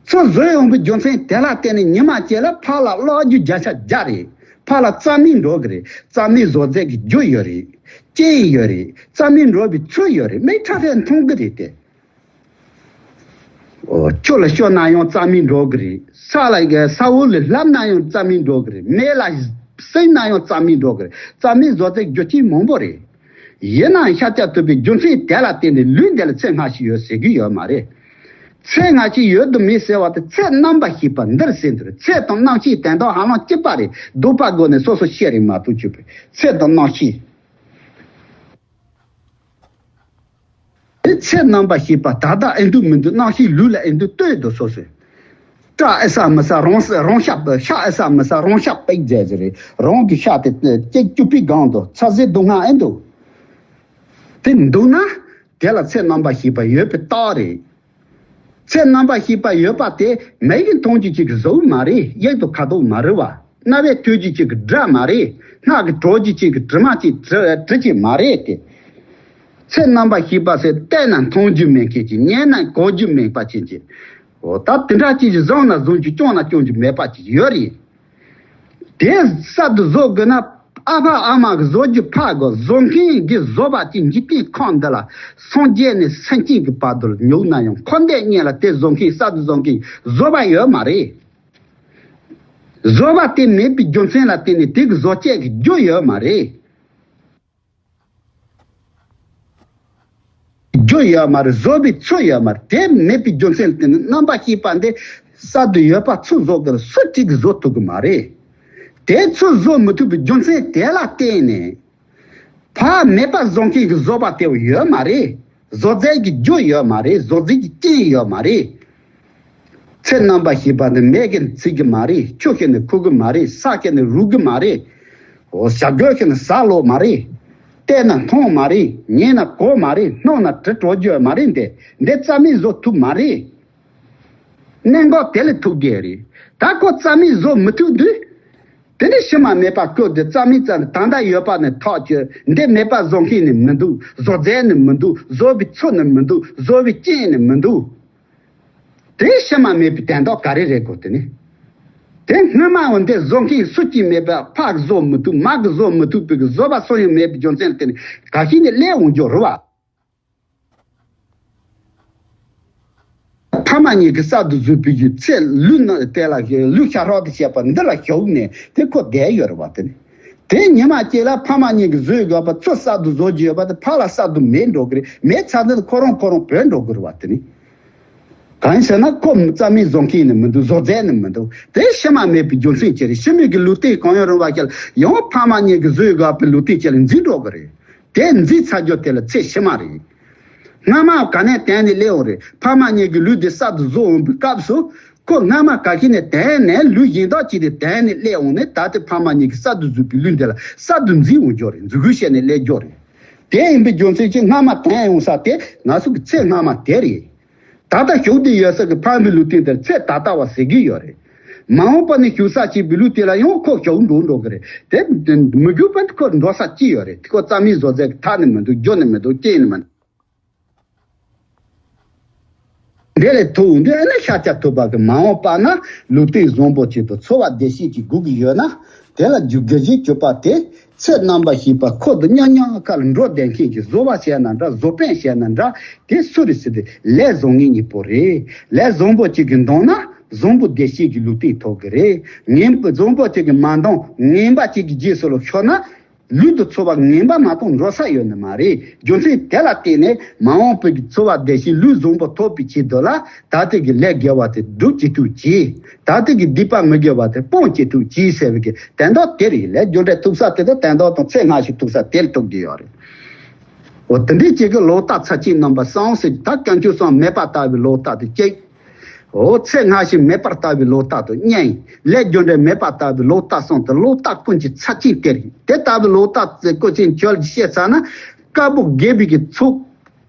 ཚུར་བཟོས་ཡོང་བའི་རྒྱུ་མཚན་དེ་ལ་བརྟེན་ནས་ཉི་མ་གཅིག་ལ་ཕ་ལ་བརླག་རྒྱུ་བརྒྱ་ཆ་བརྒྱ་རེད། ཕ་ལ་རྩ་མེད་འགྲོ་གི་རེད། རྩ་མེད་བཟོ་རྩལ་གྱི་རྒྱུ་ཡོད་རེད། རྐྱེན་ཡོད་རེད། རྩ་མེད་འགྲོ་བའི་ཚུལ་ཡོད་རེད། མིག་ཁྲ་ཁྲ་མཐོང་གི་རེད་དེ། འོ། ཆུ་ལ་ཤོར་ན་ཡང་རྩ་མེད་འགྲོ་གི་རེད། ས་ལ་ས་འོག་ལ་ལྷབ་ན་ཡང་རྩ་མེད་འགྲོ་གི་རེད། མེ་ལ་བསྲེགས་ན་ཡང་རྩ་མེད་འགྲོ་གི་རེད། རྩ་མེད་བཟོ་རྩལ་རྒྱུ་རྐྱེན་མང་པོ་རེད། ཡིན་ནའང་ཤཱཀྱ་ཐུབ་པའི་རྒྱུ་མཚན་དེ་ལ་བརྟེན་ནས་ལུས་འདི་ལ་ཚེ་སྔ་ཕྱི་ཡོད་ཟེར་གི་ཡོད་མ་རེད། ཚེ་སྔ་ཕྱི་ཡོད་དུ་མེད་ཟེར་བ་དེ་ཚེ་རྣམ་པར་ཤེས་པ་འདིར་ཟེར་འདིར། ཚེ་དང་རྣམ་ཤེས་དོན་དག་ཧ་ལམ་གཅིག་པ་རེད། ལྡོག་པ་སྒོ་ནས་སོ་སོ་ཤེས་རིག་མ་གཏོགས་གཅིག་པས། ཚེ་དང་རྣམ་ཤེས། དེ་ཚེ་རྣམ་པར་ཤེས་པ་ད་ལྟ་ཨེ་འདུག་མི་འདུག་རྣམ་ཤེས་ལུས་ལ་ཨེ་འདུག་ལྟོས་དུ་སོ་སོས། སྐྲ་ཨེ་ས་མི་ས་རང་ས་རང་ཤ་ཤ་ཨེ་ས་མི་ས་རང་ཤ་པེག་རྫས་ཟེར་རེད། རང་གི་ཤ་དེ་སྐྱེ་སྐྱུག་པའི་སྒང་དུ་ཚ་ཟེར་སྡུག་བསྔལ་ཨེ་འདུག་དེ་འདུག་ན་དེ་ལ་ཚེ་རྣམ་པར་ཤེས་པ་ཡོད་པའི་རྟགས་རེད། ཚེ་རྣམ་པར་ཤེས་པ་ཡོད་པ་དེ་མིག་གིས་མཐོང་རྒྱུ་ཅིག་གི་གཟུགས་མ་རེད། དབྱིངས་དང་ཁ་དོག་མ་རེད་བ། རྣ་བས་ཐོས་རྒྱུ་ཅིག་གི་སྒྲ་མ་རེད། སྣ་གིས་དྲོ་རྒྱུ་ཅིག་གི་དྲི་མ་ཅིག་དྲི་དྲི་ཅིག་མ་རེད་དེ། ཚེ་རྣམ་པར་ཤེས་པ་ཟེར་བལྟས་ན་མཐོང་རྒྱུ་མེད་མཁན་ཅིག་ཉན་ན་གོ་རྒྱུ་མེད་པ་ཅན་ཅིག་འོ་ད་དེ་འདྲ་ཅིག་གི་བཟུང་ན་བཟུང་རྒྱུ་བཅོང་ན་བཅོང་རྒྱུ་མེད་པ་ཅིག་ཡོད་རེད། དེ་གསར་དུ་བཟོ་དགོས་ན་ཨ་ཕ་ཨ་མ་གི་བཟོ་རྒྱུ་ཕ་གི་བཟོ་མཁན་གྱི་བཟོ་པ་གཅིག་འཇིག་རྟེན་ཁམས་འདི་ལ་སངས་རྒྱས་ནས་སེམས་ཅན་གྱི་བར་དུ་ཉུག་ན་ཡང་འཁོར་འདས་གཉིས་ལ་དེ་བཟོ་མཁན་གསར་དུ་བཟོ་མཁན་བཟོ་པ་ཡོད་མ་རེད། བཟོ་པ་དེ་མེད་པའི་རྒྱུ་མཚན་ལ་བརྟེན་ནས་དེ་གི་བཟོ་བྱེད་ཀྱི་རྒྱུ་ཡོད་མ་རེད། རྒྱུ་ཡོད་མ་རེད། བཟོ་བའི་ཚུལ་ཡོད་མ་རེད། དེ་མེད་པའི་རྒྱུ་མཚན་ལ་བརྟེན་ནས་རྣམ་པར་ཤེས་པ་འདི་གསར་དུ་ཡོད་པ་ཚུར་བཟོ་དགོས་ལ་སུ་གཅིག་གིས་བཟོ་ཐུབ་ཀྱི་མ་རེད། དེ་ཚུར་བཟོ་མི་ཐུབ་པའི་རྒྱུ་མཚན་དེ་ལ་བརྟེན་ནས། ཕ་མེད་པ་བཟོ་མཁན་གྱི་བཟོ་པ་དེ་ཡོད་མ་རེད། བཟོ་རྫས་ཀྱི་རྒྱུ་ཡོད་མ་རེད། བཟོ་རྫས་ཀྱི་རྐྱེན་ཡོད་མ་རེད། ཚེ་རྣམ་པར་ཤེས་པ་འདི་མེ་གིས་ཚིག་གི་མ་རེད། ཆུ་ཤེས་ནས་ཁུག་གི་མ་རེད། ས་ཤེས་ནས་རུལ་གི་མ་རེད། འོ་བྱ་རྒོད་ཤེས་ནས་ཟ་ལོ་མ་རེད། བལྟས་ན་མཐོང་མ་རེད། ཉན་ན་གོ་མ་རེད། སྣང་ན་དྲི་བྲོ་རྒྱུ་མ་རེད། འདི་འདི་རྩ་མེད་བཟོ་ཐུབ་མ་རེད། གནད་འགག་དེ་ལས་ཐུག་གི་རེད། ད་ཁོ་རྩ་མེད་བཟོ་མི་ཐུབ་དུས། དེ་ནས་ཕྱི་མ་མེད་པ་བཀོད་དེ་རྩ་མེད་རྩ་ནས་ད་ལྟ་ཡོད་པ་ནས་ཐག་གཅོད། འདི་མེད་པ་བཟོ་མཁན་ནི་མི་འདུག། བཟོ་རྫས་ནི་མི་འདུག། བཟོ་བའི་ཚུལ་ནི་མི་འདུག། བཟོ་བའི་རྐྱེན་ནི་མི་འདུག། དེ་ཕྱི་མ་མེད་པའི་དོན་དག་ག་རེ་རེད་གོ། དེ་ནི། དེ་སྔ་མ་འོ་འདི་བཟོ་མཁན་སུ་གཅིག་མེད་པ། ཕ་གིས་བཟོ་མི་ཐུབ། མ་གིས་བཟོ་མི་ཐུབ་པའི་གི་བཟོ་པ་སུ་ཡང་མེད་པའི་རྒྱུ་མཚན་ལ་བརྟེན་ནས་ག་ཤེད་ནས་སླེབས་འོང་རྒྱུ་རེད་བ། ཕ་མ་གཉིས་ཀྱིས་གསར་དུ་བཟོས་པའི་ཡུལ་ཚེ་ལུས་ནང་དེ་ལ་ལུས་ཤ་ཧྲག་ཏུ་བྱས་པ་འདི་ལ་ཞུགས་ནས་དེ་ཁོ་བསྡད་ཡོད་རེད་བ། དེ་ནི་དེ་ཉི་མ་གཅིག་ལ་ཕ་མ་གཉིས་ཀྱིས་བཟོས་ཡོད་པ་ཚོ་གསར་དུ་བཟོ་རྒྱུ་ཡོད་པ་དེ་ཕ་ལ་གསར་དུ་མེད་འགྲོ་གི་རེད། མེད་ཚར་དུས་ཁོ་རང་ཁོ་རང་བུད་འགྲོ་གི་རེད་བ། དེ་ནི་གང་ཡིན་ཟེར་ན་ཁོ་རྩ་མེད་བཟོ་མཁན་ནི་མི་འདུག། བཟོ་རྫས་ནི་མི་འདུག། དེ་ཕྱི་མ་མེད་པའི་རྒྱུ་མཚན་ཅི་རེད། ཕྱི་མའི་གི་ལུས་རྟེན་གང་ཡང་རུང་བ་ཞིག་ལ་ཡང་ཕ་མ་གཉིས་ཀྱིས་བཟོས་ཡོད་པའི་ལུས་རྟེན་ཅིག་ལ་འཛིན་འགྲོ་གི་རེད། དེ་འཛིན་ཚར་རྒྱུ་དེ་ལ་ཚེ་ཕྱི་མ་རེད། སྔ་མ་ག་ནས་དེད་ནས་སླེབས་འོང་རེད། ཕ་མ་གཉིས་ཀྱིས་ལུས་འདི་གསར་དུ་བཟོ་འོང་པའི་སྐབས་སུ། ཁོ་སྔ་མ་ག་ཤེད་ནས་དེད་ནས་ལུས་གཞན་དག་ཅིག་དེ་དེད་ནས་སླེབས་འོང་ནས། ད་ལྟའི་ཕ་མ་གཉིས་ཀྱིས་གསར་དུ་བཟོས་པའི་ལུས་འདི་ལ་གསར་དུ་འཛིན་འོང་རྒྱུ་རེད། འཛིན་ཁུལ་བྱས་ནས་སླེབས་རྒྱུ་རེད། དེ་ཡིན་པའི་རྒྱུ་མཚན་གྱིས་སྔ་མ་དེད་འོང་ས་དེ་ང་ཚོ་གི་ཚེ་སྔ་མ་དེ་རེད། ད་ལྟ་ཞུགས་བསྡད་ཡོད་ས་གི་ཕ་མའི་ལུས་རྟེན་དེར་ཚེ་ད་ལྟ་བ་ཟེར་གྱི་ཡོད་རེད། མ་འོངས་པ་ནས་ཞུགས་ས་བྱས་པའི་ལུས་དེ་ལ་ཡང་ཁོ་ཞུགས་འགྲོ་འགྲོ་གི་རེད། དེ་མི་འགྱུར་བར་དུ་ཁོ་འགྲོ་ས་ཅི་ཡོད་རེད། ཁོ་རྩ་མེད་བཟོ་རྫས་ཀྱི་མཐའ་ནི་མི་འདུག། རྒྱུ་ནི་མི་འདུག། རྐྱེན་ནི་མི་འདུག། འདི་ལས་ཐུག་འདི་ཨ་ནི་ཤཱཀྱ་ཐུབ་པ་གི་མ་འོངས་པ་ན་ལུས་རྟེན་བཟང་པོ་ཅིག་ཏུ་འཚོ་བ་བདེ་སྐྱིད་ཅིག་དགོས་ཀྱི་ཡོད་ན། དེ་ལ་རྒྱུ་དགེ་བཞིས་གྱུར་པ་དེ་ཚེ་རྣམ་པར་ཤེས་པ་ཁོ་དང་མཉམ་མཉམ་ཁར་འགྲོ་བསྡད་མཁན་གྱི་བཟོ་བ་བྱས་ན་འདྲ། བཟོ་དཔོན་བྱས་ན་འདྲ། དེ་སུ་རེད་ཟེར་དུས་ལས་བཟང་ངན་གཉིས་པོ་རེད། ལས་བཟང་པོ་གཅིག་གིས་འདང་ན་བཟང་པོ་བདེ་སྐྱིད་ཀྱི་ལུས་རྟེན་ཐོབ་ཀྱི་རེད། ངན་པ་བཟང་པོ་གཅིག་གིས་མ་འདང་ངན་པ་གཅིག་གི་རྗེས་སུ་ལ་ཤོར་ན། ལུས་དང་འཚོ་བ་ངན་པ་མ་གཏོགས་འགྲོ་ས་ཡོད་ནི་མ་རེད། རྒྱུ་མཚན་དེ་ལ་བརྟེན་ནས་མ་འོངས་པའི་འཚོ་བ་བདེ་ཞིང་ལུས་བཟང་པོ་ཐོབ་པའི་ཆེད་དུ་ལ་ད་ལྟའི་གི་ལས་དགེ་བ་དེ་སྒྲུབ་ཅི་ཐུབ་གྱིས། ད་ལྟའི་གི་སྡིག་པ་མི་དགེ་བ་དེ་སྤོང་ཅི་ཐུབ་གྱིས་ཟེར་བའི་གི་དོན་དག་དེ་རེད། ལས་རྒྱུ་འབྲས་ཐུག་ས་དེ་དང་དོན་དག་དང་ཚེ་སྔ་ཕྱི་ཐུག་ས་དེ་ལ་ཐུག་གི་ཡོད་རེད། འོ་དེ་འདྲའི་ཅིག་གི་ལོག་ལྟ་ཚབས་ཆེན་རྣམ་པ་གསུམ་ཟེར། ད་དཀོན་མཆོག་གསུམ་མེད་པར་ལྟ་བའི་ལོག་ལྟ་དེ་གཅིག། འོ་ཚེ་སྔ་ཕྱི་མེད་པར་ལྟ་བའི་ལོག་ལྟ་དང་གཉིས། ལས་རྒྱུ་འབྲས་མེད་པར་ལྟ་བའི་ལོག་ལྟ་གསུམ་དེ་ལོག་ལྟ་ཀུན་གྱི་ཚབས་ཆེན་དེ་རེད། དེ་ལྟ་བུའི་ལོག་ལྟ་ཚེ་ཀུན་གྱི་ཆོས་ལ་བཤད་ཚར་ན་དཀར་པོ་དགེ་བའི་གི་ཚོགས་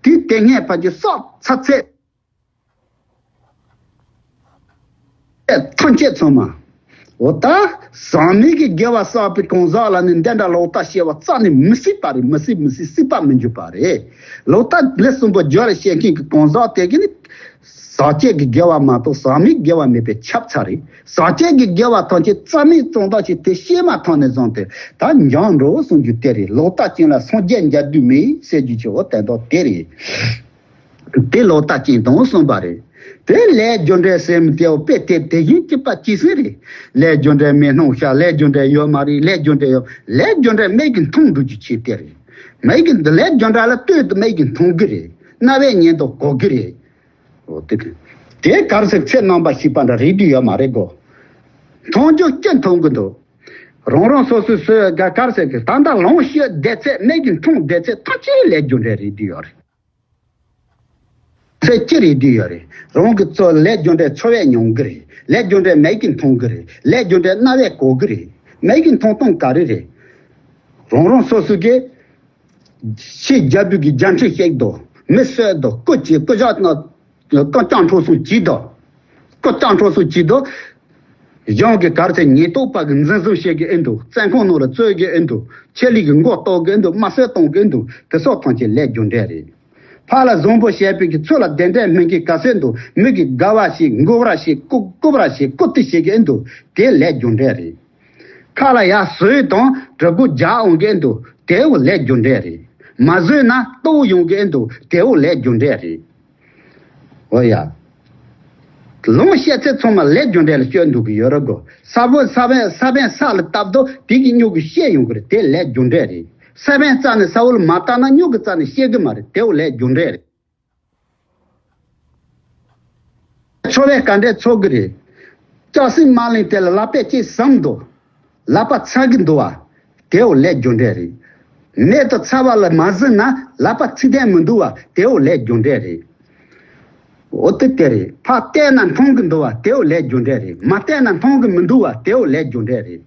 དེ་དེ་སྔས་ཕན་ཆད་སོགས་ཚར་ཚད་ཐམས་ཅད་ཚང་མ། འོ་ད་ཟག་མེད་ཀྱི་དགེ་བ་བསགས་པའི་གང་ཟག་ལ་ནི་འདི་འདྲ་ལོག་ལྟ་བཤད་པ་རྩ་ནས་མི་སྲིད་པ་རེད། མི་སྲིད་མི་སྲིད། སྲིད་པ་མི་འགྱུར་བ་རེད། ལོག་ལྟ་ལས་གསུམ་པོ་སྦྱོར་བྱེད་མཁན་གྱི་གང་ཟག་དེ་གི་ནི་ཟག་བཅས་ཀྱི་དགེ་བ་མ་གཏོགས་ཟག་མེད་དགེ་བ་མེད་པས་ཁྱབ་ཚར་རེད། ཟག་བཅས་ཀྱི་དགེ་བ་ཐམས་ཅད་རྩ་མེད་གཙང་དག་ཅིག་དེ་ཤེས་མ་ཐག་ནས་བཟུང་སྟེ་ད་འཇམ་འགྲོ་གསུང་རྒྱུ་དེ་རེད། ལོག་ལྟ་ཅན་ལ་སངས་རྒྱས་མཇལ་དུས་མེད་ཟེར་རྒྱུ་ཆེ་བོ་དེ་འདྲ་དེ་རེད། དེ་ལོག་ལྟ་ཅན་དང་གསུམ་པ་རེད། དེ་ལས་རྒྱུ་འབྲས་ཟེར་མི་དེའོ་དཔེ་དེ་དེ་བཞིན་གཅིག་པ་གཅིག་སེ་རེད། ལས་རྒྱུ་འབྲས་མེད་སྣང་ཤར། ལས་རྒྱུ་འབྲས་ཡོད་མ་རེད། ལས་རྒྱུ་འབྲས་ཡོད། ལས་རྒྱུ་འབྲས་མིག་གིས་མཐོང་འདུག་རྒྱུ་ཆེ་དེ་རེད། མིག་གིས་འདི་ལས་རྒྱུ་འབྲས་ལ་ལྟོས་དུ་མིག་གིས་མཐོང་གི་རེད། རྣ་བས་ཉན་དུ་གོ་གི་རེད། འོ་དེ་དེ་གར་ཟེར་ཚེ་རྣམ་པར་ཤེས་པ་འདྲ་རེད་དུས་ཡོད་མ་རེད་གོ། མཐོང་རྒྱུ་སྐྱེ་མཐོང་གི་འདུག། རང་རང་སོ་སོའི་སོའི་ག་གར་ཟེར་གི་ད་ལྟ་ལོངས་སྤྱོད་བསྡད་ཚད་མིག་གིས་མཐོང་བསྡད་ཚད་ཐམས་ཅད་ལས་རྒྱུ་འབྲས་རེད་དུས་ཡོད་རེད། ཚེ་སྐྱིད་རེད་དུས་ཡོད་རེད། རང་གི་ཚོ་ལས་རྒྱུ་འབྲས་ཚོར་བས་མྱོང་གི་རེད། ལས་རྒྱུ་འབྲས་མིག་གིས་མཐོང་གི་རེད། ལས་རྒྱུ་འབྲས་རྣ་བས་གོ་གི་རེད། མིག་གིས་མཐོང་སྟངས་ག་རེ་རེད། རང་རང་སོ་སོ་གིས་ཕྱི་རྒྱལ་པོ་གི་རྒྱལ་ཕྲན་བཤིག་དོ། མི་གསོད་དོ། རྐུ་བྱེད། རྐུ་བཞག་ན་རྐུ་རྐྱང་འཕྲོག་གསུམ་བྱེད་དོ། རྐུ་རྐྱང་འཕྲོག་གསུམ་བྱེད་དོ། གཞུང་གི་གར་ཚེ་ཉེན་རྟོག་པ་གི་འཛིན་བཟུང་བྱེད་ཀྱི་ཨེ་འདུག། བཙོན་ཁང་ནང་ལ་བཙོད་ཀྱི་ཨེ་འདུག། ཆེད་ལས་ཀྱི་མགོ་གཏོགས་ཀྱི་ཨེ་འདུག། དམར་གསོད་གཏོང་གི་ཨེ་འདུག། དེ་སོགས་ཐམས་ཅད་ལས་རྒྱུ་འབྲས་རེད། ཕར་ལ་བཟང་པོ་བྱས་པའི་གི་ཚུལ་ལ་བདེ་འབྲས་སྨིན་གྱི་ག་ཚོད་འདུག། མི་གིས་དགའ་བ་བྱེད། མགུ་བར་བྱེད། རྐུ་རྐུ་བར་བྱེད། རྐུ་ཏི་བྱེད་ཀྱི་ཨེ་འདུག། དེ་ལས་རྒྱུ་འབྲས་རེད། ཁ་ལ་ཡར་ཟོས་དང་གྲི་གུ་རྒྱག་འོང་གི་ཨེ་འདུག། དེའོ་ལས་རྒྱུ་འབྲས་རེད། མ་ཟོས་ན་ལྟོ་ཡོང་གི་ཨེ་འདུག། དེའོ་ལས་རྒྱུ་འབྲས་རེད། འོ་ཡ། ལོངས་སྤྱད་ཚད་ཚང་མ་ལས་རྒྱུ་འབྲས་ལ་སྤྱོད་འདུག་གི་ཡོད་རེད་གོ། ས་བོན་ས་བོན་ས་བོན་ས་ལ་བཏབ་དོ། དེ་གི་སྨྱུག་གི་བཤད་ཡོང་གི་རེད། དེ་ལས་རྒྱུ་འབྲས་རེད། ས་བོན་རྩ་ནས་ས་འོག་ལ་མ་བཏབ་ན་སྨྱུག་གི་རྩ་ནས་བཤད་གི་མ་རེད། དེའོ་ལས་རྒྱུ་འབྲས་རེད། འཚོ་བའི་དཀའ་འགྲན་ཚོགས་ཀྱི་རེད། ལྕགས་སྲེག་དམར་གླིང་དེ་ལ་ལག་པས་ཅིག་ཟིན་འདུག་ལག་པ་ཚ་གི་འདུག་བ། དེའོ་ལས་རྒྱུ་འབྲས་རེད། མེ་དང་ཚ་བ་ལ་མ་ཟིན་ན་ལག་པ་ཚིག་ལྡན་མི་འདུག་བ། དེའོ་ལས་རྒྱུ་འབྲས་རེད། འོ་དེ་དེ་རེད། ཕར་བལྟས་ན་མཐོང་གི་འདུག་བ། དེའོ་ལས་རྒྱུ་འབྲས་རེད། མ་བལྟས་ན་མཐོང་གི་མི་འདུག་བ། དེའོ་ལས་རྒྱུ་འབྲས་རེད།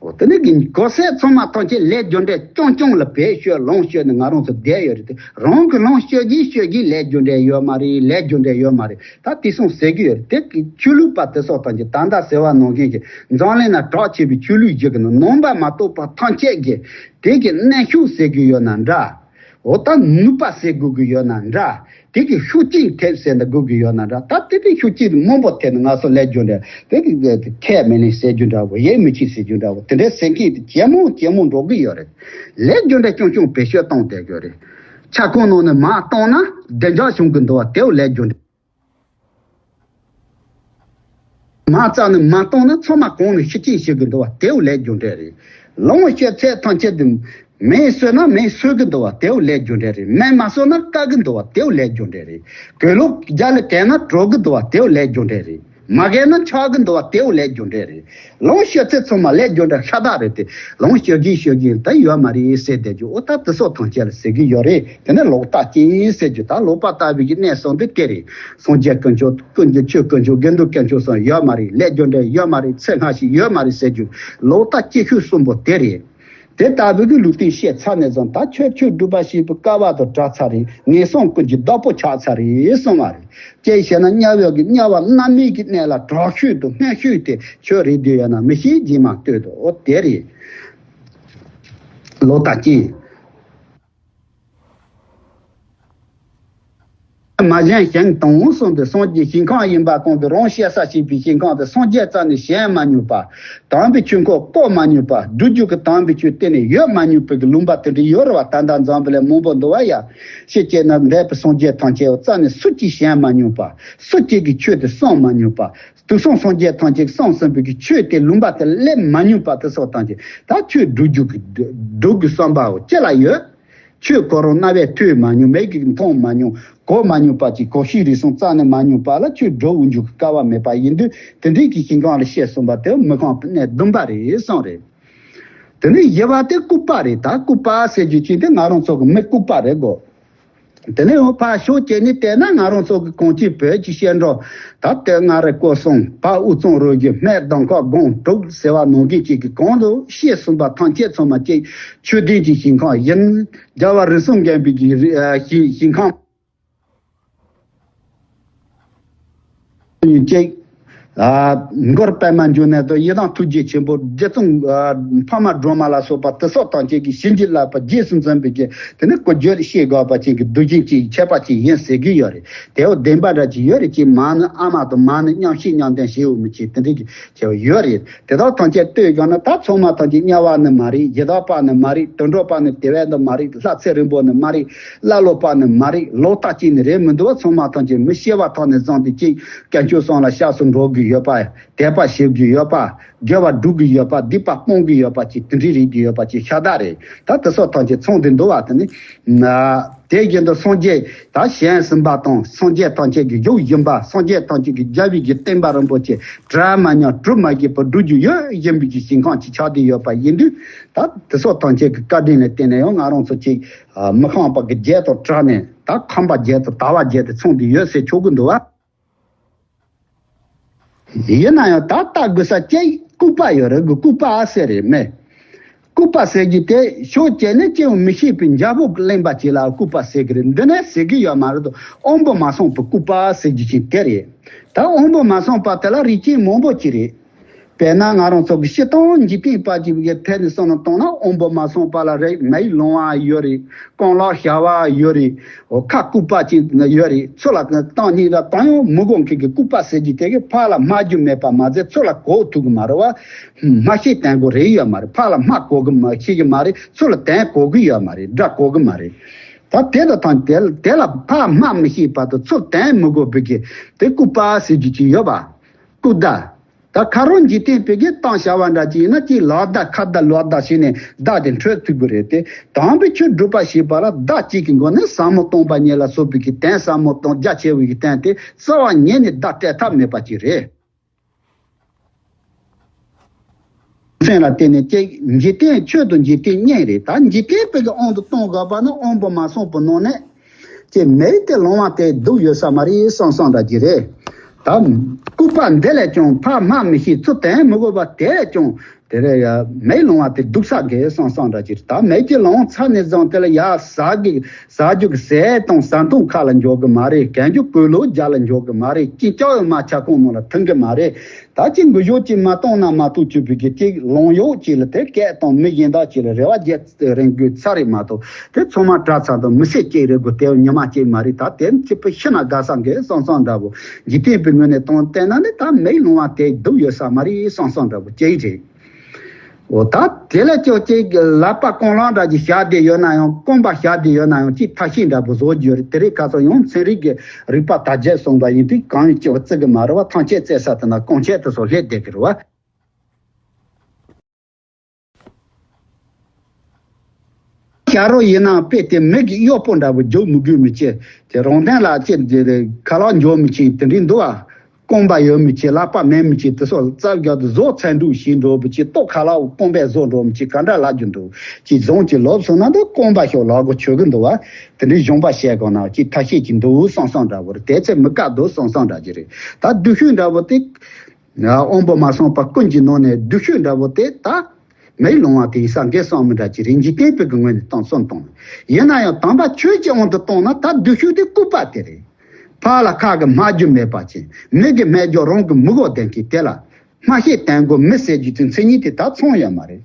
འོ་དེ་ནི་གི་གོ་ས་ཚང་མ་ཐམས་ཅད་ལས་རྒྱུ་འབྲས་རྐྱང་རྐྱང་ལ་བེད་སྤྱོད་ལོངས་སྤྱོད་ནས་ང་རང་ཚོ་བསྡད་ཡོད་རེད་དེ། རང་གི་ལོངས་སྤྱོད་ཀྱིས་སྤྱོད་ཀྱིས་ལས་རྒྱུ་འབྲས་ཡོད་མ་རེད། ལས་རྒྱུ་འབྲས་ཡོད་མ་རེད། ད་དེ་སོང་ཟེར་གི་ཡོད་རེད། དེ་གི་ཆོས་ལུགས་པ་དེ་སོགས་ཐམས་ཅད་ད་ལྟ་ཟེར་བ་ནང་བཞིན་གྱི་འཛམ་གླིང་ན་གྲགས་ཆེ་བའི་ཆོས་ལུགས་ཤིག་གི་ནང་ནང་པ་མ་གཏོགས་པ་ཐམས་ཅད་ཀྱིས་དེ་གི་གནོན་ཤུགས་ཟེར་གི་ཡོད་ན་འདྲ། འོ་ད་ནུས་པ་ཟེར་དགོས་ཀྱི་ཡོད་ན་འདྲ། དེ་གི་ཤུགས་རྐྱེན་ཐེབས་ཟེར་ན་དགོས་ཀྱི་ཡོད་ན་འདྲ། ད་དེ་དེ་ཤུགས་རྐྱེན་མང་པོ་ཐེབས་ནས་ང་ཚོ་ལས་རྒྱུ་འབྲས་དེ་གི་ཁས་མི་ལེན་ཟེར་རྒྱུ་འདྲ་བོ། ཡིད་མི་ཆེས་ཟེར་རྒྱུ་འདྲ་བོ། དེ་འདྲའི་ཟེར་མཁན་དེ་ཇེ་མང་ཇེ་མང་འགྲོ་གི་ཡོད་རེད། ལས་རྒྱུ་འབྲས་རྐྱང་རྐྱང་བེད་སྤྱོད་བཏང་བསྡད་ཀྱི་ཡོད་རེད། ཆབ་ཁང་ནང་ནས་མར་བཏང་ན་བདེ་འཇགས་བྱུང་གི་འདུག་བ། དེའོ་ལས་རྒྱུ་འབྲས། མ་རྩ་ནས་མ་བཏང་ན་ཚང་མ་གོང་ནས་ཤི་རྐྱེན་བྱེད་ཀྱི་འདུག་བ། དེའུ་ལས་རྒྱུ་འབྲས་རེད། ལོངས་སྤྱོད་ཚད་ཐམས་ཅད་དུ་མེ་གསོས་ན་མེ་གསོད་ཀྱི་འདུག་བ། དེའུ་ལས་རྒྱུ་འབྲས་རེད། མེ་མ་གསོས་ན་བཀག་གི་འདུག་བ། དེའུ་ལས་རྒྱུ་འབྲས་རེད། གོས་ལོག་རྒྱ་ལ་གས་ན་དྲོ་གི་འདུག་བ། དེའུ་ལས་རྒྱུ་འབྲས་རེད། མ་གས་ན་ཆག་གི་འདུག་བ། དེའུ་ལས་རྒྱུ་འབྲས་རེད། ལོངས་སྤྱོད་ཚད་ཚང་མ་ལས་རྒྱུ་འབྲས་ཤ་སྟག་རེད་དེ། ལོངས་སྤྱོད་ཀྱིན་སྤྱོད་ཀྱིན་ད་ཡོད་མ་རེད་ཟེར་བསྡད་རྒྱུ། འོ་ད་དེ་སོགས་ཐམས་ཅད་ལ་ཟེར་གི་ཡོད་རེད། དེ་ནས་ལོག་ལྟ་སྐྱེ་ཟེར་རྒྱུ། ད་ལོག་པ་ལྟ་བུའི་གི་གནས་སོང་དུས་དེ་རེད། སངས་རྒྱས་དཀོན་མཆོག་དཀོན་མཆོག་ཆོས་དཀོན་མཆོག་དགེ་འདུན་དཀོན་མཆོག་གསུམ་ཡོད་མ་རེད། ལས་རྒྱུ་འབྲས་ཡོད་མ་རེད། ཚེ་སྔ་ཕྱི་ཡོད་མ་རེད་ཟེར་རྒྱུ། ལོག་ལྟ་སྐྱེ་ཤོས་གསུམ་པོ་དེ་རེད། དེ་ལྟ་བུའི་གི་ལུགས་བསྟན་བཤད་ཚར་ནས་བཟུང་ད་ཆོས་ཆོས་སྒྲུབ་པ་བྱེད་པའི་སྐལ་བ་དང་བྲལ་ཚར་རེད། ངན་སོང་ཀུན་གྱི་བདག་པོ་ཆགས་ཚར་རེད་གསུངས་པ་རེད། ཅེས་བྱས་ན་དམྱལ་བའི་གི་དམྱལ་བ་མནར་མེད་ཀྱི་གནས་ལ་དྲག་ཤོས་དང་སྔན་ཤོས་དེ་ཁྱོད་རེད་འདོད་ཡོད་ན་མི་ཤེས། རྗེས་མ་ལྟོས་དང་། འོ་དེ་རེད། ལོག་ལྟ་སྐྱེ། མ་གཞན་ཞིང་དང་གསུངས་ཏེ། སངས་རྒྱས་ཞིང་ཁམས་ཡིན་པ་གང་དུ་རང་གཤེགས་ས་ཞེས་པའི་ཞིང་ཁམས་དེ་སངས་རྒྱས་རྩ་ནས་བྱོན་མ་མྱོང་བ། དམ་པའི་ཆོས་འཁོར་བསྐོར་མ་མྱོང་བ། སྒྲུབ་རྒྱུ་གི་དམ་པའི་ཆོས་གཏན་ནས་ཡོད་མ་མྱོང་བའི་གི་ལུང་པ་དེ་འདྲ་ཡོད་རེད་བ། ད་ལྟ་འཛམ་བུ་གླིང་མང་པོ་འདུག་བ་ཡ། ཤེས་བྱས་ན་འདས་པའི་སངས་རྒྱས་ཐམས་ཅད་རྩ་ནས་སུ་གཅིག་བྱོན་མ་མྱོང་བ། སུ་གཅིག་གིས་ཆོས་དེ་གསུངས་མ་མྱོང་བ། དུས་གསུམ་སངས་རྒྱས་ཐམས་ཅད་གསུངས་ཟིན་པའི་གི་ཆོས་དེ་ལུང་པ་དེ་སླེབས་མ་མྱོང་བ་དེ་སོགས་ཐམས་ཅད་ད་ཆོས་སྒྲུབ་རྒྱུ་གི་སྒྲུབ་དགོས་བསམ་པའོ་ཅི་ལ་ཡོད། ཆོས་ཁོ་རང་རྣ་བས་ཐོས་མ་མྱོང་། མིག་གིས་མཐོང་མ་མྱོང་། གོ་མ་མྱོང་པ་ཅིག་གོ་ཤེས་རིག་གསུམ་རྩ་ནས་མ་མྱོང་པ་ལ་ཆོས་སྒྲུབ་འོང་རྒྱུ་གི་སྐལ་བ་མེད་པ་ཡིན་དུས། དེ་འདྲའི་གི་ཞིང་ཁམས་ལ་སྐྱེས་སོང་བ་དེ་མི་ཁོམ་པའི་གནས་བདུན་པ་རེད་གསུངས་རེད། དེ་ནས་བཞི་པ་དེ་ལྐུགས་པ་རེད། ད་ལྐུགས་པ་ཟེར་རྒྱུ་ཅིག་དེ་ང་རང་ཚོ་གི་མི་ལྐུགས་པ་རེད་གོ། དེ་ནས་འོ་ཕར་ཕྱོགས་གཅིག་ནས་བལྟས་ན་ང་རང་ཚོ་གི་གངས་ཅན་བོད་ཀྱི་བཤད་སྒྲུང་ད་ལྟའི་མངའ་རིས་སྐོར་གསུམ། ཕར་དབུས་གཙང་རུ་བཞི། སྨད་གདོང་ཁ་སྒང་དྲུག་ཟེར་བ་ནང་བཞིན་ཅིག་གི་གང་དུ་སྐྱེས་སོང་བ་ཐམས་ཅད་ཚང་མ་ཅིག་ཆོས་ལྡན་གྱི་ཞིང་ཁམས་ཡིན། རྒྱལ་བ་རིགས་གསུམ་མགོན་པོའི་གི་རི་ཨ་ཞིང་ཞིང་ཁམས་ཡིན་ཅིག་ཨ་མགུར་པདྨ་འབྱུང་གནས་དང་ཡི་དམ་ཐུགས་རྗེ་ཆེན་པོ། རྗེ་བཙུན་ཨ་འཕགས་མ་སྒྲོལ་མ་ལ་སོགས་པ་དེ་སོགས་ཐམས་ཅད་ཀྱིས་བྱིན་གྱིས་བརླབས་པ་རྗེས་སུ་འཛིན་པའི་གི་དེ་ནི་གོ་རྒྱུ་ཤེས་དགོས་པ་ཅིག་གི་སྡུག་ཅན་ཅིག་ཁྱད་པར་ཅིག་ཡིན་ཟེར་གི་ཡོད་རེད། དེའོ་བདེན་པ་འདྲ་ཅིག་ཡོད་རེད། ཅིག་མ་ནི་ཨ་མ་དང་མ་ནི་མཉམ་གཤིབ་མཉམ་ལྡན་བྱེད་འོས་མི་ཅིག་དེ་འདྲའི་གི་བྱས་པ་ཡོད་རེད། དེ་དག་ཐམས་ཅད་ལྟོས་བཞག་ན་ད་ཚང་མ་ཐམས་ཅད་དམྱལ་བ་ནི་མ་རེད། ཡི་དྭགས་པ་ནི་མ་རེད། དུད་འགྲོ་པ་ནི་དེ་བས་ནི་མ་རེད། ལྷ་ཚེ་རིང་པོ་ནི་མ་རེད། ཀླ་ཀློ་པ་ནི་མ་རེད། ལོག་ལྟ་ཅན་ནི་རེད་མི་འདུག་བ། ཚང་མ་ཐམས་ཅད་མི་སྐྱེ་བ་ཐོག་ནས་བཟུང་སྟེ་ཅིག་དཀོན་མཆོག་གསུམ་ལ་སྐྱབས་སུ་འགྲོ་གི་ཡོད་པ། དད་པ་བྱེད་ཀྱི་ཡོད་པ། དགེ་བ་སྒྲུབ་ཀྱི་ཡོད་པ། སྡིག་པ་སྤོང་གི་ཡོད་པ་ཅིག་དེ་འདྲའི་རིགས་ཀྱི་ཡོད་པ་ཅིག་ཤ་སྟག་རེད། ད་དེ་སོགས་ཐམས་ཅད་ཚང་སྟེ་འདུག་བ། དེ་ནི་དེ་བཞིན་དུ་སངས་རྒྱས་ད་གཞན་གསུམ་པ་དང་སངས་རྒྱས་ཐམས་ཅད་ཀྱི་བཞུགས་བཞིན་པ། སངས་རྒྱས་ཐམས་ཅད་ཀྱི་རྒྱལ་བའི་གི་བསྟན་པ་རིན་པོ་ཆེ་གྲ་མ་ཉམས་གྲུབ་མ་བཞེས་པར་སྒྲུབ་རྒྱུ་ཡོད་བཞིན་པའི་གི་ཞིང་ཁམས་ཅིག་ཆགས་བསྡད་ཡོད་པ་ཡིན་དུས། ད་དེ་སོགས་ཐམས་ཅད་ཀྱི་བཀའ་དྲིན་ལ་བརྟེན་ནས་ཡང་ང་རང་ཚོ་ཅིག་མི་ཁོམ་པ་གི་བརྒྱད་དང་བྲལ་ནས་ད་ཁོམ་པ་བརྒྱད་དང་དལ་བ་བརྒྱད་དེ་ཚང་བསྡད་ཡོད་ཟེར་ཆོག་གི་འདུག་བ། ཡིན་ན་ཡང་ད་ལྟ་དགོས་ས་ཅིག་ལྐུགས་པ་ཡོད་རེད་གི། ལྐུགས་པ་ཟེར་རེད་མེད། ལྐུགས་པ་ཟེར་རྒྱུ་དེ་ཕྱོགས་གཅིག་ནས་སྐྱེ་བ་མི་ཤེས་པའི་འཇའ་སྦུག་གི་གླེན་པ་ཅིག་ལ་ལྐུགས་པ་ཟེར་གི་རེད། འདི་ནས་ཟེར་གི་ཡོད་མ་རེད་དོ། དབང་པོ་མ་སོང་པའི་ལྐུགས་པ་ཟེར་རྒྱུ་ཅིག་དེ་རེད། ད་དབང་པོ་མ་སོང་པ་དེ་ལ་རིགས་ཅན་མང་པོ་ཅིག་རེད། དཔེར་ན་ང་རང་ཚོ་གི་སྤྱིར་བཏང་འཇིག་རྟེན་པ་ཅིག་གི་ཐད་ནས་བསམ་བློ་བཏང་ན་དབང་པོ་མ་སོང་པ་ལ་རེད། མིག་ལོང་བ་ཡོད་རེད། རྐང་ལག་ཞ་བ་ཡོད་རེད། འོ་ཁ་ལྐུགས་པ་ཅིག་ཡོད་རེད། ཚུར་ལ་བཏང་སྙིང་ར་བཏང་ཡང་མི་དགོས་མཁན་གྱི་ལྐུགས་པ་ཟེར་རྒྱུ་དེ་གི་ཕར་ལ་སྨྲ་རྒྱུ་མེད་པ་མ་ཟད་ཚུར་ལ་གོ་ཐུབ་གི་མ་རེད་བ། སྨྲ་ཤེས་དྲན་དགོས་རེད་ཡོད་མ་རེད། ཕར་ལ་སྨྲ་གོ་གི་མ་ཤེས་གི་མ་རེད། ཚུར་ལ་དྲན་གོ་གི་ཡོད་མ་རེད། སྒྲ་གོ་གི་མ་རེད། ད་དེ་དང་དང་དེ་དེ་ལ་ཕར་སྨྲ་མི་ཤེས་པ་དང་ཚུར་དྲན་མི་དགོས་པའི་གི་དེ་ལྐུགས་པ་ཟེར་རྒྱུ་ཅིག་ཡོད་པ། ལྐུགས་ད། ད་ཁ་རོག་འཇིག་རྟེན་པའི་གི་བཏང་བྱ་བ་འདྲ་ཅིག་ཡིན་ན་ཅིག་ལག་བརྡ་ཁ་བརྡ་ལག་བརྡ་བྱས་ནས་བརྡ་དེ་འཕྲོད་ཐུབ་ཀྱི་རེད་དེ། དམ་པའི་ཆོས་སྒྲུབ་པ་ཞེས་པ་ལ་བརྡ་གཅིག་གི་སྒོ་ནས་ཟབ་མོ་སྟོང་པ་ཉིད་ལ་སོགས་པའི་གི་དོན་ཟབ་མོ་དང་རྒྱ་ཆེ་བའི་གི་དོན་དེ་རྩ་བ་ཉིད་ནས་བརྡ་སྤྲད་ཐབས་མེད་པ་ཅིག་རེད། སེམས་ལ་བརྟེན་ནས་ཅིག་འཇིག་རྟེན་ཆོས་དང་འཇིག་རྟེན་གཉིས་རེད། ད་འཇིག་རྟེན་པའི་གི་དབང་དུ་གཏོང་དགོས་པ་ནི་དབང་པོ་མ་སོང་པའི་ནང་ནས། ཀྱི་མེ་དེ་ལོང་བ་དེ་སྡུག་ཡོད་ས་མ་རེད་བསམ་བསམ་འདྲ་ཅིག་རེད། ད་ལྐུགས་པ་འདི་ལས་ཀྱང་ཕར་སྨྲ་མི་ཤེས་ཚུལ་དོན་མི་དགོས་པ་དེ་ལས་ཀྱང་དེ་རེད་ཡ། མེ་ལོང་བ་དེ་སྡུག་ས་གི་བསམ་བསམ་འདྲ་ཅིག་རེད། ད་མེ་ཅིག་ལོང་ཚར་ནས་བཟུང་དེ་ལ་ཡ་ཟ་གི་ཟ་རྒྱུ་གི་ཟས་དང་ཟ་འཐུང་ཁ་ལ་འཇོག་གི་མ་རེད། གན་རྒྱུ་གོས་ལོག་རྒྱབ་ལ་འཇོག་གི་མ་རེད། ཅི་ལྕགས་ཡོད་མ་ཆ་ཁུང་ནང་ལ་ཐོན་གི་མ་རེད། ད་ཅི་འགུལ་ཤུགས་ཅིག་མ་གཏོང་ན་མ་གཏོགས་བཅུག་པའི་གི་ཅིག་ལོང་གཡོག་ཅིག་ལ་དེ་སྐད་དང་མི་གཞན་དག་ཅིག་ལ་རེ་བ་རྒྱག་རན་དགོས་ས་རེད་མ་གཏོགས་དེ་ཚང་མ་དྲག་ཚར་དང་མི་ཚེ་གཅིག་རེད་དགོས་དེ་ཉི་མ་གཅིག་མ་རེད། ད་དེ་ཅི་ཕི་ཤི་ན་དགའ་ས་འགའི་བསམ་བསམ་འདྲ་པོ་འཇིག་རྟེན་པའི་ངོས་ནས་བཏང་བལྟས་ན་ནི་ད་མེ་ལོང་བ་དེ་སྡུག་ཡོད་ས་མ་རེད་བསམ་བསམ་འདྲ་པོ་ཅིག་རེད། འོ་ད་དེ་ལས་ཀྱང་ཅིག་ལག་པ་རྐང་ལག་འདྲ་ཅིག་བཞག་བསྡད་ཡོད་ན་ཡང་རྐང་པ་བཞག་བསྡད་ཡོད་ན་ཡང་ཅིག་ཐབས་ཤེས་འདྲ་པོ་བཟོ་རྒྱུ་རེད། དེ་རིང་ཁ་སང་ཡང་ཚན་རིག་གི་རིག་པ་དར་རྒྱས་སོང་བ་ཡིན་དུས་གང་ཡིན་ཅི་བ་བརྩི་གི་མ་རེད་བ། ཐང་ཆད་བཙལ་ས་དེ་ན་རྐང་ཆད་དེ་ཚོ་སླེབས་བསྡད་གི་རེད་བ། ཞྭ་རོ་ཡིན་ནའང་དཔེ་དེ་མི་གི་གཡོག་པོ་འདྲ་པོ་རྒྱུག་མི་དགོས་མི་བྱེད་དེ་རང་དོན་ལ་ཅི་དེ་ཁ་ལག་འཇོག་མི་བྱེད་དེ་འདྲའི་འདུག་བ། རྐང་པ་ཡོད་མི་བྱེད་ལག་པ་མེད་མི་བྱེད་དེ་སོགས་རྩ་བརྒྱབ་ཏུ་བཟོ་ཚན་འདུག་ཞིག་འགྲོ་བུ་ཅི་ལྟོ་ཁ་ལག་རྐང་པས་བཟོ་འགྲོ་མི་བྱེད་ག་འདྲ་ལབ་རྒྱུ་འདུག་ཅི་བཟང་ཅི་ལོབས་སོང་ན་འདུག་རྐང་པ་ཤོག་ལག་གོ་ཆོད་གི་འདུག་བ། དེ་འདྲའི་གཞོན་པ་བཤད་གོ་ན་ཅི་ཐབས་ཤེས་ཀྱི་འདུག་བསམ་བསམ་འདྲ་བོ་རེད། དེ་ཚེ་མི་དཀའ་འདུག་བསམ་བསམ་འདྲ་ཅི་རེད། ད་སྡུག་ཤོས་འདྲ་བོ་དེ། དབང་པོ་མ་སོང་པ་ཀུན་གྱི་ནང་ནས་སྡུག་ཤོས་འདྲ་བོ་དེ་ད་མེ་ལོང་བ་དེ་ཡིན་ས་འགའི་བསམ་མི་འདྲ་ཅིག་རེད། འཇིག་རྟེན་པའི་གི་ངོས་ནས་བཏང་སོང་བཏང་། ཡིན་ན་ཡང་དམ་པ་ཆོས་ཀྱི་དབང་དུ་བཏང་ན་ད་སྡུག་ཤོས་དེ་ལྐུགས་པ་དེ་རེད། ཕར་ལ་ཁ་གི་སྨྲ་རྒྱུ་མེད་པ་ཅིག་མི་གི་སྨྲ་རྒྱུ་རང་གི་མི་གོ་ལྡན་གྱི་དེ་ལ་སྨྲ་ཤེས་དོན་གོ་མི་ཟེར་རྒྱུ་དེ་མཚན་ཉིད་དེ་ད་ཚང་ཡོད་མ་རེད།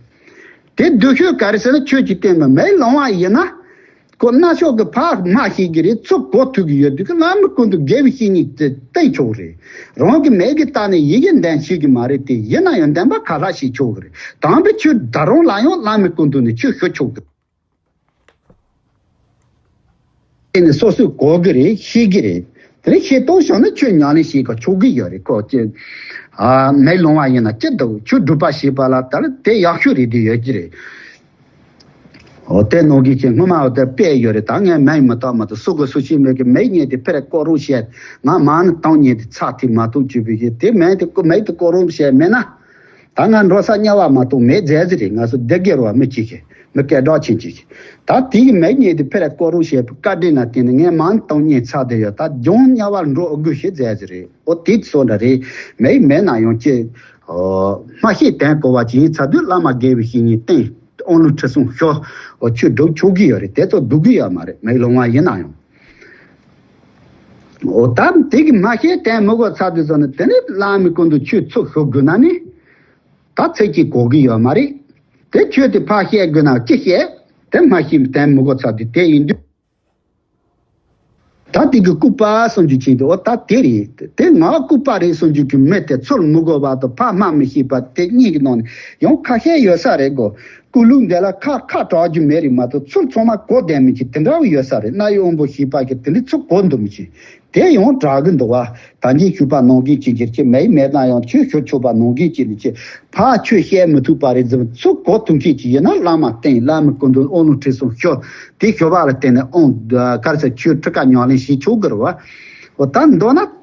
དེ་སྡུག་ཤོས་ག་རེ་ཟེར་ན་ཆོས་ཀྱི་སྟེང་ནས་མེ་ལོང་བ་ཡིན་ན། ཁོ་རྣ་ཤོག་གི་ཕར་སྨྲ་ཤེས་ཀྱི་རེད། ཚུར་གོ་ཐུབ་ཀྱི་ཡོད་དུས་ཀྱི་བླ་མའི་སྐུ་མདུན་དགེ་བའི་བཤེས་གཉེན་དེ་བསྟེན་ཆོག་རེད། རང་གི་མིག་གིས་བལྟས་ནས་ཡིད་ཀྱིས་འདོན་ཤེས་ཀྱི་མ་རེད་དེ། ཡིན་ན་ཡང་འདོན་པ་ག་ལ་ཤེས་ཆོག་གི་རེད། དམ་པའི་ཆོས་ད་རུང་ལ་ཡང་བླ་མའི་སྐུ་མདུན་ནས་ཆོས་ཞུ་ཆོག་གི་རེད། དེ་ནི་སོ་སོས་གོ་གི་རེད། ཤེས་ཀྱི་རེད། དེ་ནས་ཤེས་རྟོགས་བྱུང་ན་ཆོས་ཉམས་ལེན་བྱེད་ག་ཆོག་གི་ཡོད་རེད། ཁོ་ཅི། ཨ་མེ་ལོང་བ་ཡིན་ན་ཅི་འདུག་ཆོས་སྒྲུབ་པ་བྱེད་པ་ལ་ད་ལ་དེ་ཡག་ཤོས་རེད་དེ་ཡོད་ཀྱི་རེད། འོ་དེ་ནང་གི་ཅིག་སྔོན་མ་འོ་དེ་དཔེ་ཡོད་རེད། ད་ངས་མིང་མི་བཏགས་མ་གཏོགས་སུ་གི་སུ་ཤེས་མེད་གི་མིག་གཉིས་དེ་ཕེ་རེ་ཀོ་རུ་བཤད། ང་མ་ནི་དང་གཉིས་དེ་ཚགས་ཐིག་མ་གཏོགས་བཅུག་པའི་གི་དེ་མིང་དེ་ཀོ་མིག་དེ་ཀོ་རུ་བཤད་མེད་ན། ད་ང་འགྲོ་ས་དམྱལ་བ་མ་གཏོགས་མེད་མཛད་ཟི་རེད། ང་ཚོ་སྡེ་དགེ་རུ་བ་མི་གཅིག་གི་མི་སྐད་གྲགས་ཆེན་གཅིག་གི་ད་དེ་གི་མིག་གཉིས་དེ་ཕེ་རེ་ཀོ་རུ་བཤད་པའི་བཀའ་དྲིན་ན་བརྟེན་ནས་ངས་མ་ནི་དང་གཉིས་ཚགས་དེ་ཡོད། ད་ལྗོངས་དམྱལ་བ་འགྲོ་དགོས་ཤེས་མཛད་ཟི་རེད། ཨོ་དེ་ཚོ་འདྲ་རེད། མེད་མེད་ན་ཡང་ཅི། ཨོ་སྨྲ་ཤེས་དོན་གོ་བ་ཅིག་ཡིན་ཚར་དུས་བླ་མ་དགེ་བའི་བཤེས་གཉེན་བསྟེན། དབང་ལུང་ཁྲིད་གསུང་ཞུ། ཨོ་ཆོས་སྒྲུབ་ཆོག་གི་ཡོད་རེད། དེ་ཚོ་སྡུག་གི་ཡོད་མ་རེད། མེད་ལོང་བ་ཡིན་ན་ཡང་། ཨོ་ད་དེ་གི་སྨྲ་ཤེས་དོན་མི་གོ་ཚར་དུས་ཚོ་ནི་དེ་ནི་བླ་མའི་སྐུ་མདུན་ཆོས་ཚུར་ཞུ་དགོས་ན་ནི། ད་ཚིག་གཅིག་གོ་གི་ཡོད་མ་རེད། དེ་ཆོས་དེ་ཕར་བཤད་དགོས་ན་ཅི་བཤད། དེ་སྨྲ་ཤེས་དོན་མི་གོ་ཚར་དུས་དེ་ཡིན་དུས། ད་དེ་གི་ལྐུགས་པ་གསུང་རྒྱུ་ཅན་དེ་ཨོ་ད་དེ་རེད། དེ་ང་ལྐུགས་པ་རེད་གསུང་རྒྱུ་གི་མི་དེ་ཚུར་མི་གོ་བ་དང་ཕར་སྨྲ་མི་ཤེས་པ་དེ་གཉིས་ཀྱི་ནང་ནས་ཡང་ཁ་ཤས་ཡོད་ས་རེད་གོ། ཀུན་སློང་འདི་ལ་ཁ་ཁ་གྲག་རྒྱུ་མེད་རེད་མ་གཏོགས་ཚུར་ཚང་མ་གོ་བདེ་མི་ཅིག་དེ་འདྲ་བོ་ཡོད་ས་རེད། རྣ་ཡི་དབང་པོ་ཤེས་པ་གི་དེ་འདྲ་ཚུར་གོ་འདུག་མི་ཅིག་དེ་ཡང་དྲག་གི་འདུག་བ། ད་གིན་ཞུས་པ་ནང་བཞིན་ཅིག་གྱུར་ཅིག་མེད་མེད་ན་ཡང་ཆོས་ཞུ་ཆོག་པ་ནང་བཞིན་ཅིག་ནི་ཅིག་ཕར་ཆོས་བཤད་མི་ཐུབ་པ་རེད་ཟེར། ཚུར་གོ་ཐུབ་མཁན་ཅིག་ཡིན་ན་བླ་མ་བསྟེན། བླ་མའི་སྐུ་མདུན་དབང་ལུང་ཁྲིད་གསུང་ཞུ། དེ་ཞུ་བ་ལ་བརྟེན་ནས་དབང་ག་རེ་ཟེར་ཆོས་ཁྲིད་ཀ་ཉམས་ལེན་བྱེད་ཆོག་གི་རེད་བ། འོ་ད་མདོར་ན།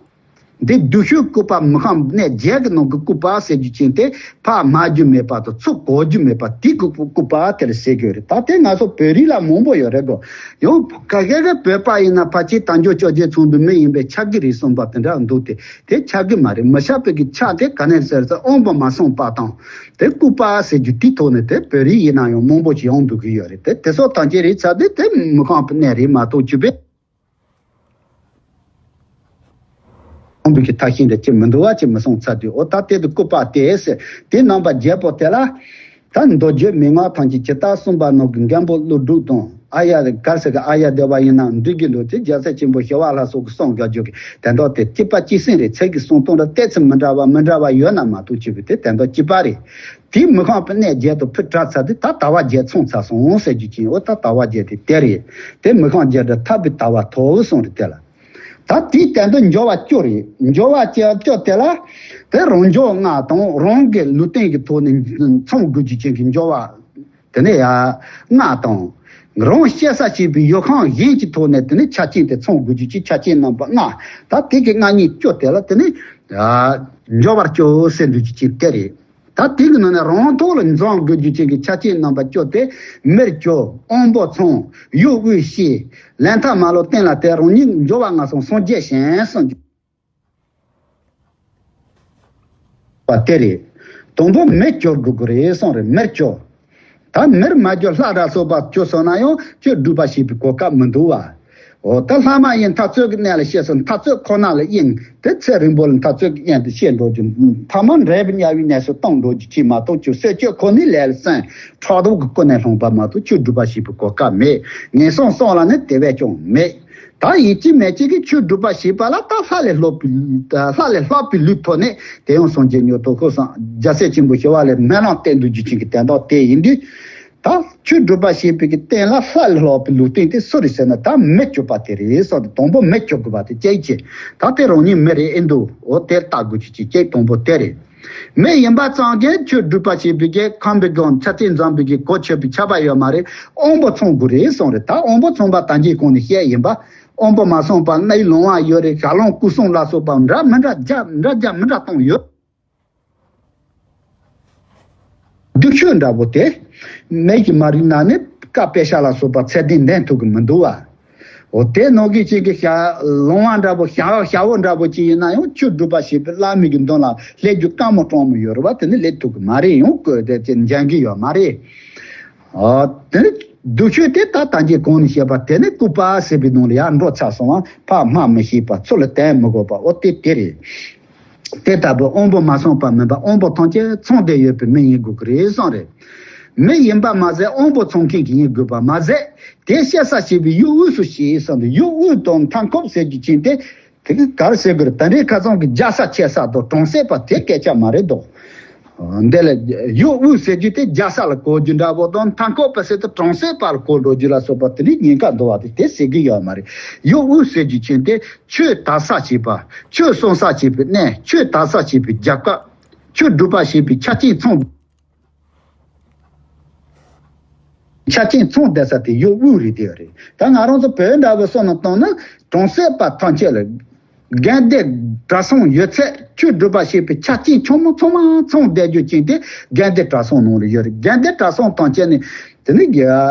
འདི་སྡུག་ཤོས་ལྐུགས་པ་མི་ཁམས་གནས་བརྒྱད་ཀྱི་ནང་གི་ལྐུགས་པ་ཟེར་རྒྱུ་ཅན་དེ་ཕར་སྨྲ་རྒྱུ་མེད་པ་དང་ཚུར་གོ་རྒྱུ་མེད་པ་དེ་ལྐུགས་ལྐུགས་པ་དེ་ལ་ཟེར་གྱི་ཡོད་རེད། ད་དེ་ང་ཚོ་བོད་རིགས་ལ་མང་པོ་ཡོད་རེད་གོ། ཡང་ག་གེ་གེ་བོད་པ་ཡིན་ན་ཕལ་ཆེར་དལ་འབྱོར་ཕྱོགས་བཅུའི་ཚོང་དུ་མི་ཡིན་པས་ཆགས་ཀྱི་རེད་གསུངས་པ་དེ་འདྲ་འདུག་སྟེ། དེ་ཆགས་ཀྱི་མ་རེད། མི་ཆགས་པའི་གི་ཆགས་དེ་ག་ནས་ཟེར་ཚེ་དབང་པོ་མ་སོང་པ་དང་། དེ་ལྐུགས་པ་ཟེར་རྒྱུ་དེའི་ཐོག་ནས་དེ་བོད་རིགས་ཡིན་ན་ཡང་མང་པོ་ཞིག་ཡོང་འདུག་གི་ཡོད་རེད། དེ་དེ་སོགས་ཐམས་ཅད་རེད་ཚར་དུས་དེ་མི་ཁམས་པའི་གནས་རེད་མ་གཏོགས་ཅི་བས། ཁོང་པའི་གི་ཐབས་ཤེས་འདྲ་ཅི་མི་འདུག་བ་ཅི་མི་སོང་ཚར་དུས་ཨོ་ད་དེ་དུ་སྐུད་པ་དེ་ཟེར། དེ་རྣམ་པ་བརྒྱད་པོ་དེ་ལ། ད་མདོ་རྒྱུད་མན་ངག་ཐམས་ཅད་ཇི་ལྟར་གསུངས་པ་ནང་གི་མགོན་པོ་ཀླུ་སྒྲུབ་དང་ཨཱརྱ་ག་རེ་ཟེར་གི་ཨཱརྱ་དེ་བ་ཡིན་ན་འགྲིག་གི་འདུག་དེ་རྒྱལ་སྲས་ཆེན་པོ་ཞི་བ་ལྷ་སོགས་ཀྱི་གསུང་རྒྱག་རྒྱུ་གི་དོན་དག་དེ་གཅིག་པ་གཅིག་སེང་རེད། ཚིག་གི་གསུང་སྟངས་ལ་ཏོག་ཙམ་མི་འདྲ་བ་མི་འདྲ་བ་ཡོད་ན་མ་གཏོགས་ཅི་བས་དེ་དོན་དག་གཅིག་པ་རེད། དེའི་མི་ཁམས་པའི་གནས་བརྒྱད་དུ་ཕུད་དྲག་ཚར་དུས་ད་དལ་བ་བརྒྱད་ཚང་ཚར་སོང་ཟེར་རྒྱུ་ཅན་ཨོ་ད་དལ་བ་བརྒྱད་དེ་དེ་རེད། དེ་མི་ཁམས་བརྒྱད་དུ་ཐར་པའི་དལ་བ་ཐོབ་གསུངས་རེད་དེ་ལ། ད་དེའི་དོན་དུ་སྦྱོར་བ་བཅུ་རེད། སྦྱོར་བ་བཅུ་བཅུ་དེ་ལ། ད་ དེ་རང་འབྱོར་ལྔ་དང་རང་གི་ལུས་རྟེན་གྱི་ཐོག་ནས་མཚོན་དགོས་རྒྱུ་ཅན་གྱི་འབྱོར་བ་དེ་ནས་ཡ་ལྔ་དང་། རང་སྐྱེ་ས་བྱས་པའི་ཡུལ་ཁམས་གཞན་གྱི་ཐོག་ནས་དེ་ནས་ཆ་རྐྱེན་དེ་མཚོན་དགོས་རྒྱུ་ཅན་ཆ་རྐྱེན་རྣམ་པ་ལྔ། ད་དེ་གི་ལྔ་གཉིས་བཅུ་དེ་ལ་དེ་ནས་ཡ་འབྱོར་བར་བཅུ་ཟེར་འདུག་རྒྱུ་ཅན་དེ་རེད། ད་དེ་གི་ནང་ནས་རང་ཐོག་ལ་འཛོམས་དགོས་རྒྱུ་ཅན་གྱི་ཆ་རྐྱེན་རྣམ་པ་བཅུ་དེ། མིར་གྱུར། དབང་པོ་ཚང་། ཡུལ་དབུས་ཤེས། ལས་མཐའ་མ་ལུས་རྟེན་ལ་དེ་རང་ཉིད་འབྱོར་བ་ལྔ་སོང་སངས་རྒྱས་ཞིང་གསུངས་པ་དེ་རེད། དང་པོ་མིར་གྱུར་དགོས་ཀྱི་རེད་གསུངས་རེད། མིར་གྱུར། ད་མིར་མ་གྱུར་ལྷ་ར་སོགས་པ་གྱུར་སོང་ན་ཡང་ཆོས་སྒྲུབ་པ་བྱེད་པའི་གོ་སྐབས་མི་འདུག་བ། འོ་ད་ལྷ་མ་ཡིན་འཐབ་རྩོད་ཀྱི་གནས་ལ་སྐྱེས་སོང་འཐབ་རྩོད་ཁོ་ན་ལ་གཡེང་། དེ་ཚེ་རིང་པོ་ལ་འཐབ་རྩོད་ཀྱི་གཡེང་དུ་སྐྱེ་འགྲོ་རྒྱུ། མཐའ་མ་འབྲས་བུ་དམྱལ་བའི་གནས་སུ་ལྟུང་འགྲོ་རྒྱུ་ཅིག་མ་གཏོགས་ཆོས་སྲོལ་གཅོད་ཁོ་ནའི་ལས་ལ་སེམས་ཕྲག་དོག་གི་ཀུན་ནས་སློང་པ་མ་གཏོགས་ཆོས་སྒྲུབ་པ་བྱེད་པའི་གོ་སྐབས་མེད། ངན་སོང་གསུམ་ལ་ནི་དེ་བས་ཀྱང་མེད། ད་ཡིན་གཅིག་མིན་གཅིག་གིས་ཆོས་སྒྲུབ་པ་བྱེད་པ་ལ་ད་ལྷ་ལས་ལྷག་པའི་ལྷ་ལས་ལྷག་པའི་ལུས་ཐོབ་ནས་དེ་ཡང་སངས་རྒྱས་མྱུར་ཐོབ་ཁོ་སངས་རྒྱལ་སྲས་ཆེན་པོ་ཞི་བ་ལྷས་སྨོན་ལམ་བཏབ་འདུག་རྒྱུ་ཅན་གྱི་དོན་དག་དེ་ཡིན་དུས། ད་ཆོས་སྒྲུབ་པ་བྱེད་པའི་གི་རྟེན་ལ་ལྷ་ལས་ལྷག་པའི་ལུས་རྟེན་དེ་སུ་རེད་ཟེར་ན་ད་མིར་གྱུར་པ་དེ་རེད་གསུངས་ཏེ། དང་པོ་མིར་གྱུར་དགོས་པ་དེ་གཅིག་བྱས། ད་དེ་རང་ཉིད་མི་རེད་ཨེ་འདུག་འོ་དེར་ལྟ་དགོས་ཀྱི་ཅིག་གཅིག་དང་པོ་དེ་རེད། མི་ཡིན་པ་ཙམ་གྱིས་ཆོས་སྒྲུབ་པ་བྱེད་པའི་གི་ཁམས་པའི་སྒང་ཆ་རྐྱེན་འཛོམས་པའི་གི་གོ་ཆོད་པའི་ཁྱབ་པ་ཡོད་མ་རེད། དབང་པོ་ཚང་དགོས་རེད་གསུངས་རེད། ད་དབང་པོ་ཚང་པ་ད་གིན་གོང་ནས་བཤད་ཡིན་པ། དབང་པོ་མ་ཚང་པ་རྣ་བའི་ལོང་བ་ཡོད་རེད། ཞལ་ལུང་སྐུ་གསུང་ལ་སོགས་པ་འདྲ་མི་འདྲ་རྒྱ་འདྲ་རྒྱ་མི་འདྲ་གཏོང་ཡོད། སྡུག་ཤོས་འདྲ་པོ་དེ། མི་གི་མ་རིག་ན་ནི་བཀའ་དཔེ་ཆ་ལ་སོགས་པ་ཚད་ལྡན་འདོན་ཐུབ་ཀྱི་མི་འདུག་བ། འོ་དེ་ནང་གི་ཅིག་གི་ཞལ་ལུང་བ་འདྲ་པོ་ཞལ་ཞལ་བོ་འདྲ་པོ་ཅིག་ཡིན་ན་ཡང་ཆོས་སྒྲུབ་པ་བྱེད་པའི་བླ་མའི་གི་མདུན་ལ་སླེབས་རྒྱུ་དཀའ་མོ་སྤྲང་མོ་ཡོད་རེད་བ། དེ་ནི་སླེབས་ཐུབ་ཀྱི་མ་རེད། ཡང་བཀོད་དེ་ཅིག་འཇལ་གི་ཡོད་མ་རེད། འོ་དེ་ནི་སྡུག་ཤོས་དེ་ད་ད་གིན་གོང་ནས་བཤད་པ་དེ་ནི་ལྐུགས་པ་ཟེར་བའི་ནང་ལ་ཡར་འགྲོ་ཚར་སོང་བ། ཕར་སྨྲ་མི་ཤེས་པ། ཚུར་ལ་བསྟན་མི་དགོས་པ། འོ་དེ་དེ་རེད། དེ་ལྟ་བུ་དབང་པོ་མ་ཚང་པ་མིན་པ་དབང་པོ་ཐམས་ཅད་ཚང་བསྡད་ཡོད་པའི་མི་ཡིན་དགོས་ཀྱི་རེད་གསུངས་རེད། མི་ཡིན་པ་མ་ཟད་དབང་པོ་ཚང་མཁན་གྱི་ཡིན་དགོས་པ་མ་ཟད། དེ་སྐྱེ་ས་བྱེད་པའི་ཡུལ་དབུས་སུ་སྐྱེས་གསུངས་ཏེ། ཡུལ་དབུས་དང་མཐའ་འཁོབ་ཟེར་རྒྱུ་ཅན་དེ། དེ་གི་ག་རེ་ཟེར་དགོས་རེད། ད་རེས་ཁ་སང་གི་རྒྱལ་ས་ཆེ་ས་དང་གྲོང་གསེབ་པ་དེ་སྐད་ཆ་མ་རེད་དོ། འདི་ལ་ཡུལ་དབུས་ཟེར་རྒྱུ་དེ་རྒྱལ་ས་ལ་གོ་རྒྱུ་འདྲ་པོ་དང་། མཐའ་འཁོབ་པ་ཟེར་དུས་གྲོང་གསེབ་པ་ལ་གོ་འགྲོ་རྒྱུ་ལ་སོགས་པ་དེ་འདྲའི་ཉེན་ཁ་འདུག་བ། དེ་དེ་ཟེར་གི་ཡོད་མ་རེད། ཡུལ་དབུས་ཟེར་རྒྱུ་ཅན་དེ་ཆོས་དར་ས་བྱེད་པ། ཆོས་གསུང་ས་བྱེད་པའི་གནས། ཆོས་དར་ས་བྱེད་པའི་རྒྱལ་ཁབ། ཆོས་སྒྲུབ་པ་བྱེད་པའི་ཆ་རྐྱེན་ཚང་། ཆ་རྐྱེན་ཚང་བསྡད་ས་དེ་ཡུལ་དབུས་རེད། དེ་རེད། ད་ང་རང་ཚོ་བོད་འདྲ་བོ་བསམ་བློ་བཏང་ན་གྲོང་གསེབ་པ་ཐམས་ཅད་ལ་དགོན་སྡེ་གྲྭ་ཚང་ཡོད་ཚད་ཆོས་སྒྲུབ་པ་བྱེད་པའི་ཆ་རྐྱེན་ཆུང་མ་ཚང་མ་ཚང་བསྡད་རྒྱུ་ཅན་དེ་དགོན་སྡེ་གྲྭ་ཚང་ནང་ལ་ཡོད་རེད། དགོན་སྡེ་གྲྭ་ཚང་ཐམས་ཅད་ནི་དེ་ནི་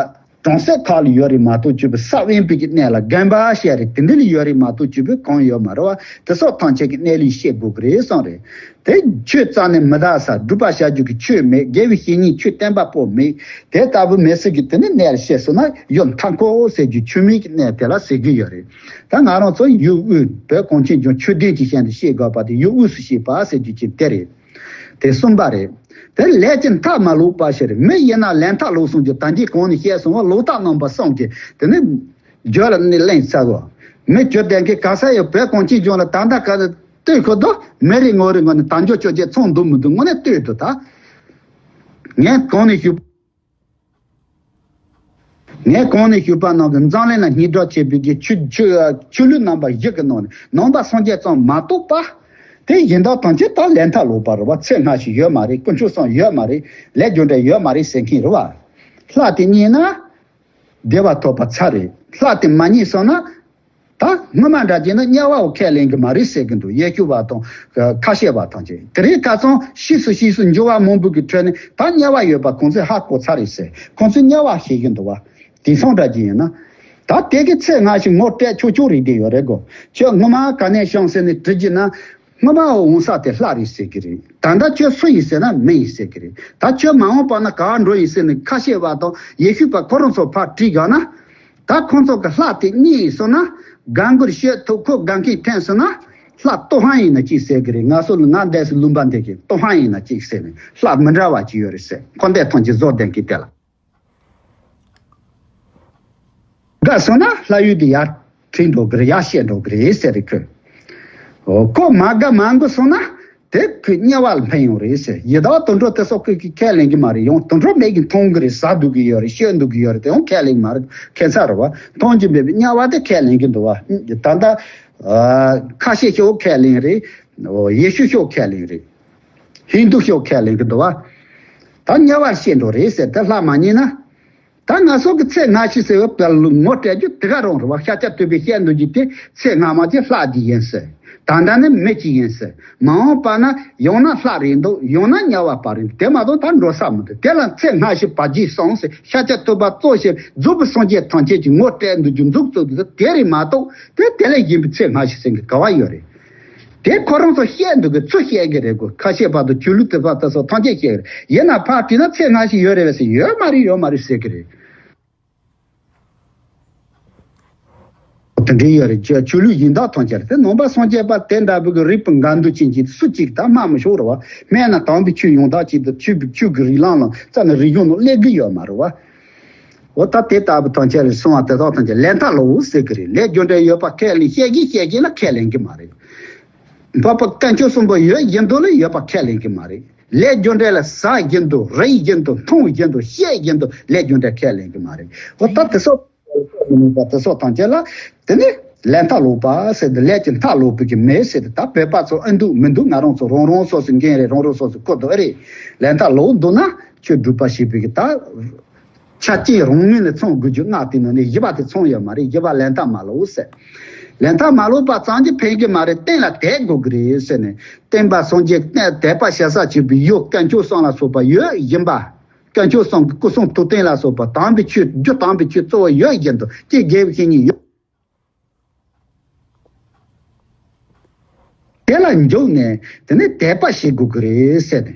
གྲོང་གསེབ་ཁག་ལ་ཡོད་རེད་མ་གཏོགས་ཅིག་པུ་ས་དབེན་པའི་གི་གནས་ལ་དགོན་པ་བཤད་རེད། དེ་འདི་ལ་ཡོད་རེད་མ་གཏོགས་ཅིག་པུ་གང་ཡོད་མ་རེད་བ། དེ་སོགས་ཐམས་ཅད་ཀྱི་གནས་ལུགས་ཤེས་དགོས་ཀྱི་རེད་གསུངས་རེད། དེ་ཆོས་རྩ་ནས་མི་དར་ས། སྒྲུབ་པ་བྱ་རྒྱུ་གི་ཆོས་མེད། དགེ་བའི་བཤེས་གཉེན་ཆོས་བསྟན་པ་པོ་མེད། དེ་ལྟ་བུ་མི་སེར་གྱི་དེ་ནི་གནས་ལ་བཤད་སོང་ན་ཡུལ་མཐའ་འཁོབ་ཟེར་རྒྱུ་ཆོས་མེད་ཀྱི་གནས་དེ་ལ་ཟེར་གྱི་ཡོད་རེད། ད་ང་རང་ཚོ་ཡུལ་དབུས་བོད་གངས་ཅན་ལྗོངས་ཆོས་ལྡན་གྱི་ཞིང་དུ་བཤད་དགོས་པ་དེ་ཡུལ་དབུས་སུ་བཤད་པ་ཟེར་རྒྱུ་ཅིག་དེ་རེད། དེ་གསུམ་པ་རེད། དེ་ལས་ཀྱི་མཐའ་མ་ལོག་པ་ཞིག་རེད། མི་ཡིན་ན་ལས་མཐའ་ལོག་གསུངས་རྒྱུ་ད་གིན་གོང་ནས་བཤད་སོང་བ། ལོག་ལྟ་རྣམ་པ་གསུམ་གྱིས་དེ་ནི་རྒྱུད་ལ་ནི་ལེན་ཚར་བ། མི་རྒྱུད་ལྡན་གྱི་ག་ས་ཡོད་བོད་གངས་ཅན་ལྗོངས་ལ་ད་ལྟ་ག་ལྟོས་ཁོ་དོ་མི་རེ་ངོ་རེ་ངོ་ནས་དལ་འབྱོར་ཆོས་བརྒྱད་ཚང་འདུག་མི་འདུག་དངོས་གནས་ལྟོས་དོ། ད་ངས་གོང་ནས་ཞུས། ངས་གོང་ནས་ཞུས་པ་ནང་གི་འཛམ་གླིང་ལ་སྙན་གྲགས་ཆེ་བའི་གི་ཆོས་ཆོས་ཆོས་ལུགས་རྣམ་པ་བཞི་གི་ནང་ནས་ནང་པ་སངས་རྒྱས་ཙམ་མ་གཏོགས་པ། དེ་གཞན་དག་ཐམས་ཅད་ད་ལས་མཐའ་ལོག་པ་རེད་བ། ཚེ་སྔ་ཕྱི་ཡོད་མ་རེད། དཀོན་མཆོག་གསུམ་ཡོད་མ་རེད། ལས་རྒྱུ་འབྲས་ཡོད་མ་རེད་ཟེར་མཁན་རེད་བ། ལྷ་དེ་རྙེད་ན་བདེ་བ་ཐོབ་པ་ཚར་རེད། ལྷ་དེ་མ་རྙེད་སོང་ན། ད་སྔོན་མ་འདྲ་བྱས་ན་དམྱལ་བའོ་ཁས་ལེན་གྱི་མ་རེད་ཟེར་གྱི་འདུག་ཡེ་ཤུ་བ་དང་ཁ་ཤས་པ་ཐམས་ཅད། དེ་རིང་ཁ་སང་ཕྱིས་སུ་ཕྱིས་སུ་འགྱུར་བ་མང་པོ་གི་ཁྲོད་ནས་ད་དམྱལ་བ་ཡོད་པ་ཁོང་ཚོས་ཧ་གོ་ཚར་རེད་ཟེར། ཁོང་ཚོས་དམྱལ་བ་ཤེས་ཀྱི་འདུག་བ། དེང་སང་འདྲ་བྱས་ཡིན་ན། ད་དེ་གི་ཚེ་སྔ་ཕྱི་ངོ་སྤྲད་ཆོག་ཆོག་རེད་དེ་ཡོད་རེད་གོ། ཁྱོད་སྔོན་མ་ག་ནས་བྱུང་ཟེར་ནས་དྲི་རྒྱུ་ན། སྔོན་མ་འོང་ས་དེ་ལྷ་རེད་ཟེར་གི་རེད། ད་ལྟ་ཁྱོད་སུ་ཡིན་ཟེར་ན་མི་ཡིན་ཟེར་གི་རེད། ད་ཁྱོད་མ་འོངས་པ་ན་ག་བ་འགྲོ་ཡིན་ཟེར་ནས་ཁ་ཤས་པ་དང་ཡེ་ཤུ་པ་ཁོ་རང་ཚོ་ཕར་དྲིས་དགོས་ན། ད་ཁོང་ཚོ་གི་ལྷ་དེ་རྙེད་ཡིན་སོང་ན། དགའ་མགུར་ཤོད་ཐུབ། ཁོ་དགའ་མཁན་ཐོན་སོང་ན། ལྷ་ཏོ་ཧང་ཡིན་ན་ཅིག་ཟེར་གི་རེད། ང་ཚོ་ལ་ང་འདས་སུ་ལུང་པ་འདས་ཀྱི་ཏོ་ཧང་ཡིན་ན་ཅིག་ཟེར་ནས་ལྷ་མི་འདྲ་བ་ཅིག་ཡོད་རེད་ཟེར། ཁོ་འདས་ཐོན་གྱི་བཟོ་ལྡན་གྱི་དེ་ལ། དགའ་སོང་ན་ལྷ་ཡུལ་དེ་ཡར་ཁྲིད་འགྲོ་གི་རེད། ཡར་བཤད་འགྲོ་གི་རེད་ཟེར་རེད་ཁོས། འོ་ཁོ་མ་དགའ་མ་མགུ་སོང་ན་དེ་ཁོས་དམྱལ་བ་ལ་འཕེན་ཡོང་རེད་ཟེར། ཡི་དྭགས་དུད་འགྲོ་དེ་སོགས་ཁོས་ཁས་ལེན་གི་མ་རེད། ཡང་དུད་འགྲོ་མེད་ཀྱི་མཐོང་གི་རེད། ཟ་འདུག་གི་ཡོད་རེད། ཤོད་འདུག་གི་ཡོད་རེད། དེ་ཡང་ཁས་ལེན་མ་རེད། ཁྱད་མཚར་རེད་བ། མཐོང་རྒྱུ་མེད་པའི་དམྱལ་བ་དེ་ཁས་ལེན་གི་འདུག་བ། ད་ལྟ་ཁ་ཤས་ཤོག་ཁས་ལེན་རེད། ཡེ་ཤུ་ཤོག་ཁས་ལེན་རེད། ཧིན་དུ་ཤོག་ཁས་ལེན་གྱི་འདུག་བ། ད་དམྱལ་བར་སྐྱེས་འགྲོ་རེད་ཟེར་དེ་ལྷག་མ་ཉན་ན། ད་ང་ཚོ་གི་ཚེ་སྔ་ཕྱི་ཟེར་བའི་བར་ལ་ངོ་སྤྲད་རྒྱུ་དེ་ག་རང་རེད་བ། ཤཱཀྱ་ཐུབ་པའི་བཤད་འདོད་རྒྱུ་དེ་ཚེ་སྔ་མ་དེ་ལྷ་གཅིག་ཡིན་ཟེར། ད་ལྟ་ནི་མི་གཅིག་ཡིན་ཟེར། མ་འོངས་པ་ན་ཡང་ན་ལྷ་རེད་འདུག་ཡང་ན་དམྱལ་བ་པ་རེད་འདུག་དེ་མ་གཏོགས་ད་འགྲོ་ས་མི་འདུག་དེ་ལ་ཚེ་སྔ་ཕྱི་བར་རྒྱུད་གསུམ་ཟེར། ཤཱཀྱ་ཐུབ་པ་གཙོ་བྱས་རྫོགས་པའི་སངས་རྒྱས་ཐམས་ཅད་ཀྱི་ངོ་སྤྲད་འདོད་རྒྱུ་འདུག་ཚོད་དེ་དེ་རེད་མ་གཏོགས་དེ་དེ་ལས་གཞན་པའི་ཚེ་སྔ་ཕྱི་ཟེར་མཁན་ག་བ་ཡོད་རེད། དེ་ཁོ་རང་ཚོ་བཤད་འདུག་གི་ཚུར་བཤད་གི་རེད་གོ། ཁ་ཤས་བར་དུ་ཆོས་ལུགས་དེ་བར་དུ་སོགས་ཐམས་ཅད་བཤད་གི་རེད། ཡིན་ན་ཕར་དྲིས་ན་ཚེ་སྔ་ཕྱི་ཡོད་རེད་བས་ཟེར། ཡོད་མ་རེད་ཡོད་མ་རེད་ཟེར་གི་རེད། དེ་འདྲའི་ཡོད་རེད། ཆོས་ཆོས་ལུགས་གཞན་དག་ཐམས་ཅད་རེད། དེ་ནང་པ་སངས་རྒྱས་པ་དེ་འདྲ་བུ་གི་རིགས་པ་འགལ་འདུ་ཅན་གྱི་སུ་གཅིག་ད་སྨྲ་མི་ཆོག་རེད་བ། སྨྲས་ན་དམ་པའི་ཆོས་ཡང་དག་ཅིག་ཏུ་ཆོས་ཀྱི་ཆོས་ཀྱི་རིགས་ལམ་ལ་རྩ་ནས་རིག་གཞུང་ནང་སླེབས་གི་ཡོད་མ་རེད་བ། འོ་ད་དེ་ལྟ་བུ་ཐམས་ཅད་ལ་སོང་བ་དེ་དག་ཐམས་ཅད་ལས་མཐའ་ལོག་ཟེར་གི་རེད། ལས་རྒྱུ་འབྲས་ཡོད་པ་ཁས་ལེན། བཤད་ཀྱིན་བཤད་ཀྱིན་ལ་ཁས་ལེན་གི་མ་རེད། འཕགས་པ་དཀོན་མཆོག་གསུམ་པོ་ཡོད་བཞིན་དུ་ལ་ཡོད་པ་ཁས་ལེན་གི་མ་རེད། ལས་རྒྱུ་འབྲས་ལ་ཟ་བཞིན་དུ་རིག་བཞིན་དུ་མཐོང་བཞིན་དུ་བཤད་བཞིན་དུ་ལས་རྒྱུ་འབྲས་ཁས་ལེན་གི་མ་རེད། འོ་ད་དེ་སོགས་མི་ནུས་པ་དེ་སོགས་ཐམས་ཅད་ལ་དེ་ནི་ལས་མཐའ་ལོག་པ་ཟེར་ཏེ་ལས་ཀྱི་མཐའ་ལོག་པའི་གི་མེད་ཟེར་ཏེ། ད་བོད་པ་ཚོ་ཨེ་འདུག་མི་འདུག་ང་རང་ཚོ་རང་རང་སོ་སོའི་འགན་རེད། རང་རང་སོ་སོའི་ཁུར་དུ་ཨེ་རེད། ལས་མཐའ་ལོག་འདུག་ན་ཆོས་སྒྲུབ་པ་ཞེས་པའི་གི་ད་ཆ་རྐྱེན་རང་ངོས་ནས་ཚང་དགོས་རྒྱུ་ལྔ་དེ་ནང་ནས་བཞི་པ་དེ་ཚང་ཡོད་མ་རེད། བཞི་པ་ལས་མཐའ་མ་ལོག་ཟེར། ལས་མཐའ་མ་ལོག་པ་ཙམ་གྱིས་ཕན་གྱི་མ་རེད། གཏན་ལ་དེད་དགོས་ཀྱི་རེད་ཟེར་ནས། བསྟན་པ་སངས་རྒྱས་གཏན་དད་པ་བྱེད་ས་བྱེད་པའི་ཡུལ་དཀོན་མཆོག་གསུམ་ལ་སོགས་པ་ཡོད་བཞིན་པ། དཀོན་མཆོག་གསུམ་གྱི་སྐུ་གསུང་ཐུགས་རྟེན་ལ་སོགས་པ་དམ་པའི་ཆོས་རྒྱུ་དམ་པའི་ཆོས་གཙོ་བོ་ཡོད་བཞིན་དུ་ཀྱེ་དགེ་བའི་བཤེས་གཉེན་ཡོད། དེ་ལ་འཇུག་ནས་དེ་ནས་དད་པ་བྱེད་དགོས་ཀྱི་རེད་ཟེར་ནས།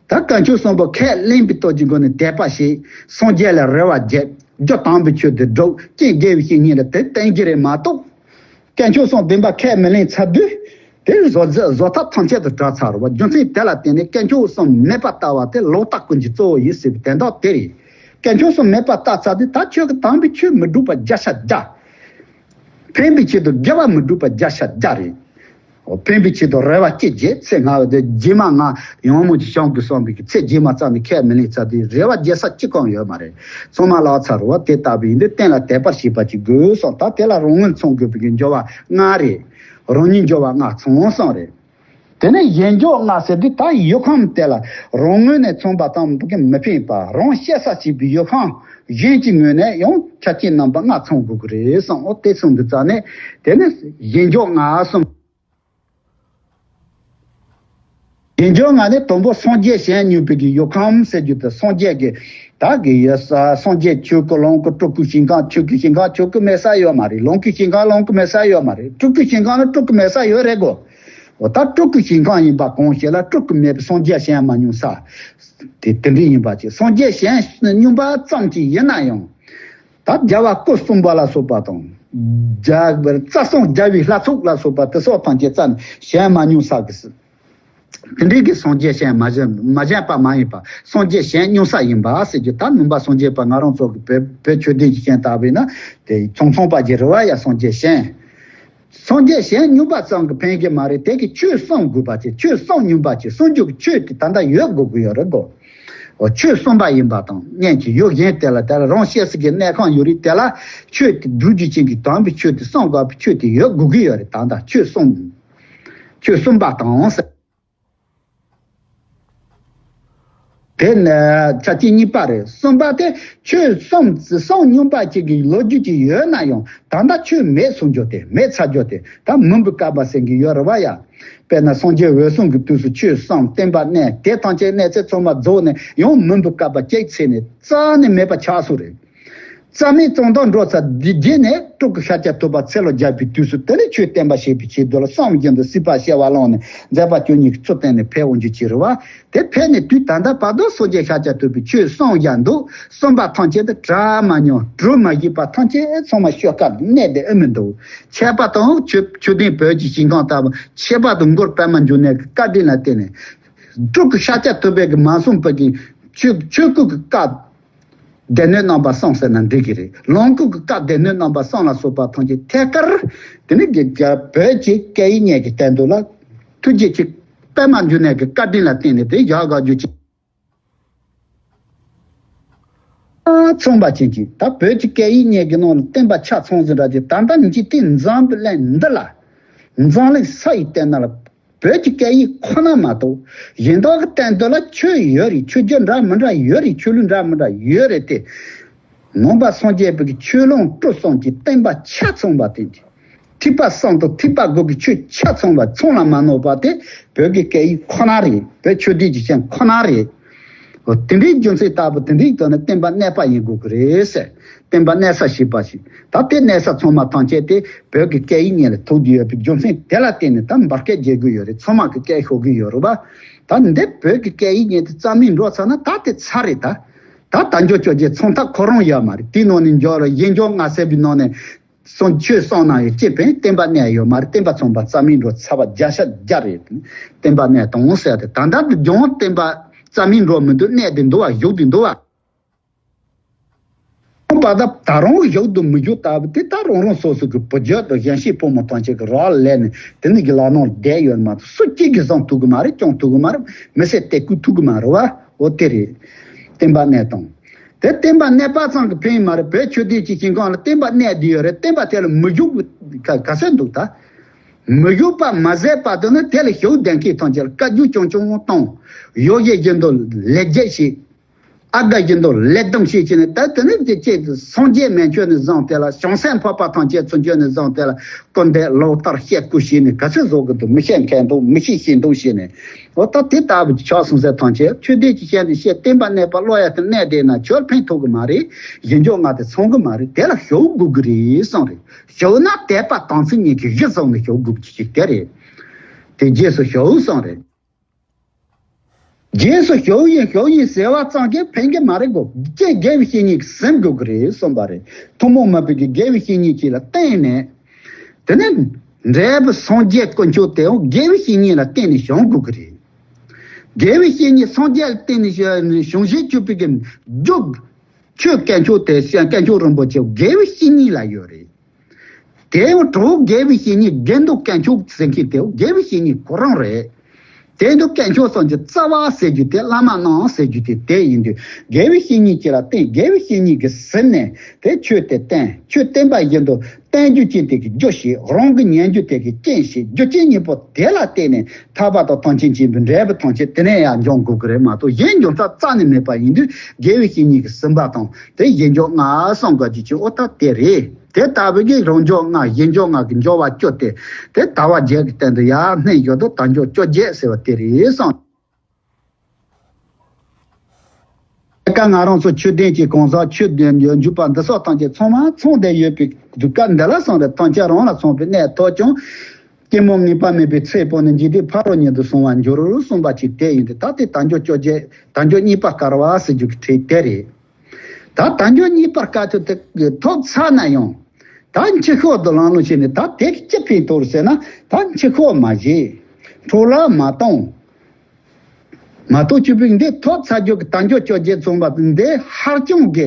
ད་དཀོན་མཆོག་གསུམ་པོ་ཁས་ལེན་པའི་སྟོབས་ཀྱི་སྒོ་ནས་དད་པ་བྱེད། སངས་རྒྱས་ལ་རེ་བ་བརྒྱབ། རྒྱུ་དམ་པའི་ཆོས་དེ་སྒྲུབ། ཀྱེ་དགེ་བའི་བཤེས་གཉེན་ལ་དེ་བསྟེན་གྱི་རེད་མ་གཏོགས། དཀོན་མཆོག་གསུམ་བདེན་པ་ཁས་མི་ལེན་ཚར་དུས། དེ་བཟོ་བཟོ་ཐབས་ཐམས་ཅད་དུ་བྲལ་ཚར་བ། རྒྱུ་མཚན་དེ་ལ་བརྟེན་ནས་དཀོན་མཆོག་གསུམ་མེད་པ་ལྟ་བ་དེ་ལོག་ལྟ་ཀུན་གྱི་གཙོ་བོ་ཡིན་ཟེར་བའི་དོན་དག་དེ་རེད། དཀོན་མཆོག་གསུམ་མེད་པ་ལྟ་ཚར་དུས་ད་ཁྱོད་ཀྱི་དམ་པའི་ཆོས་མི་སྒྲུབ་པ་བརྒྱ་ཆ་བརྒྱ། ཕན་པའི་ཆེད་དུ་དགེ་བ་མི་སྒྲུབ་པ་བརྒྱ་ཆ་བརྒྱ་རེད། འོ་ཕན་པའི་ཆེད་དུ་རེ་བ་སྐྱེ་རྗེས་ཚེ་སྔ་བ་དེ་རྗེས་མ་ང་ཡང་མོ་ཅིག་བྱང་དགོས་བསམ་པའི་ཚེ་རྗེས་མ་རྩ་ནས་ཁས་མི་ལེན་ཚར་དུས་རེ་བ་རྒྱལ་ས་གཅིག་ཀྱང་ཡོད་མ་རེད། ཚང་མ་ལག་ཚར་བ་དེ་ལྟ་བུ་ཡིན་དུས་གཏན་ལ་དད་པར་བྱེད་པ་ཅིག་དགོས་སོང་། ད་དེ་ལ་རང་ངོས་ཚང་དགོས་པའི་འབྱོར་བ་ལྔ་རེད། རང་ཉིད་འབྱོར་བ་ལྔ་ཚང་སོང་རེད། དེ་ནས་གཞན་འབྱོར་ལྔ་ཟེར་དུས་ད་ཡུལ་ཁམས་དེ་ལ་རང་ངོས་ནས་ཚང་པ་དང་མི་ཕན་པ། རང་གཤེགས་ས་བྱེད་པའི་ཡུལ་ཁམས་གཞན་གྱི་ངོས་ནས་ཡང་ཆ་རྐྱེན་རྣམ་པ་ལྔ་ཚང་དགོས་ཀྱི་རེད་བསམ། འོ་དེ་གསུངས་དུས་ཙ་ནས་དེ་ནས་གཞན་འབྱོར་ལྔ་གསུམ། གཞན་འབྱོར་ལྔ་ནི་དང་པོ་སངས་རྒྱས་གཞན་སྨྱུང་བའི་གི་ཡུལ་ཁམས་ཟེར་རྒྱུ་དེ། སངས་རྒྱས་ཀྱི་ད་གི་ཡ་ས་སངས་རྒྱས་ཆོས་སྐུ་ལོངས་སྐུ། སྤྲུལ་སྐུ་ཞིང་ཁམས་ཆོས་སྐུ་ཞིང་ཁམས་ཆོས་སྐུ་མེད་ས་ཡོད་མ་རེད། ལོངས་སྐུ་ཞིང་ཁམས་ལོངས་སྐུ་མེད་ས་ཡོད་མ་རེད། སྤྲུལ་སྐུ་ཞིང་ཁམས་ལ་སྤྲུལ་སྐུ་མེད་ས་ཡོད་རེད་གོ། འོ་ད་སྤྲུལ་སྐུ་ཞིང་ཁམས་ཡིན་པ་གང་ཞིག་ལ་སྤྲུལ་སྐུ་མེད་པའི་སངས་རྒྱས་གཞན་མ་སྨྱུང་ས། དེ་དེ་འདྲ་ཡིན་པ་ཅིག་སངས་རྒྱས་གཞན་སྨྱུང་པ་ཙམ་གྱིས་ཡིན་ན་ཡང་། ད་རྒྱལ་བ་སྐུ་གསུམ་པ་ལ་སོགས་པ་དང་། རྒྱལ་བ་རྩ་གསུམ་རྒྱལ་བའི་ལྷ་ཚོགས་ལ་སོགས་པ་དེ་སོགས་ཐམས་ཅད་རྩ་ནས་གཞན་མ་སྨྱུང་ས་གི་སྲིད། དེ་འདྲའི་གི་སངས་རྒྱས་གཞན་མ་གཞན་མ་གཞན་པ་མ་ཡིན་པ་སངས་རྒྱས་གཞན་སྨྱུང་ས་ཡིན་པ་ཟེར་རྒྱུ། ད་སྨྱུང་པ་སངས་རྒྱས་པ་ང་རང་ཚོ་གི་བོད་བོད་ཆོས་ལྡན་གྱི་རྐྱེན་ལྟ་བུ་ཡིན་ན་དེ་ཚོང་ཚོང་པ་གྱི་རེ་བ་ཡ་སངས་རྒྱས་གཞན། སངས་རྒྱས་གཞན་སྨྱུང་པ་ཙམ་གྱིས་ཕན་གྱི་མ་རེད། དེ་གི་ཆོས་གསུམ་དགོས་པ་ཅིག་ཆོས་གསུམ་སྨྱུང་པ་ཅིག་སངས་རྒྱས་ཀྱི་ཆོས་དེ་ད་ལྟ་ཡོད་དགོས་ཀྱི་ཡོད་རེད་གོ། འོ་ཆོས་གསུམ་པ་ཡིན་པ་དང་གཉེན་གྱི་ཡུལ་གཞན་དེ་ལ་དེ་ལ་རང་གཤེགས་སུ་གི་གནས་ཁང་ཡོད་རིགས་དེ་ལ་ཆོས་དེ་སྒྲུབ་རྒྱུ་ཅན་གྱི་དམ་པའི་ཆོས་དེ་གསུང་དགོས་པའི་ཆོས་དེ་ཡོད་དགོས་ཀྱི་ཡོད་རེད། ད་ལྟ་ཆོས་གསུམ། ཆོས་གསུམ་པ་དང་ཟེར། དེ་ནས་ཆ་རྐྱེན་གཉིས་པ་རེད། གསུམ་པ་དེ་ཆོས་གསུམ་གསུམ་སྨྱུང་པ་ཅིག་གི་ལོ་རྒྱུས་ཅིག་ཡོད་ན་ཡང་ད་ལྟ་ཆོས་མེད་སོང་རྒྱུ་དེ་མེད་ཚར་རྒྱུ་དེ་ད་མུན་པའི་བསྐལ་པ་ཟེར་གྱི་ཡོད་རེད་བ་ཡ། དཔེར་ན་སངས་རྒྱས་འོད་སྲུང་གི་དུས་སུ་ཆོས་གསུངས། བསྟན་པ་གནས། དེ་ཐམས་ཅད་གནས་ཚད་ཚང་མ་རྫོགས་ནས་ཡང་མུན་པའི་བསྐལ་པ་བསྐྱལ་ཚར་ནས་རྩ་ནས་མེད་པ་ཆགས་སོང་རེད། རྩ་མེད་ཙམ་དུ་འགྲོ་ཚར་དེ་རྗེས་ནས་སྤྲུལ་སྐུ་ཤཱཀྱ་ཐུབ་པ་ཚེ་ལོ་བརྒྱ་པའི་དུས་སུ་དེ་ནས་ཆོས་བསྟན་པ་བྱེད་པའི་ཆེད་དུ་ལ་བསམ་བཞིན་དུ་སྲིད་པ་སྐྱེ་བ་བླངས་ནས་མཛད་པ་བཅུ་གཉིས་ཀྱི་ཚུལ་བསྟན་ནས་ཕེབས་འོང་རྒྱུ་ཅིག་རེད་བ། དེ་ཕེབས་ནས་དུས་ད་ལྟ་བར་དུ་སངས་རྒྱས་ཤཱཀྱ་ཐུབ་པའི་ཆོས་གསུངས་བཞག་འདུག་གསུངས་པ་ཐམས་ཅད་དུ་གྲ་མ་ཉོན་གྲུབ་མ་ཞིག་པ་ཐམས་ཅད་ཚང་མ་ཤོ་ཀ་གནས་དེ་ཨེ་མི་འདུག་ཁྱད་པར་དུ་ཆོས་ཆོས་ལྡན་བོད་ཀྱི་ཞིང་ཁམས་ལྟ་བུ་ཁྱད་པར་དུ་མགོན་པདྨ་འབྱུང་གནས་ཀྱི་བཀའ་དྲིན་ལ་བརྟེན་ནས་སྤྲུལ་སྐུ་ཤཱཀྱ་ཐུབ་པའི་གི་མ་གསུངས་པ་གི་ཆོས་ཆོས་སྐུ་གི་བཀའ་སྡེ་སྣོད་རྣམ་པ་གསུམ་ཟེར་ན་འགྲིག་གི་རེད། ལོངས་སྐུ་གི་བཀའ་སྡེ་སྣོད་རྣམ་པ་གསུམ་ལ་སོགས་པ་ཐམས་ཅད་ཐད་ཀར་དེ་ནི་དགེ་རྒྱ་བོད་ཀྱི་སྐད་ཡིག་གཉིས་ཀྱི་སྟེང་དུ་ལ་ཐུགས་རྗེ་ཆེ་པདྨ་འབྱུང་གནས་ཀྱི་བཀའ་དྲིན་ལ་བརྟེན་ནས་དེ་བཞག་དགོས་རྒྱུ་ཅིག་མཚུངས་པ་ཅན་གྱི་ད་བོད་ཀྱི་སྐད་ཡིག་གཉིས་ཀྱི་ནང་ལ་བསྟན་པ་ཆ་ཚང་ཟིན་འདྲ་ཅིག་ད་ལྟ་འཇིག་རྟེན་འཛམ་བུ་གླིང་འདི་ལ་འཛམ་གླིང་ས་ཡི་སྟེང་ན་ལ་ བོད་ཀྱི་སྐད་ཡིག་ཁོ་ན་མ་གཏོགས། གཞན་དག་གི་སྟེང་དུ་ལ་ཆོས་ཡོད་རེད། ཆོས་བརྒྱུད་འདྲ་མི་འདྲ་ཡོད་རེད། ཆོས་ལུགས་འདྲ་མི་འདྲ་ཡོད་རེད་དེ། ནང་པ་སངས་རྒྱས་པའི་གི་ཆོས་ལུང་སྤྲུལ་གསུམ་གྱི་བསྟན་པ་ཆ་ཚང་བ་དེ། ཐེག་པ་གསུམ་དང་ཐེག་པ་དགུ་གི་ཆོས་ཆ་ཚང་བ་ཚང་ལ་མ་གནོད་པ་དེ་བོད་ཀྱི་སྐད་ཡིག་ཁོ་ན་རེད། བོད་ཆོས་ལྡན་གྱི་ཅན་ཁོ་ན་རེད། འོ་དེ་འདྲའི་རྒྱུ་མཚན་ལྟ་བུ་དེ་འདྲའི་དོན་ནི་བསྟན་པ་གནས་པ་ཡིན་དགོས་ཀྱི་རེད་ཟེར། བསྟན་པ་གནས་ས་ཞེས་པ་ཞིག་ད་དེ་གནས་ས་ཚང་མ་ཐམས་ཅད་དེ་བོད་ཀྱི་སྐད་ཡིག་གཉིས་ལ་ཐུག་བསྡད་ཡོད་པའི་རྒྱུ་མཚན་དེ་ལ་བརྟེན་ནས་ད་འབར་སྐད་རྒྱག་གི་ཡོད་རེད། ཚང་མ་གི་སྐད་ཤོར་གི་ཡོད་རེད་པ། ད་འདི་བོད་ཀྱི་སྐད་ཡིག་གཉིས་དེ་རྩ་མེད་འགྲོ་ཚར་ན་ད་དེ་ཚར་རེད་ད། ད་དལ་འབྱོར་བཅོ་བརྒྱད་ཚོང་རྟགས་ཁོ་རང་ཡོད་མ་རེད། དེའི་ནང་ནས་འཇོག་ར་གཞན་འཇོག་ལྔ་ཟེར་བའི་ནང་ནས་སོང་ཆོས་སོང་ན་ཡང་སྐྱེ་ཕན་བསྟན་པ་གནས་ཡོད་མ་རེད། བསྟན་པ་ཚང་པ་རྩ་མེད་འགྲོ་ཚར་བ་བརྒྱ་ཆ་བརྒྱ་རེད། བསྟན་པ་གནས་དང་ཟེར་ཏེ་ད་ལྟ་དུ་ཀྱང་བསྟན་པ་རྩ་མེད་འགྲོ་མི་འདུག་གནས་དེ་འདུག་བ། བཞུགས་དེ་འདུག་བ། པ་ད་ད་རུང་བཞུགས་དང་མི་བཞུགས་ལྟ་བུ་དེ་ད་རང་རང་སོ་སོ་གི་བུ་རྒྱུད་དང་གཞན་གཤིས་ཕོ་མོ་ཐམས་ཅད་ཀྱི་རག་ལས་ནས་དེ་ནི་གི་ལག་ནང་བསྡད་ཡོད་མ་གཏོགས་སུ་གཅིག་གིས་བཟུང་ཐུབ་གི་མ་རེད། སྐྱོང་ཐུབ་གི་མ་རེད། མི་སེར་དེ་བསྐུལ་ཐུབ་གི་མ་རེད་བ། འོ་དེ་རེད། བསྟན་པ་གནས་སྟངས། དེ་བསྟན་པ་གནས་པ་ཙམ་གྱིས་ཕན་ཡོད་མ་རེད། བོད་ཆོས་ལྡན་གྱི་ཞིང་ཁམས་ལ་བསྟན་པ་གནས་བསྡད་ཡོད་རེད། བསྟན་པ་དེ་ལ་མི་བཞུགས་ག་ག་ཚོད་འདུག་ད། མི་བཞུགས་པ་མ་ཟད་པ་དེ་ནི་དེ་ལ་ཞུགས་ལྡན་མཁན་ཐམས་ཅད་ལ་བཀའ་བཀྱོན་ཆུང་ཆུང་བཏང་། ཡོ་བྱད་བཞིན་དུ་ལེགས་སྐྱེས་ཤིག་ཨ་དགའ་བཞིན་དུ་ལེགས་སྡོམ་ཞིག་བྱས་ནས། ད་དེ་ནི་དེ་ཅེས་སངས་རྒྱས་མན་ཆོད་ནས་བཟུང་སྟེ་ལ་བྱང་སེམས་འཕགས་པ་ཐམས་ཅད་ཚུར་འབྱོན་ནས་བཟུང་སྟེ་ལ་སྐུར་འདེབས་ལོ་ལྟར་བཤད་སྐུར་བྱས་ནས་ག་ཚོད་བཟོ་གི་འདུག་མི་བཤད་མཁན་འདུག་མི་ཤེས་ཤེས་འདུག་བྱས་ནས། འོ་ད་དེ་ལྟ་བུ་ཆགས་སོང་ཟེར། ཐམས་ཅད་ཆོས་ལྡན་གྱི་ཞལ་ནས་བཤད། བསྟན་པ་གནས་པ་བློ་ཡ་དེ་གནས་བསྡད་ན་ཆོས་ཕན་ཐོགས་གི་མ་རེད། ཡིན་འཇོག་ང་དེ་ཚང་གི་མ་རེད། དེ་ལ་ཞུགས་དགོས་གི་རེད་གསུངས་རེད། ཞུགས་ན་དད་པ་དམ་ཚིག་གཉིས་ཀྱི་གཞི་བཟུང་ནས་ཞུགས་དགོས་ཀྱི་ཅིག་དེ་རེད། དེ་རྗེས་སུ་ཞུགས་གསུངས་རེད། རྗེས་སུ་ཞུགས་ཡིན་ཞུགས་ཡིན་ཟེར་བ་ཙམ་གྱིས་ཕན་གི་མ་རེད་གོ། ཀྱེ་དགེ་བའི་བཤེས་གཉེན་གྱིས་ཟིན་དགོས་གི་རེད་གསུངས་པ་རེད། ཐུན་མོང་མ་བུ་གི་དགེ་བའི་བཤེས་གཉེན་གྱིས་ལ་བརྟེན་ནས། དེ་ནས་འབྲས་བུ་སངས་རྒྱས་དཀོན་མཆོག་དེའང་དགེ་བའི་བཤེས་གཉེན་ལ་བརྟེན་ནས་བྱུང་དགོས་ཀྱི་རེད། དགེ་བའི་བཤེས་གཉེན་སངས་རྒྱས་ལ་བརྟེན་ནས་བྱུང་བྱུང་བཅུག་པའི་གི་རྒྱུ། ཆོས་དཀོན་མཆོག་དེ་དཀོན་མཆོག་རིན་པོ་ཆེ་དགེ་བའི་བཤེས་གཉེན་ལ་ཡོད་རེད། དེ་ཡང་གྲོགས་དགེ་བའི་བཤེས་གཉེན་དགེ་འདུན་དཀོན་མཆོག་ཟེར་མཁན་དེ་དགེ་བའི་བཤེས་གཉེན་ཁོ་རང་རེད། དེ་འདུག་དཀོན་མཆོག་གསུམ་གྱི་རྩ་བ་ཟེར་རྒྱུ་དེ་བླ་མ་རྣམས་ཟེར་རྒྱུ་དེ་དེ་ཡིན་དུས་དགེ་བའི་བཤེས་གཉེན་གྱི་ལ་བརྟེན། དགེ་བའི་བཤེས་གཉེན་གྱིས་ཟིན་ནས་དེ་ཆོས་དེ་བསྟན། ཆོས་བསྟན་པ་བཞིན་དུ་བསྟན་རྒྱུ་ཅན་དེ་གི་རྒྱུ་བྱས། རང་གི་ཉན་རྒྱུ་དེ་གི་རྐྱེན་བྱས། རྒྱུ་རྐྱེན་གཉིས་པོ་དེ་ལ་བརྟེན་ནས་ཐར་པ་དང་ཐམས་ཅད་མཁྱེན་པའི་འབྲས་བུ་ཐམས་ཅད་དེ་ནས་ཡང་འབྱུང་དགོས་ཀྱི་རེད་མ་གཏོགས། གཞན་འབྱུང་ས་རྩ་ནས་མེད་པ་ཡིན་དུས་དགེ་བའི་བཤེས་གཉེན་གྱིས་ཟིན་པ་དང་དེ་གཞན་འབྱུང་ལྔ་གསུམ་ག་ཅིག་ཅིག་འོ་ད་དེ་རེད། དེ་ལྟ་བུ་གི་རང་འབྱུང་ལྔ་གཞན་འབྱུང་ལྔ་གི་འབྱོར་བ་བཅུ་སྟེ། དེ་དལ་བ་བརྒྱད་ཀྱི་སྟེང་དུ་ཡར་སྣོན་ཡོད་དོ། དལ་འབྱོར་བཅོ་བརྒྱད་ཟེར་བ་དེ་རེད་གསུངས། དེ་ཀ་ང་རང་ཚོ་ཆོས་ལྡན་གྱི་གང་ཟག་ཆོས་ལྡན་འཇུག་པ་འདི་སོགས་ཐམས་ཅད་ཚང་མ་ཚང་བསྡད་ཡོད་པའི་གདུལ་དཀའ་འདི་ལ་སོང་རེ་ཐམས་ཅད་རང་ལ་སོང་བའི་གནས་ཐོབ་ཀྱང་། སྐྱེ་མུ་ངེས་པ་མེད་པའི་ཚེ་སྤོང་ནས་འཇིག་རྟེན་ཕ་རོལ་ཉིད་དུ་སོང་བར་འགྱུར་གསུངས་པ་ཅིག་དེ་ཡིན་ཏེ། ད་དེ་དལ་འབྱོར་བཅོ་བརྒྱད་དལ་འབྱོར་གཉིས་པ་དཀའ་བ་ཟེར་རྒྱུ་གི་ཁྲིད་དེ་རེད། ད་དལ་འབྱོར་གཉིས་པ་དཀའ་ཐུབ་དེ་ཐོབ་ཚར་ན་ཡང་ད་འཆི་ཤོག་ཏུ་ལང་ལོང་བྱས་ནས། ད་དེ་ཅི་ཕན་ཐོགས་ཟེར་ན། ད་འཆི་ཤོག་མ་བྱེད། འཕྲོ་བརླག་མ་གཏོང་། མ་གཏོགས་ཆོས་པའི་འདི་ཐོབ་ཚར་རྒྱུ་གི་དལ་འབྱོར་བཅོ་བརྒྱད་ཚང་བ་འདི་ཧ་ཅང་གི་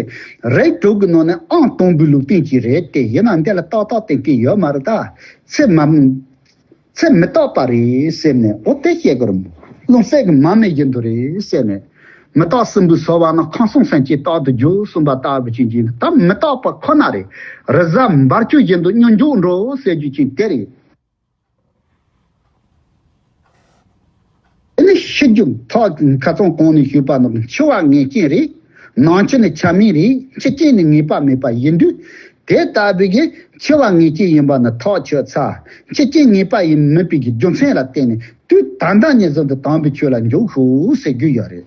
རིགས་དྲུག་གི་ནང་ནས་ཨང་དང་པོའི་ལུགས་མཐུན་ཅིག་རེད་དེ། ཡིན་ན་འདི་ལ་ཏག་ཏག་བསྟན་གྱི་ཡོད་མ་རེད་ད། ཚེ་མ་ཚེ་མི་རྟག་པ་རེད་ཟེར་ནས། འོ་དེ་བཤད་དགོས་རེད་མོ། རླུང་སེམས་ཀྱི་མ་རྨོས་བཞིན་དུ་རེད་ཟེར་ནས། མི་རྟག་སྲིན་པོའི་སོ་བ་ན། ཁམས་གསུམ་སེམས་ཅན་རྟག་ཏུ་རྒྱུག་གསུངས་པ་ལྟ་བུ་ཅན་གྱི་ད་མི་རྟག་པ་ཁོ་ན་རེད། རི་གཟར་འབར་སྐྱོད་བཞིན་དུ་སྙོམས་འཇུག་འགྲོ་ཟེར་རྒྱུ་ཅན་དེ་རེད། དེ་ནི་ཤི་རྒྱུ་ཐོག་ཁ་སང་གོང་ནས་ཞུས་པ་ནང་། འཆི་བ་ངེས་ཅན་རེད། ནང་ཆོས་ནི་ཆ་མེད་རེད། འཆི་རྐྱེན་ནི་ངེས་པ་མེད་པ་ཡིན་དུས། དེ་ལྟ་བུའི་གི་འཆི་བ་ངེས་ཅན་ཡིན་པ་ནི་ཐག་ཆོད་ཚར། འཆི་རྐྱེན་ངེས་པ་ཡིན་མིན་པའི་གི་རྒྱུ་མཚན་ལ་བརྟེན་ནས་དུས་ད་ལྟ་ནས་བཟུང་སྟེ་དམ་པའི་ཆོས་ལ་འཇུག་ཤོག་ཟེར་རྒྱུ་ཡོད་རེད།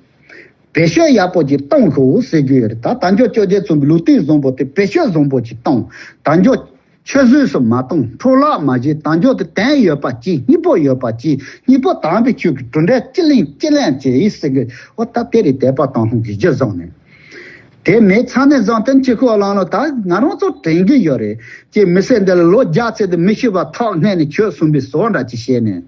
བེད་སྤྱོད་ཡག་པོ་ཅིག་གཏོང་ཤོག་ཟེར་རྒྱུ་ཡོད་རེད། ད་དལ་འབྱོར་བཅོ་བརྒྱད་ཚང་བའི་ལུགས་མཐུན་བཟང་པོ་དེ་བེད་སྤྱོད་བཟང་པོ་ཅིག་གཏོང་། དལ་འབྱོར་ཆུད་ཟོས་སུ་མ་གཏོང་། འཕྲོ་བརླག་མ་བྱེད། དལ་འབྱོར་དེ་དོན་ཡོད་པ་གྱིས། སྙིང་པོ་ཡོད་པ་གྱིས། སྙིང་པོ་དམ་པའི་ཆོས་ཀྱི་གྲུབ་འབྲས་ཅི་ལེན་ཅི་ལེན་བྱེད་ཟེར་གི། འོ་ད་དེ་རེད། དད་པ་དང་སློང་གི་གཞི་བཟུང་ནས། དེ་མེད་ཚར་ནས་བཟུང་སྟེ་འཆི་ཤོག་ལང་ལོང་ད་ང་རང་ཚོ་དྲན་གི་ཡོད་རེད། ཀྱེ་མི་ཚེ་འདི་ལ་ལོ་བརྒྱ་ཚེ་དུ་མི་ཤི་བར་ཐག་སྔོན་ནས་ཆོད་སོང་བའི་བཟོ་འདྲ་ཅིག་བྱས་ནས།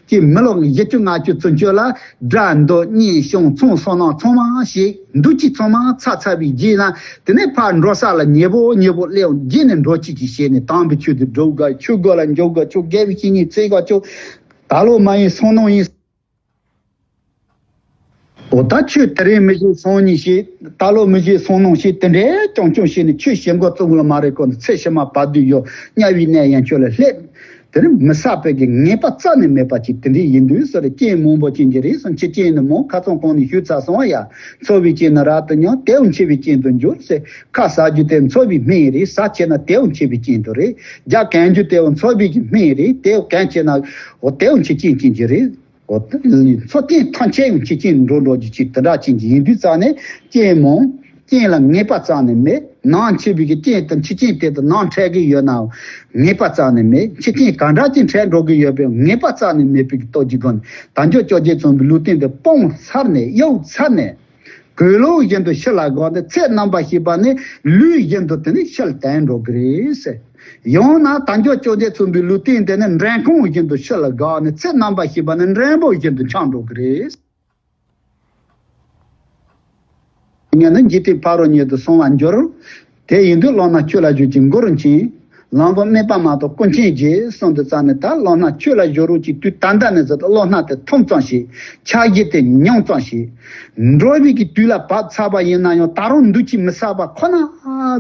ཀྱེ་མི་ལོ་བཞི་བཅུ་ལྔ་བཅུ་ཚུན་ཆོད་ལ་དགྲ་འདུལ་གཉེན་སྐྱོང་ཚོང་སོ་ནང་ཚང་མ་བྱས། འདུ་བྱེད་ཚང་མ་ཚར་ཚར་བའི་རྗེས་ལ། དེ་ནས་ཕར་འགྲོ་ས་ལ་ཉེ་པོ་ཉེ་པོ་སླེབས། རྗེས་ནས་འགྲོ་བྱེད་ཀྱི་བྱས་ནས། དམ་པའི་ཆོས་དེ་སྒྲུབ་དགོས། ཆོས་སྒོ་ལ་འཇུག་དགོས། ཆོས་དགེ་བའི་བཤེས་གཉེན་བཙལ་དགོས། ཆོས་ད་ལོ་མ་ཡིན་སང་ནངས་ཡིན། འོ་ད་ཆོས་དེ་རིང་མི་ཤེས་སང་ཉིན་ཤེས། ད་ལོ་མི་ཤེས་སང་ནངས་ཤེས། དེ་འདྲའི་རྐྱང་རྐྱང་བྱས་ནས་ཆོས་བྱེད་མགོ་བཙུགས་ལ་མ་རེད་གོ། ཚེ་ཕྱི་མ་བར་དོ་ཡོད། དམྱལ་བའི་གནས་ཡན་ཆོད་ལ་སླེབས། དེ་ནི་མི་བསགས་པའི་གི་ངེས་པ་རྩ་ནས་མེད་པ་ཅིག་དེ་འདྲའི་ཡིན་དུས་ཟེར། རྐྱེན་མང་པོ་ཅན་གྱི་རེད་ཟེར། འཆི་རྐྱེན་ནི་མང་། ཁ་སང་གོང་ནས་ཞུས་ཚར་སོང་བ་ཡ། འཚོ་བའི་རྐྱེན་ནི་རབ་ཏུ་ཉམས། དེའང་འཆི་བའི་རྐྱེན་དུ་འགྱུར་ཟེར། ཁ་ཟ་རྒྱུ་དེ་འཚོ་བའི་སྨན་རེད། ཟ་བྱས་ན་དེའང་འཆི་བའི་རྐྱེན་དུ་རེད། རྒྱབ་གན་རྒྱུ་དེའང་འཚོ་བའི་གི་སྨན་རེད། དེའང་གན་བྱས་ན་འོ་དེའང་འཆི་རྐྱེན་ཅན་གྱི་རེད། འོ་འཚོ་རྐྱེན་ཐམས་ཅད་ཡང་འཆི་རྐྱེན་འགྲོ་འགྲོ་རྒྱུ་ཅིག་དེ་འདྲ་ཅན་གྱི་ཡིན་དུས་རྩ་ནས་རྐྱེན་མང་། རྐྱེན་ལ་ངེས་པ་རྩ་ནས་མེད། ནང་འཆི་བའི་གི་རྐྱེན་དང་འཆི་རྐྱེན་དེ་དང་ནང་འཕྲད་ཀྱི་ཡོད་ནའང་ངེས་པ་རྩ་ནས་མེད། འཆི་རྐྱེན་ག་འདྲ་ཅིག་འཕྲད་འགྲོ་གི་ཡོད་པའི་ངེས་པ་རྩ་ནས་མེད་པའི་གི་སྟོབས་ཀྱི་སྒོ་ནས་དལ་འབྱོར་བཅོ་བརྒྱད་མཚོན་པའི་ལུས་རྟེན་དེ་སྤངས་ཚར་ནས་གཡུག་ཚར་ནས། གོས་ལོག་བཞིན་དུ་ཕྱི་ལ་དགའ་ནས། ཚེ་རྣམ་པར་ཤེས་པ་ནི་ལུས་བཞིན་དུ་དེ་ནི་ཕྱི་ལ་དེད་འགྲོ་གི་རེད་ཟེར། ཡང་ན་དལ་འབྱོར་བཅོ་བརྒྱད་མཚོན་པའི་ལུས་རྟེན་དེ་ནི་འགྲེང་ཁོང་བཞིན་དུ་ཕྱི་ལ་དགའ་ནས། ཚེ་རྣམ་པར་ཤེས་པ་ནི་འགྲེང་བུ་བཞིན་དུ་འཁྱམས་འགྲོ་གི་རེད། ངས་ནི་འཇིག་རྟེན་ཕ་རོལ་ཉིད་དུ་སོང་བར་འགྱུར། དེ་ཡིན་དུས་བློ་སྣ་ཁྱོད་ལ་བཞུགས་ཀྱི་མགུར་མཁྱེན། ལོངས་སྐུ་སྨིན་པ་མ་གཏོགས་ཀུན་མཁྱེན་རྗེ་གསུངས་དུས་རྩ་ནས། ད་བློ་སྣ་ཁྱོད་ལ་བཞུགས་རོགས་ཀྱི་དུས་ད་ལྟ་ནས་ཟེར་ཏེ་བློ་སྣ་དེ་ཐོམ་ཙམ་ཞིག་འཆར་གཞི་དེ་ཉུང་ཙམ་ཞིག་འགྲོ་བའི་གི་དུས་ལ་བབ་ཚར་བ་ཡིན་ན་ཡང་ད་རུང་འདུ་བྱེད་མི་བསགས་པ་ཁོ་ན་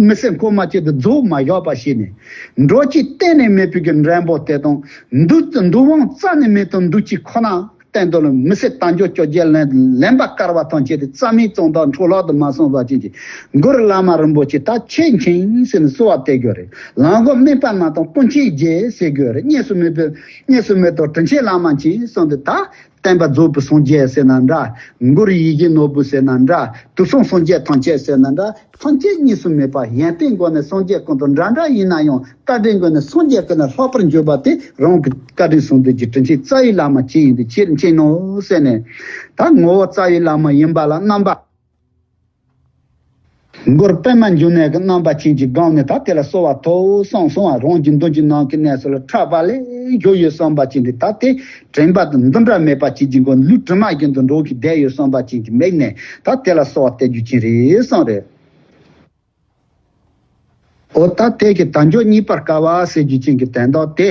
མི་སེམས་ཁོ་མ་བྱེད་དུ་རྫོགས་མ་བཞག་པ་ཞིག་ནས། འགྲོ་བྱེད་གཏན་ནས་མེད་པའི་གི་འགྲེང་བུ་དེ་དང་འདུ་འདུ་དབང་རྩ་ནས་མེད་དང་འདུ་བྱེད་ཁོ་ན། གཏན་དུ་ལ་མི་སེར་དལ་འབྱོར་བཅོ་བརྒྱད་ལེན་ལེན་པར་དཀའ་བ་ཐམས་ཅད་དེ་རྩ་མེད་གཙང་དག་འཕྲོ་བརླག་ཏུ་མ་སོང་བ་ཅན་གྱི་མགུར་བླ་མ་རིན་པོ་ཆེ་ད་ཁྱེད་མཁྱེན་ཟེར་ནས་གསོལ་བ་འདེབས་རྒྱུ་རེད། ལོངས་སྐུ་སྨིན་པ་མ་གཏོགས་ཀུན་མཁྱེན་རྗེ་ཟེར་རྒྱུ་རེད། གཉིས་སུ་མེད་པའི་གཉིས་སུ་མེད་དོ་དྲིན་ཆེན་བླ་མ་མཁྱེན་གསུངས་ཏེ། ད་བསྟན་པ་རྫོགས་པའི་སངས་རྒྱས་ཟེར་ན་འདྲ། གུ་རུ་ཡིད་བཞིན་ནོར་བུ་ཟེར་ན་འདྲ། དུས་གསུམ་སངས་རྒྱས་ཐམས་ཅད་ཟེར་ན་འདྲ། ཐམས་ཅད་གཉིས་སུ་མེད་པ་ཡོན་ཏན་སྒོ་ནས་སངས་རྒྱས་ཀུན་ཏུ་འདྲ་འདྲ་ཡིན་ན་ཡང་། བཀའ་དྲིན་ཀུན་ནས་སངས་རྒྱས་ཀུན་ནས་ལྷག་པར་གྱུར་པ་དེ་རང་གི་བཀའ་དྲིན་གསུམ་ལྡན་གྱི་དྲིན་ཆེན་རྩ་བའི་བླ་མ་ཁྱེད་ཡིན་དུས་ཁྱེད་མཁྱེན་ནོ་ཟེར་ནས། ད་ངོ་བོ་རྩ་བའི་བླ་མ་ཡིན་པ་ལ་རྣམ་པ། མགུར་པདྨ་འབྱུང་གནས་ཀྱི་རྣམ་པ་ཅན་གྱི་སྒང་ནས་ད་དེ་ལ་གསོལ་བ་ཐོབ་གསུངས་སོང་བ། རང་གི་མདུན་གྱི་ནང་གི་གནས་སུ་ལ་ཕྲག་པ་ལས་བཞུགས་ཡོད་བསམ་པ་ཅན་དེ། ད་དེ་དྲན་པ་དང་འདུ་འབྲལ་མེད་པ་ཅན་གྱི་སྒོ་ལུས་དྲི་མ་བཞིན་དུ་འགྲོགས་ཀྱི་བསྡད་ཡོད་བསམ་པ་ཅན་གྱི་མིག་ནས་ད་དེ་ལ་གསོལ་བ་འདེབས་རྒྱུ་ཅན་རེད་གསུངས་རེད། འོ་ད་དེ་གི་དལ་འབྱོར་རྙེད་པར་དཀའ་བ་ཟེར་རྒྱུ་ཅན་གྱི་དོན་དག་དེ།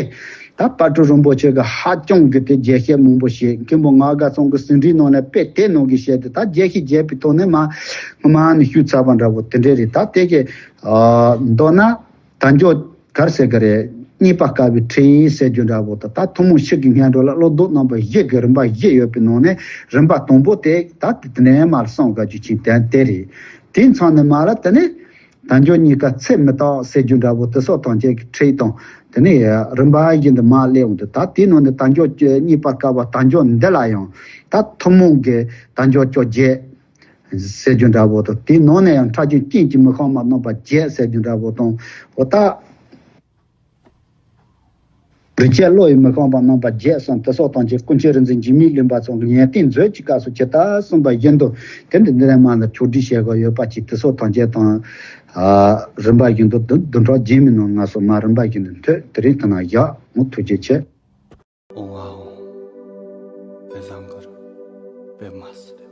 ད་དཔལ་སྤྲུལ་རིན་པོ་ཆེ་གི་ཧ་ཅང་གི་དེ་རྒྱས་བཤད་མང་པོ་བྱས། མཁན་པོ་ངག་དགའ་ཚང་གི་ཟིན་བྲིས་ནང་ནས་དཔེ་དེ་ནང་གི་བཤད་དེ། ད་རྒྱས་བཤད་རྒྱས་པའི་ཐོག་ནས་མ་མ་ནས་ཞུས་ཚར་བ་འདྲ་བོ་དེ་འདྲས་རེད། ད་དེ་གི་མདོར་ན་དལ་འབྱོར་ག་རེ་ཟེར་གི་རེད། རྙེད་པར་དཀའ་བའི་ཁྲིད་ཟེར་རྒྱུ་འདྲ་བོ་དང་། ད་ཐུན་མོང་ཕྱི་གི་སྔོན་འགྲོ་ལ་བློ་ལྡོག་རྣམ་པ་བཞི་གི་རིམ་པ་བཞི་ཡོད་པའི་ནང་ནས་རིམ་པ་དང་པོ་དེ་ད་དེ་ནས་མར་གསུང་དགོས་རྒྱུ་ཅན་དེ་དེ་རེད། དེ་མཚམས་ནས་མར་ལ་དེ་ནས། དལ་འབྱོར་རྙེད་དཀའ་ཚེ་མི་རྟག་ཟེར་རྒྱུ་འདྲ་བོ་དེ་སོགས་ཐམས་ཅད་ཀྱི་ཁྲིད་དང་། དེ་ནས་རིམ་པ་བཞིན་དུ་མར་སླེབས་འོང་དུས། ད་དེའི་ནང་ནས་དལ་འབྱོར་རྙེད་པར་དཀའ་བ་དལ་འབྱོར་འདི་ལ་ཡང་ད་ཐུན་མོང་གི་དལ་འབྱོར་བཅོ་བརྒྱད་ཟེར་རྒྱུ་འདྲ་བོ་དང་། དེའི་ནང་ནས་ཡང་ཕྲ་རྒྱུན་རྐྱེན་གྱིས་མི་ཤོང་བ་རྣམ་པ་བརྒྱད་ཟེར་རྒྱུ་འདྲ་བོ་དང་། འོ་ད། རིག་བྱེད་བློ་ཡིས་མི་ཤོང་བ་རྣམ་པ་བརྒྱད་གསུངས། དེ་སོགས་ཐམས་ཅད་ཀུན་མཁྱེན་རིག་འཛིན་འཇིགས་མེད་གླིང་པ་ཚང་གི་ཡོན་ཏན་མཛོད་ཀྱི་སྐབས་སུ་ཇི་ལྟར་གསུངས་པ་བཞིན་དུ་དེ་འདི་འདི་ནས་མར་ལ་ཕྱོགས་སྒྲིག་བྱེད་དགོས་ཡོད་པ་ཅིག་དེ་སོགས་ཐམས་ཅད་དང་། ཨ། རིམ་པ་བཞིན་དུ་བདུན་བདུན་ཕྲག་རྗེས་མའི་ནང་ང་སོ་མ་རིམ་པ་བཞིན་དུ་ཐོས། དེ་རིང་དེ་ན་བཞག་ངོ་། ཐུགས་རྗེ་ཆེ། ཨོ་ཨོ། པད་བཟང་གུ་རུ། པདྨ་སིདྡྷི།